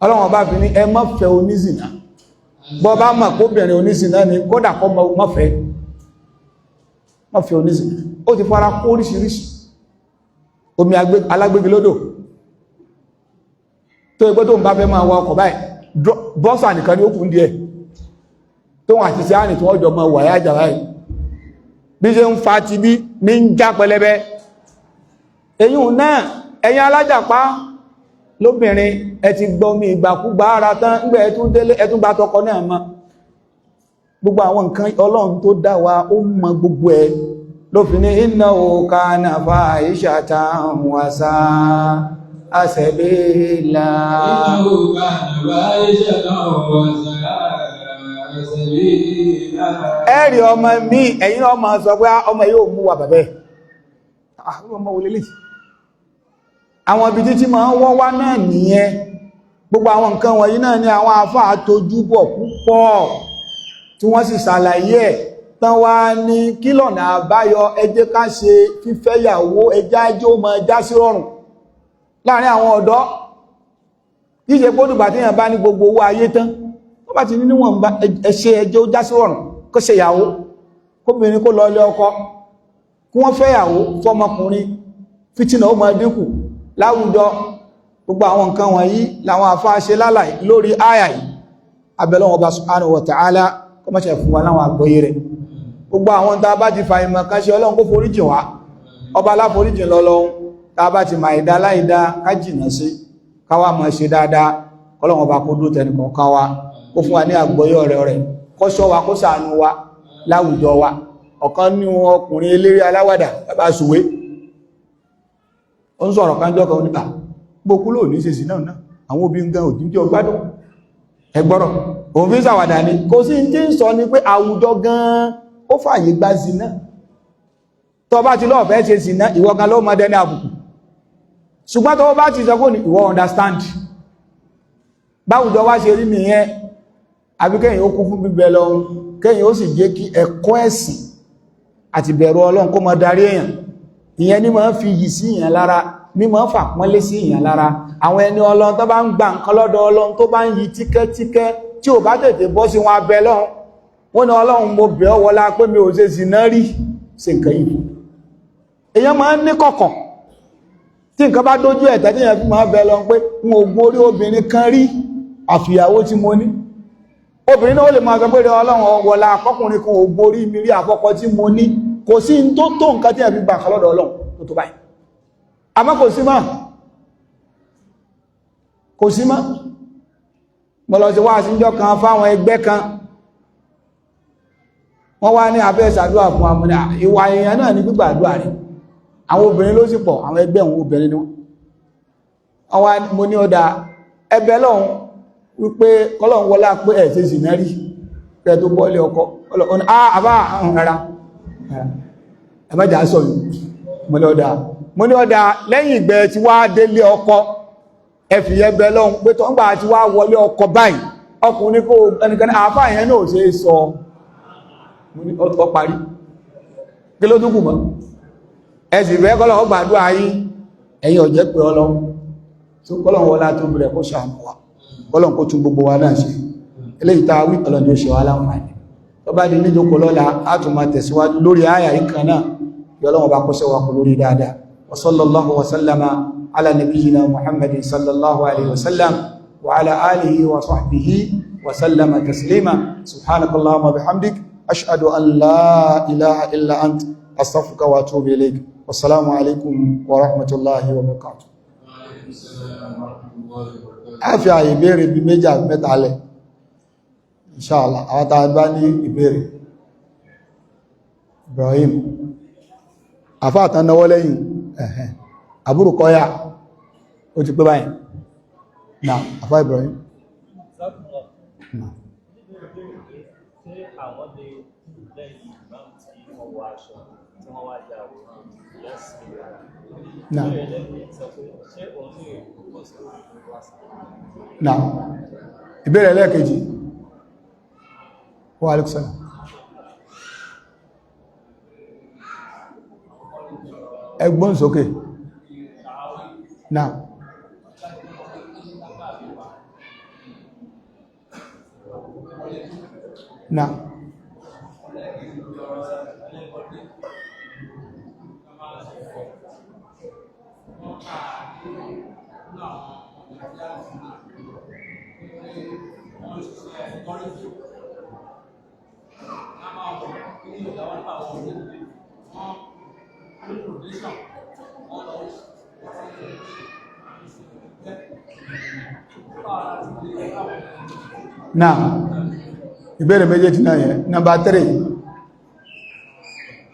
Ọlọ́run ọba fi ní ẹ má fẹ́ onízìnà. Bọ́ bá mọ̀ kóbìnrin onízìnà ni, kódà kọ́ má fẹ́, má fẹ́ onízìnà. Ó ti fara kó oríṣiríṣi omi alágbégi lódò tó ẹgbẹ́ tó ń bá fẹ́ máa wa ọkọ̀ báyìí, bọ́sà nìkan ni ó kún díẹ̀ tó wọ́n àti sí àrìn tí wọ́n jọ mọ́ wà yájà báyìí, bí ṣe ń fa ti bí ní ń já pẹlẹbẹ. Èyí náà, ẹ̀yin alájàpá lóbìnrin, ẹ ti gbọ́ mi ìgbàkúgbà ara tán, ńgbẹ́ ẹ tún délé, ẹ tún bá tọkọ náà mọ́. Gbogbo àwọn nǹkan, Ọlọ́run tó dá wa, ó mọ gbogbo ẹ̀, ló fi ní innahu kana fahishatan wa sa'a sabila. Innahu kana fahishatan wa sa'a sabila. Ẹ̀rì ọmọ mi, ẹ̀yin ọmọ sọ pé ọmọ yóò mú wa bàbẹ́ ọmọ wọlé lè àwọn ibi títí máa ń wọ́n wá náà nìyẹn. Gbogbo àwọn nǹkan wọ̀nyí náà ni àwọn àfáà tójú bọ̀ púpọ̀, tí wọ́n sì ṣàlàyé ẹ̀ tán wá ní kí lọ̀nà àbáyọ. Ẹ jẹ́ ká ṣe fífẹ́yàwó, ẹjá ẹjọ́ mọ já sí rọrùn láàrin àwọn ọ̀dọ́. Kí ṣe kó dùgbà tí èèyàn bá ní gbogbo owó ayé tán, tó bá ti ní níwọ̀n ẹṣẹ́, ẹjọ́ ó já sí rọrùn, kó ṣe ìyàwó, kóbìnrin kó lọ ilé ọkọ, kí wọ́n fẹ́yàwó fọ́mọkùnrin, fìtínà ó máa dínkù láwùjọ. Gbogbo àwọn nǹkan wọ̀nyí làwọn àfáà ṣe lálàyé lórí àyà yìí. Abẹ́lọ́wọ́n ọba subhanahu wa ta'ala kó má ṣe fún wa láwọn àgbọ́yé rẹ̀. Gbogbo àwọn tá a bá ti fa ìmọ̀ kan ṣe, Ọlọ́run kó foríjìn wá, ọba aláforíjìn lọ́lọ́run. Tá a bá ti máa ìdá láìdá, ká jìnà sí, káwá máa ṣe dáadáa. Kọ́lọ́run ọba kó dúró tẹnìkan ká wa, kó fún wa ní àgbọ́yé ọ̀rẹ́ rẹ̀, kó ṣọ́ wa, kó ṣàánú wa láwùjọ wa. Ọ̀kan ní ọkùnrin eléré aláwàdà, bàbá Sùwé, ó ń sọ̀rọ̀ kanjọ́ kan nípa gbókú lò ní ṣe sí náà náà, àwọn obìnrin gan òjú jẹ́ ọgbádùn ẹgbọ́rọ̀ òun fi ń ṣàwàdà ní. Kò sí tí ń sọ ni pé àwùjọ gan ó fàyè gba zina. Tó bá ti lọ́ọ̀fẹ́ ṣe zina, ìwọ gan ló mọ́ dẹni àbùkù. Ṣùgbọ́n tó bá ti sọ kó ní ìwọ understand báwùjọ wá ṣe rí nìyẹn. Àbí kẹ́yìn ó kún fún bíbẹ lọ, kẹ́yìn ó sì jẹ́ kí ẹ̀kọ́ ẹ̀sìn àti bẹ̀rù Ọlọ́run kó máa darí èèyàn. Ìyẹn ní máa ń fi yìí sí èèyàn lára, ní máa ń fàpọ́nlé sí èèyàn lára. Àwọn ẹni Ọlọ́run tó bá ń gba nǹkan lọ́dọ̀ Ọlọ́run, tó bá ń yí tíkẹ́tíkẹ́, tí ò bá tètè bọ́ sí wọn, abẹ lọ́hun, wọ́n ní, "Ọlọ́run, mo bẹ̀ ọ́, wọlá pé mi ò ṣe zìnà rí, ṣe nǹkan yìí." Èyàn máa ń ní kọ̀kọ̀ tí nǹkan bá dójú ẹ̀tẹ́ tí èyàn fi máa bẹ lọ pé n ò gun orí obìnrin kan rí àfìyàwó tí mo ní. Obìnrin náà ó lè máa sọ pé rẹ Ọlọ́run wọlá akọkùnrin kan ò gorí mi rí àfọkọ tí mo ní. Kò sí n tó tó nǹkan tí èyàn fi gbà kan lọ́dọ̀ Ọlọ́run tó tó báyìí. Àmọ́ kò sí mọ́, kò sí mọ́. Mo lọ sí wá síjọ́ kan fáwọn ẹgbẹ́ kan, wọ́n wá ní abẹ́ ìsàdúrà fún àmúni ìwà èèyàn náà ní gbígbàdúrà rẹ̀. Àwọn obìnrin ló sì pọ̀, àwọn ẹgbẹ́ òun obìnrin ni wọ́n wá. Mo ní ọ̀dà ẹbẹ̀ lọ́hun wípé kọ́lọ̀n wọlá pé ẹ̀ ṣe sì náà rí kẹ́ tó bọ́ọ̀lé ọkọ. Àbá rárá, ẹ̀mẹ́jà sọ yìí. Mo ní ọ̀dà, mo ní ọ̀dà, lẹ́yìn ìgbẹ́ tí wá délé ọkọ, ẹfìyẹ bẹ lọ́hun pé tó ń gbà tí wá wọlé ọkọ báyìí, ọkùnrin kó ẹnìkan àáfà yẹn náà ṣe é sọ. Mo ní ọ parí, kí ló dúkù mọ́? Ẹ sì fẹ́ kọ́lọ̀ ọ gbàdúrà yín, ẹ̀yin ọ̀jẹ́ pé ọlọ́ tó kọ́lọ̀ wọlá tó bẹ̀rẹ̀ kó ṣàánú wa, kọ́lọ̀ kó tún gbogbo wa náà ṣe. Eléyìí tá a wí, ọlọ́dún ó ṣe wá láǹfààní. Tó bá di níjókòó lọ́la, á tún máa tẹ̀síwájú lórí àyà yìí kan náà. Kí Ọlọ́run bá kó ṣẹ́wà kú lórí dáadáa. Wa sallallahu wa sallama ala nabiyyina Muhammadin sallallahu alaihi wa sallam wa ala alihi wa sahbihi wa sallama taslima. Subhanakallahumma bihamdik, ashhadu an la ilaha illa ant, astaghfiruka wa atubu ilayk. Wassalamu alaikum wa rahmatullahi wa barakatuh. A fi àyè ìbéèrè bí méjì àbí mẹ́ta lẹ̀, inshallah, àwọn tàà bá ní ìbéèrè. Ibrahim àfáàtàn náwọ́ lẹ́yìn ẹ̀hẹ́n àbúrò kọ́yà ó ti pé báyìí náà. Àfá Ibrahim náà. Ṣé àwọn lè lẹ́yìn imam tí wọ́n wọ aṣọ tí wọ́n wá ya àwòrán ìyá sí lára? Náà. Ìbéèrè lẹ́yìn sọ pé ṣé òun lè propose lórí WhatsApp? Náà, ìbéèrè ẹlẹ́ẹ̀kejì. Wa alaikum salam. Ẹgbọ́n sókè náà. Náà, náà, ìbéèrè méjèèjì náà yẹn. Nọmbà 3.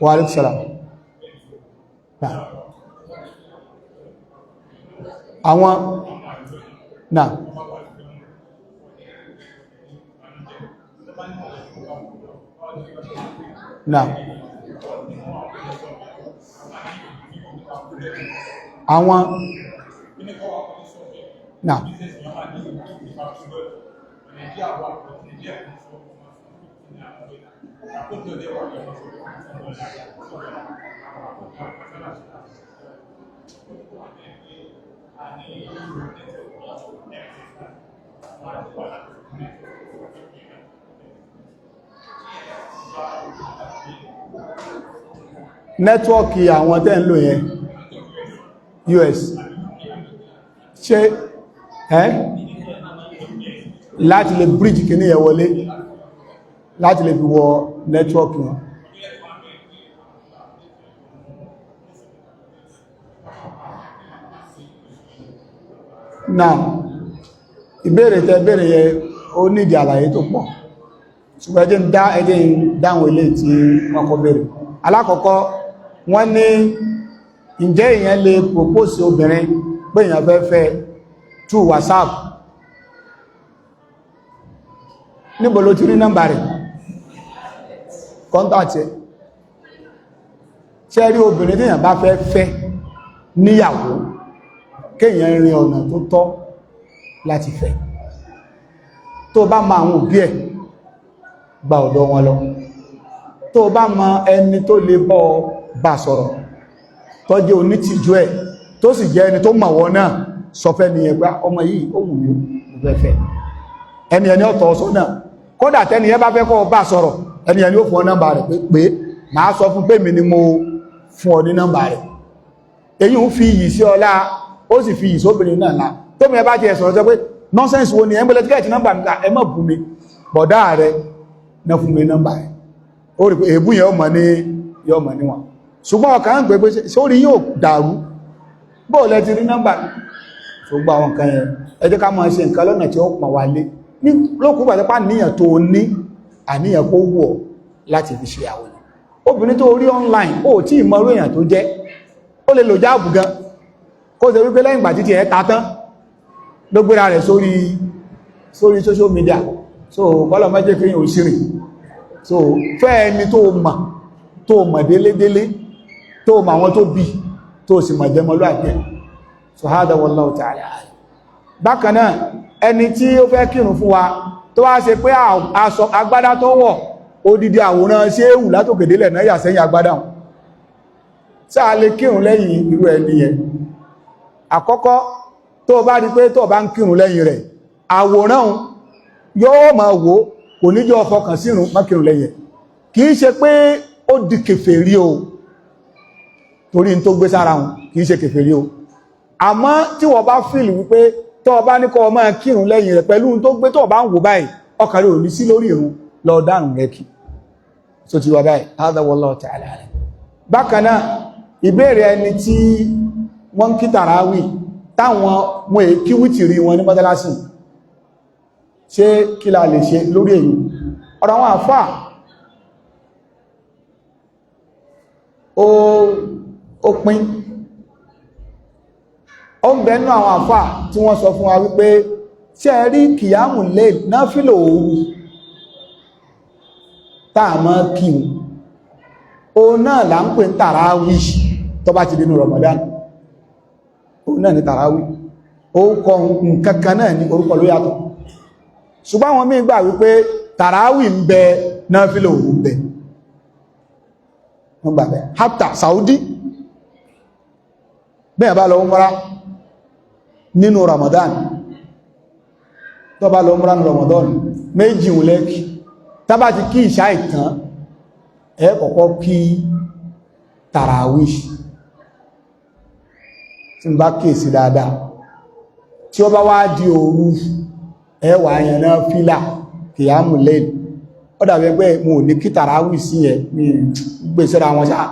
Wa alaikum salam. Náà, àwọn náà. Náà, àwọn náà. Network àwọn tẹ́ ń lò yẹn, US ṣe ẹ́ láti lè bridge kìíní yẹn wọlé, láti lè fi wọ network wọn. Náà, ìbéèrè tẹ́ béèrè yẹ ó nídìí àlàyé tó pọ̀, ṣùgbọ́n ẹjẹ́ ń dá, ẹjẹ́ ń dáhùn ilé tí wọ́n kọ́ béèrè. Alákọ̀ọ́kọ́, wọ́n ní ǹjẹ́ èèyàn lè propose obìnrin pé èèyàn fẹ́ fẹ́ through WhatsApp? Níbo ló ti rí nọ́mbà rẹ̀, contact ẹ̀? Ṣé rí obìnrin tí èèyàn bá fẹ́ fẹ́ níyàwó, kéèyàn rin ọ̀nà tó tọ́ láti fẹ́. Tó bá mọ àwọn òbí ẹ̀, gba ọ̀dọ̀ wọn lọ. Tó bá mọ ẹni tó lè bọ́ bá sọ̀rọ̀, tó jẹ́ onítìjú ẹ̀, tó sì jẹ́ ẹni tó mọ̀ wọ́n náà, sọ fẹ́ ni ẹgbẹ́ ọmọ yìí ó wù mí, mo fẹ́ fẹ́ ẹni. Ẹni ọ̀tọ̀ ọ̀sọ́ náà, kódà tẹ́ni ẹ bá fẹ́ kọ́ bá sọ̀rọ̀, ẹni ẹni ó fún ọ nọ́mbà rẹ̀ pé màá sọ fún pé mi ni mo fún ọ ní nọ́mbà rẹ̀. Èyí ń fi iyì sí ọlá, ó sì fi iyì sóbìnrin náà lá. Tómi ẹ bá ti ẹ̀sọ̀rọ̀ sọ pé nonsense wo ni ẹ ń bẹ̀lẹ̀ tíkẹ́ẹ̀tì nọ́mbà mi, ẹ má bú mi, bọ̀dá rẹ̀ náà fún mi nọ́mbà rẹ̀. Ó rí pé èébú yẹn ọmọ ní yọmọ níwọ̀n. Ṣùgbọ́n ọkà ń pè pé sórí yóò dàrú, bóò lẹ ti rí nọ́mbà mi? Ṣùgbọ́n àwọn nǹkan yẹn, ẹ jẹ́ ká máa ṣe nǹkan lọ́nà tí ó pọ̀n wá lé ní lókùn pàtàkì. Àníyàn tó ní, àníyàn kó wù ọ́ láti fi ṣe àwọn obìnrin tó rí online, ó tí ìmọ̀rú èèyàn tó jẹ́. Ó lè lò jáàbù gan, kó ṣe wípé lẹ́yìn ìgbà títí ẹ̀ ta tán ló gbéra rẹ̀ sórí social media. So kọ́lọ̀ mẹ́jẹ́ fi yàn òṣìrìn. So fẹ́ ẹni tó mọ̀, tó mọ̀ délédélé, tó mọ̀ àwọn tó bí, tó sì mọ̀ jẹmọlúàbí ẹ̀. So hada wallahu ta'ala. Bákan náà, ẹni tí ó fẹ́ kírun fún wa, tó wá ṣe pé aṣọ agbádá tó wọ̀, odidi àwòrán ṣéhù látòkèdélẹ̀ náà yà sẹ́yìn agbádá wọn, sáà lè kírun lẹ́yìn irú ẹni yẹn? Àkọ́kọ́, tó bá rí pé tó bá ń kírun lẹ́yìn rẹ̀, àwòrán yóò máa wò, kò ní jẹ́ ọfọkàn sírun, má kírun lẹ́yìn ẹ̀. Kì í ṣe pé ó di kèfèrí o, torí n tó gbé sára wọn, kì í ṣe kèfèrí o. Àmọ́ tí wọ́n bá feel wípé tó bá ní kó máa kírun lẹ́yìn rẹ̀, pẹ̀lú tó gbé, tó bá ń wò báyìí, ọkàn rẹ̀ ò ní sí lórí ìrun, lọ dárùn rẹ̀ kì. So ti wà báyìí. Hādhā wallāhu ta'alā a'lam. Bákan náà, ìbéèrè ẹni tí wọ́n ń kí tàràwì, táwọn wọn èé kí wítìrí wọn ní mọ́sálásì, ṣé kí la lè ṣe lórí èyí? Ọ̀rọ̀ àwọn àfáà ó pín. Ó ń bẹnú àwọn àfáà tí wọ́n sọ fún wa wípé ṣé ẹ rí kìyàmù lè náfìlò òru táà mọ́ kíun, òun náà là ń pè ń tàràwì tó bá ti dínú Ramadan. Òun náà ni tàràwì, orúkọ nǹkankan náà ní, orúkọ ló yàtọ̀. Ṣùgbọ́n àwọn míì gbà wípé tàràwì ń bẹ, náfìlò òru ń bẹ. Wọ́n gbà bẹ́ hátà Saudi bẹ́ẹ̀ bá lọ umra nínú Ramadan, tó bá lọ umra nínú Ramadan, méjì ń lẹ́kì. Tá bá ti kí ìṣá ìtàn, ẹ kọ́kọ́ kí tàràwì, tí ń bá kíyèsí dáadáa. Tí ó bá wá di òru, ẹ wà yẹn náà fílà kìyàmù lẹ́yìn. Ó dàbí pé mo ò ní kí tàràwì sí yẹn ní gbé síra wọn ṣáà.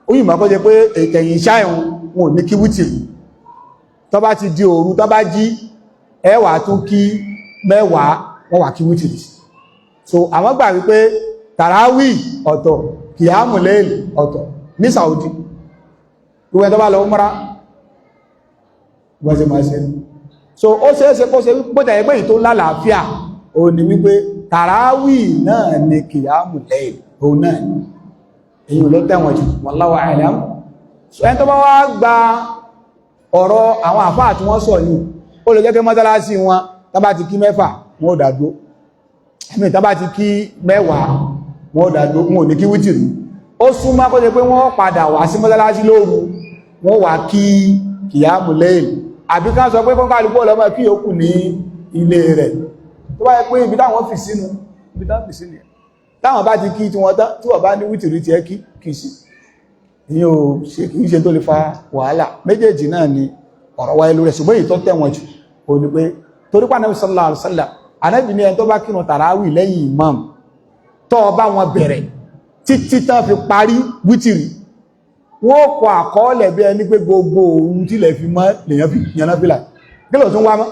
Ó yìí mọ́ kó jẹ́ pé ètẹ̀yìn ìṣá ẹ̀hún, wọn ò ní kí wítìrì. Tó bá ti di òru, tó bá jí, ẹ wà tún kí 10, wọ́n wà kí wítìrì. So àwọn gbà wípé tàràwì ọ̀tọ̀, kìyàmù lẹ́yìn ọ̀tọ̀ ní Saudi. Gbogbo tó bá lọ múra wọ́n ṣe máa ṣe. So ó ṣe é ṣe kó ṣe bó tẹ̀ pé èyí tó lálàáfíà ó ní wípé tàràwì náà ni kìyàmù lẹ́yìn, òun náà ni èyí ló tẹ̀wọ̀n jù, wallahu a'lam. So ẹni tó bá wá gba ọ̀rọ̀ àwọn àfáà tí wọ́n sọ yìí, ó lè jẹ́ kí mọ́sálásí wọn, tá bá ti kí 6, wọn ò dàdó ẹ̀mí, tá bá ti kí 10, wọn ò dàdó, wọn ò ní kí wítìrì. Ó súnmọ́ kó jẹ́ pé wọ́n padà wá sí mọ́sálásí lóru, wọ́n wá kí kìyàmù lẹ́yìn, àbí ká sọ pé kọ́kálukú ọlọ́mọ kí yòókù ní ilé rẹ̀. Tó bá yẹ pé ibi táwọn fi sínú, ibi táwọn fi sínú ẹ̀, táwọn bá ti kí tí wọ́n tán, tí wọ́n bá ní wítìrì tí ẹ kí kì í sí, ìyẹn ò ṣe, kì í ṣe tó lè fa wàhálà. Méjèèjì náà ni ọ̀rọ̀ wáyé lórí ẹ̀, ṣùgbọ́n èyí tó tẹ̀wọ̀n jù ó ní pé torí pé Ànábì sallallahu alaihi wasallam, Ànábì ní ẹni tó bá kírun tàràwì lẹ́yìn imam, tó bá wọn bẹ̀rẹ̀ títí tán fi parí wítìrì, wọ́n kọ àkọọ́lẹ̀ bí ẹni pé gbogbo ohun tílẹ̀ fi mọ́ lèyàn fi yaná fìlà. Kí ló tún wá mọ́?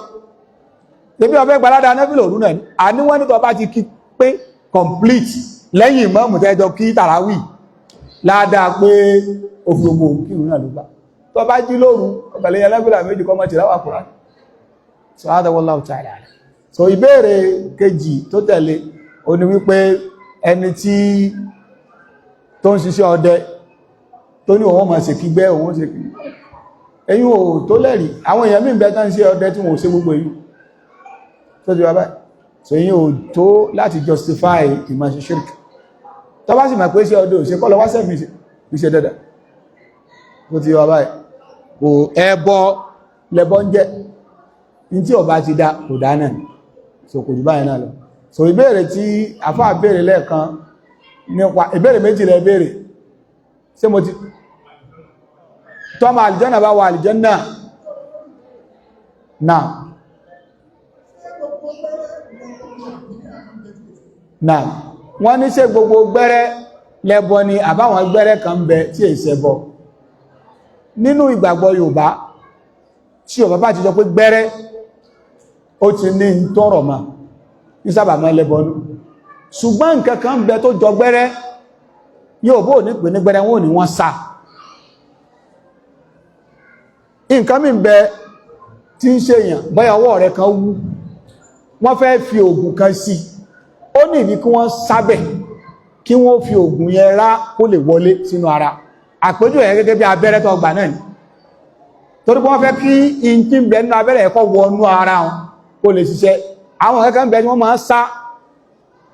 Tẹbí ọbẹ̀ gbalada náfìlà òru náà ní àníwọ́n ní tó bá ti kí pé complete lẹ́yìn ìmáàmù tẹ́jọ kí tàràwì, ládàá pé ó fi gbogbo kírun náà ló gbà. Tó bá jí lóru, ọ̀gbẹ̀lẹ̀ yaná fìlà méjì kọ́ mọ́ tìláwà Kùránì. So hada wallahu ta'ala. So ìbéèrè kejì tó tẹ̀lé ó ní wípé ẹni tí tó ń ṣiṣẹ́ ọdẹ, tó ní òun máa ṣe kígbẹ́, òun ṣe kí ẹ̀yin ò tó lẹ́rìí. Àwọn èèyàn míì bẹ́ẹ̀ tán ṣe ọdẹ tí wọ́n ò ṣe gbogbo èyí tó ti wá báyìí. So ẹ̀yin ò tó láti justify ìmọ̀ ṣe ṣírk. Tó bá sì mọ̀ pé ṣe ọdẹ ò ṣe, kọ́ lọ wá sẹ́fì ṣe dẹ́dà tó ti wá báyìí. Kò ẹbọ lẹbọ ń jẹ́ ní tí ọba ti dá kò dá náà. So kò jù báyìí náà lọ. So ìbéèrè tí àfáà béèrè lẹ́ẹ̀kan nípa ìbéèrè méjì lẹ béèrè, ṣé mo ti Tọ́mọ àlìjẹ́nà bá wà àlìjẹ́nà náà náà, wọ́n ní ṣé gbogbo gbẹ́rẹ́ lẹ́bọ ni àbáwọn gbẹ́rẹ́ kan bẹ tí è ṣẹbọ? Nínú ìgbàgbọ́ Yorùbá, tí Yorùbá bá ti sọ pé gbẹ́rẹ́, ó ti ní ń tọrọ ma ní sábà máa lẹ́bọ nú. Ṣùgbọ́n nǹkan kan bẹ tó jọ gbẹ́rẹ́, yóò bó ní pè ní gbẹ́rẹ́, wọn ò ní wọ́n sá. Nǹkan mí bẹ tí ń ṣe èèyàn, bóyá ọwọ́ rẹ̀ kan wú, wọ́n fẹ́ fi ògùn kan sí, ó ní ìdí kí wọ́n sábẹ̀, kí wọ́n fi ògùn yẹn rá kó lè wọlé sínú ara. Àpéjọ yẹn gẹ́gẹ́ bí abẹ́rẹ́ tó gbà náà ni, torí pé wọ́n fẹ́ kí in tí ń bẹ nínú abẹ́rẹ́ ẹ̀kọ́ wọnú ara wọn kó lè ṣiṣẹ́. Àwọn kẹ́kẹ́ ń bẹ tí wọ́n máa ń sá,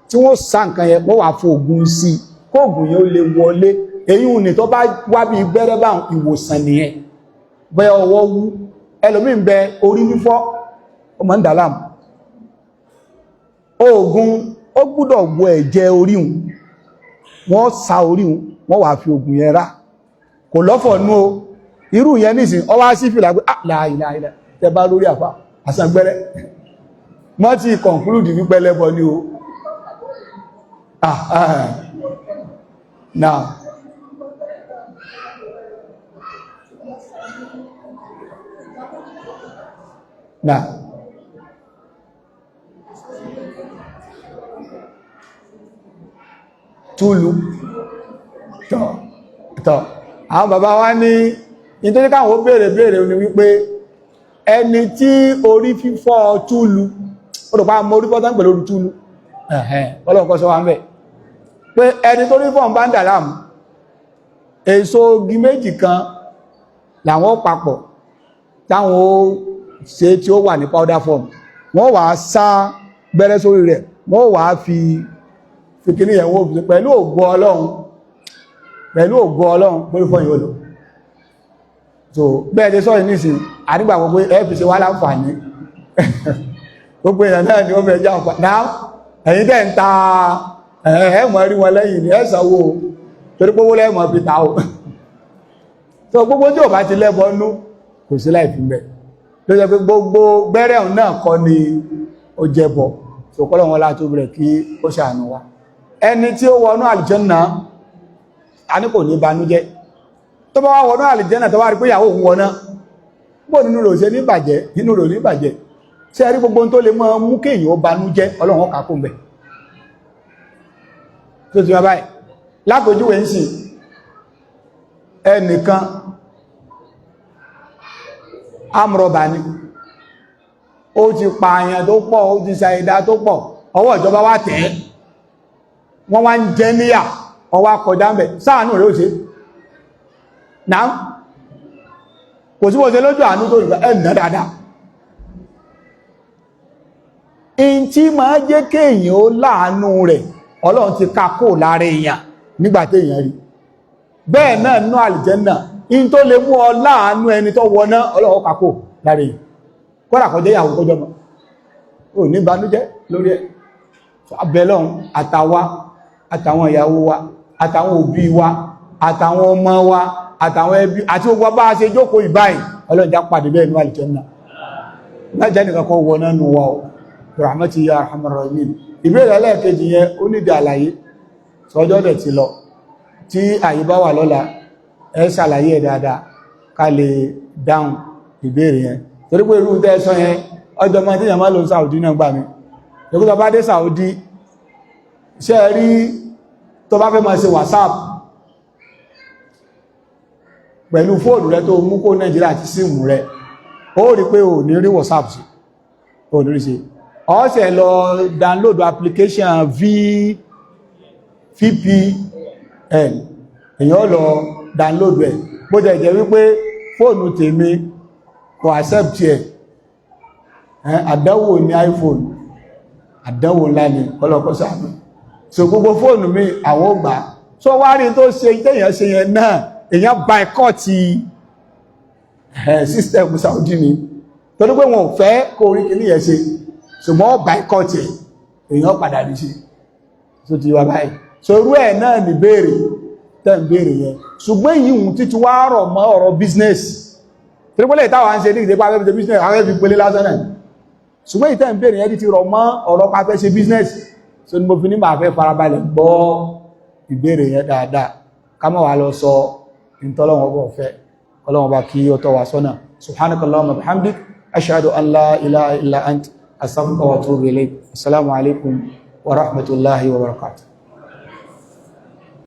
tí wọ́n sá nǹkan yẹn, wọ́n wà fún ògùn sí kó ògùn yẹn ó lè wọlé. Èyí ò ní tó bá wá bí gbẹ́rẹ́ bá ìwòsàn nìyẹn. Bẹ́ẹ̀ ọwọ́ wú, ẹlòmíì ń bẹ orí fífọ́, ó máa ń dà láàmú. Oògùn ó gbúdọ̀ wọ ẹ̀jẹ̀ orí hun, wọ́n sa orí hun, wọ́n wà fi oògùn yẹn rá, kò lọ́fọ̀ nú o. Irú yẹn nísìn, ọwá sí fìlà pé ah láìláìlá, tẹ bá lórí àfá àsàgbẹ́rẹ́ mọ́ ti conclude wípé lẹ́bọ ní o. Ah ah now now túlù tọ̀ tọ̀. Àwọn bàbá wa ní nítorí káwọn ó béèrè béèrè ní wípé ẹni tí orí fífọ́ túlù, ó rò pa mọ́ orí fọ́ tán pẹ̀lú orí túlù, ẹ̀hẹ́n, ọlọ́run kọ́ sọ wa ń bẹ̀ pé ẹni tó rí fọ́n bá ń dà láàmú, èso igi méjì kan làwọn papọ̀ táwọn ó ṣe tí ó wà ní powder form, wọ́n wà á sá gbẹ́rẹ́ sórí rẹ̀, wọ́n wà á fi kíní yẹn, wọ́n fi pẹ̀lú ògo Ọlọ́run, pẹ̀lú ògo Ọlọ́run pẹ̀lú fọ́yìn olò. So bẹ́ẹ̀ tí sọ́yìn nísìn, àdígbà gbogbo ẹ fi ṣe wá láǹfààní, gbogbo èèyàn náà ni ó fẹ́ jẹ́ àǹfààní náà. Ẹ̀yin tẹ́ ń ta ẹ̀ mọ̀ rí wọn lẹ́yìn ní ẹ sanwó, torí pé owó lẹ́mọ̀ fi ta o. So gbogbo tí ò bá ti lẹ́bọ nú, kò sí láì fi bẹ̀ ló jẹ́ pé gbogbo gbẹ́rẹ̀ náà kọ́ ni ó jẹ́bọ. So kọ́lọ̀ wọn látó bẹ̀rẹ̀ kí ó ṣàánú wa. Ẹni tí ó wọnú àlùjánnà, a ní kò ní banújẹ́. Tó bá wá wọnú àlùjánnà, tó wá rí pé ìyàwó òun wọná, bó nínú rò ṣe ní bàjẹ́, nínú rò ní bàjẹ́. Ṣé ẹ rí gbogbo tó lè mọ́ mú kéèyàn ó banújẹ́, Ọlọ́run kà kó mbẹ̀ tó ti wá báyìí. Lápèjúwe ń sìn, ẹnìkan amrọ̀bà ni, ó ti pààyàn tó pọ̀, ó ti ṣàìdá tó pọ̀, ọwọ́ ìjọba wá tẹ̀ ẹ́, wọ́n wá ń jẹ níyà, ọwá kọjá ń bẹ̀, sáànù rẹ̀ ó ṣe náà kò sí bó ṣe lójú àánú tó rí ẹ̀nà dáadáa. In tí máa jẹ́ kéèyàn ó láàánú rẹ̀, Ọlọ́run ti ká kó lára èèyàn nígbà tí èèyàn rí bẹ́ẹ̀ náà nínú àlìjẹ́nà. In tó lè mú ọ láàánú ẹni tó wọná, Ọlọ́run ká kó lára èèyàn, kódà kó jẹ́ ìyàwó kọjọ́ mọ́ ò ní banújẹ́ lórí ẹ̀. Abẹ́lọ́run, àtàwa àtàwọn ìyàwó wa àtàwọn òbí wa àtàwọn ọmọ wa àtàwọn ẹbí àti gbogbo bá a ṣe jókòó ìbáyìí, Ọlọ́run já pàdé bẹ́ẹ̀ ní àlìjẹ́nà, lájẹ́ nìkan kan wọ náà nù wa o, rahmatu ya arhamar rahimin. Ìbéèrè ẹlẹ́ẹ̀kejì yẹn, ó nídìí àlàyé, sọjọ́ dẹ̀ ti lọ. Tí àyè bá wà lọ́la, ẹ ṣàlàyé ẹ̀ dáadáa ká lè dáhùn ìbéèrè yẹn, torí pé irú tẹ́ sọ yẹn, ọjọ́ mọ́ tí yẹn máa lò Saudi náà gbà mí. Tó bá dé Saudi, ṣe rí tó bá fẹ́ máa ṣe WhatsApp pẹ̀lú fóònù rẹ tó mú kó Nàìjíríà àti síìmù rẹ, ó rí pé ò ní rí WhatsApp sí, ò ní rí ṣe. Ó ṣe lọ download application VPN, èyàn lọ download ẹ̀. Bó jẹ́ jẹ́ wípé fóònù tèmi kò accept ẹ̀, àdánwò ní iPhone, àdánwò ńlá ni, kọ́lọ́kọ́ ṣàánú. So gbogbo fóònù mi àwọn ò gbà. So wá rí tó ṣe téèyàn ṣe yẹn náà, èyàn boycott system Saudi ni, torí pé wọn ò fẹ́ kó orí kìíní yẹn ṣe, ṣùgbọ́n boycott ẹ̀, èyàn padà rí ṣe. So ti wá báyìí, so irú ẹ̀ náà ní béèrè. Tẹ́ ń béèrè yẹn, ṣùgbọ́n èyí hùn títí wá rọ̀ mọ́ ọ̀rọ̀ business trípọ́lẹ̀ ìtawà ń ṣe ní ìdípa afẹ́ fi ṣe business, afẹ́ fi pélé lásán náà. Ṣùgbọ́n ìtẹ́ ń béèrè yẹn ti rọ̀ mọ́ ọ̀rọ̀ pa fẹ́ ṣe business, so ni mo fi ní máa fẹ́ farabalẹ̀ gbọ́ ìbéèrè yẹn dáadáa, ká má wá lọ sọ ìtọ́lọ́wọ́n bọ̀ fẹ́. Ọlọ́wọ́n bá kí ó tọ́ wa sọ́nà. Subhanaka Allahumma bihamdik, ashhadu an la ilaha illa ant, astaghfiruka wa atubu ilayk. Assalamu alaikum wa rahmatullahi wa barakatuh.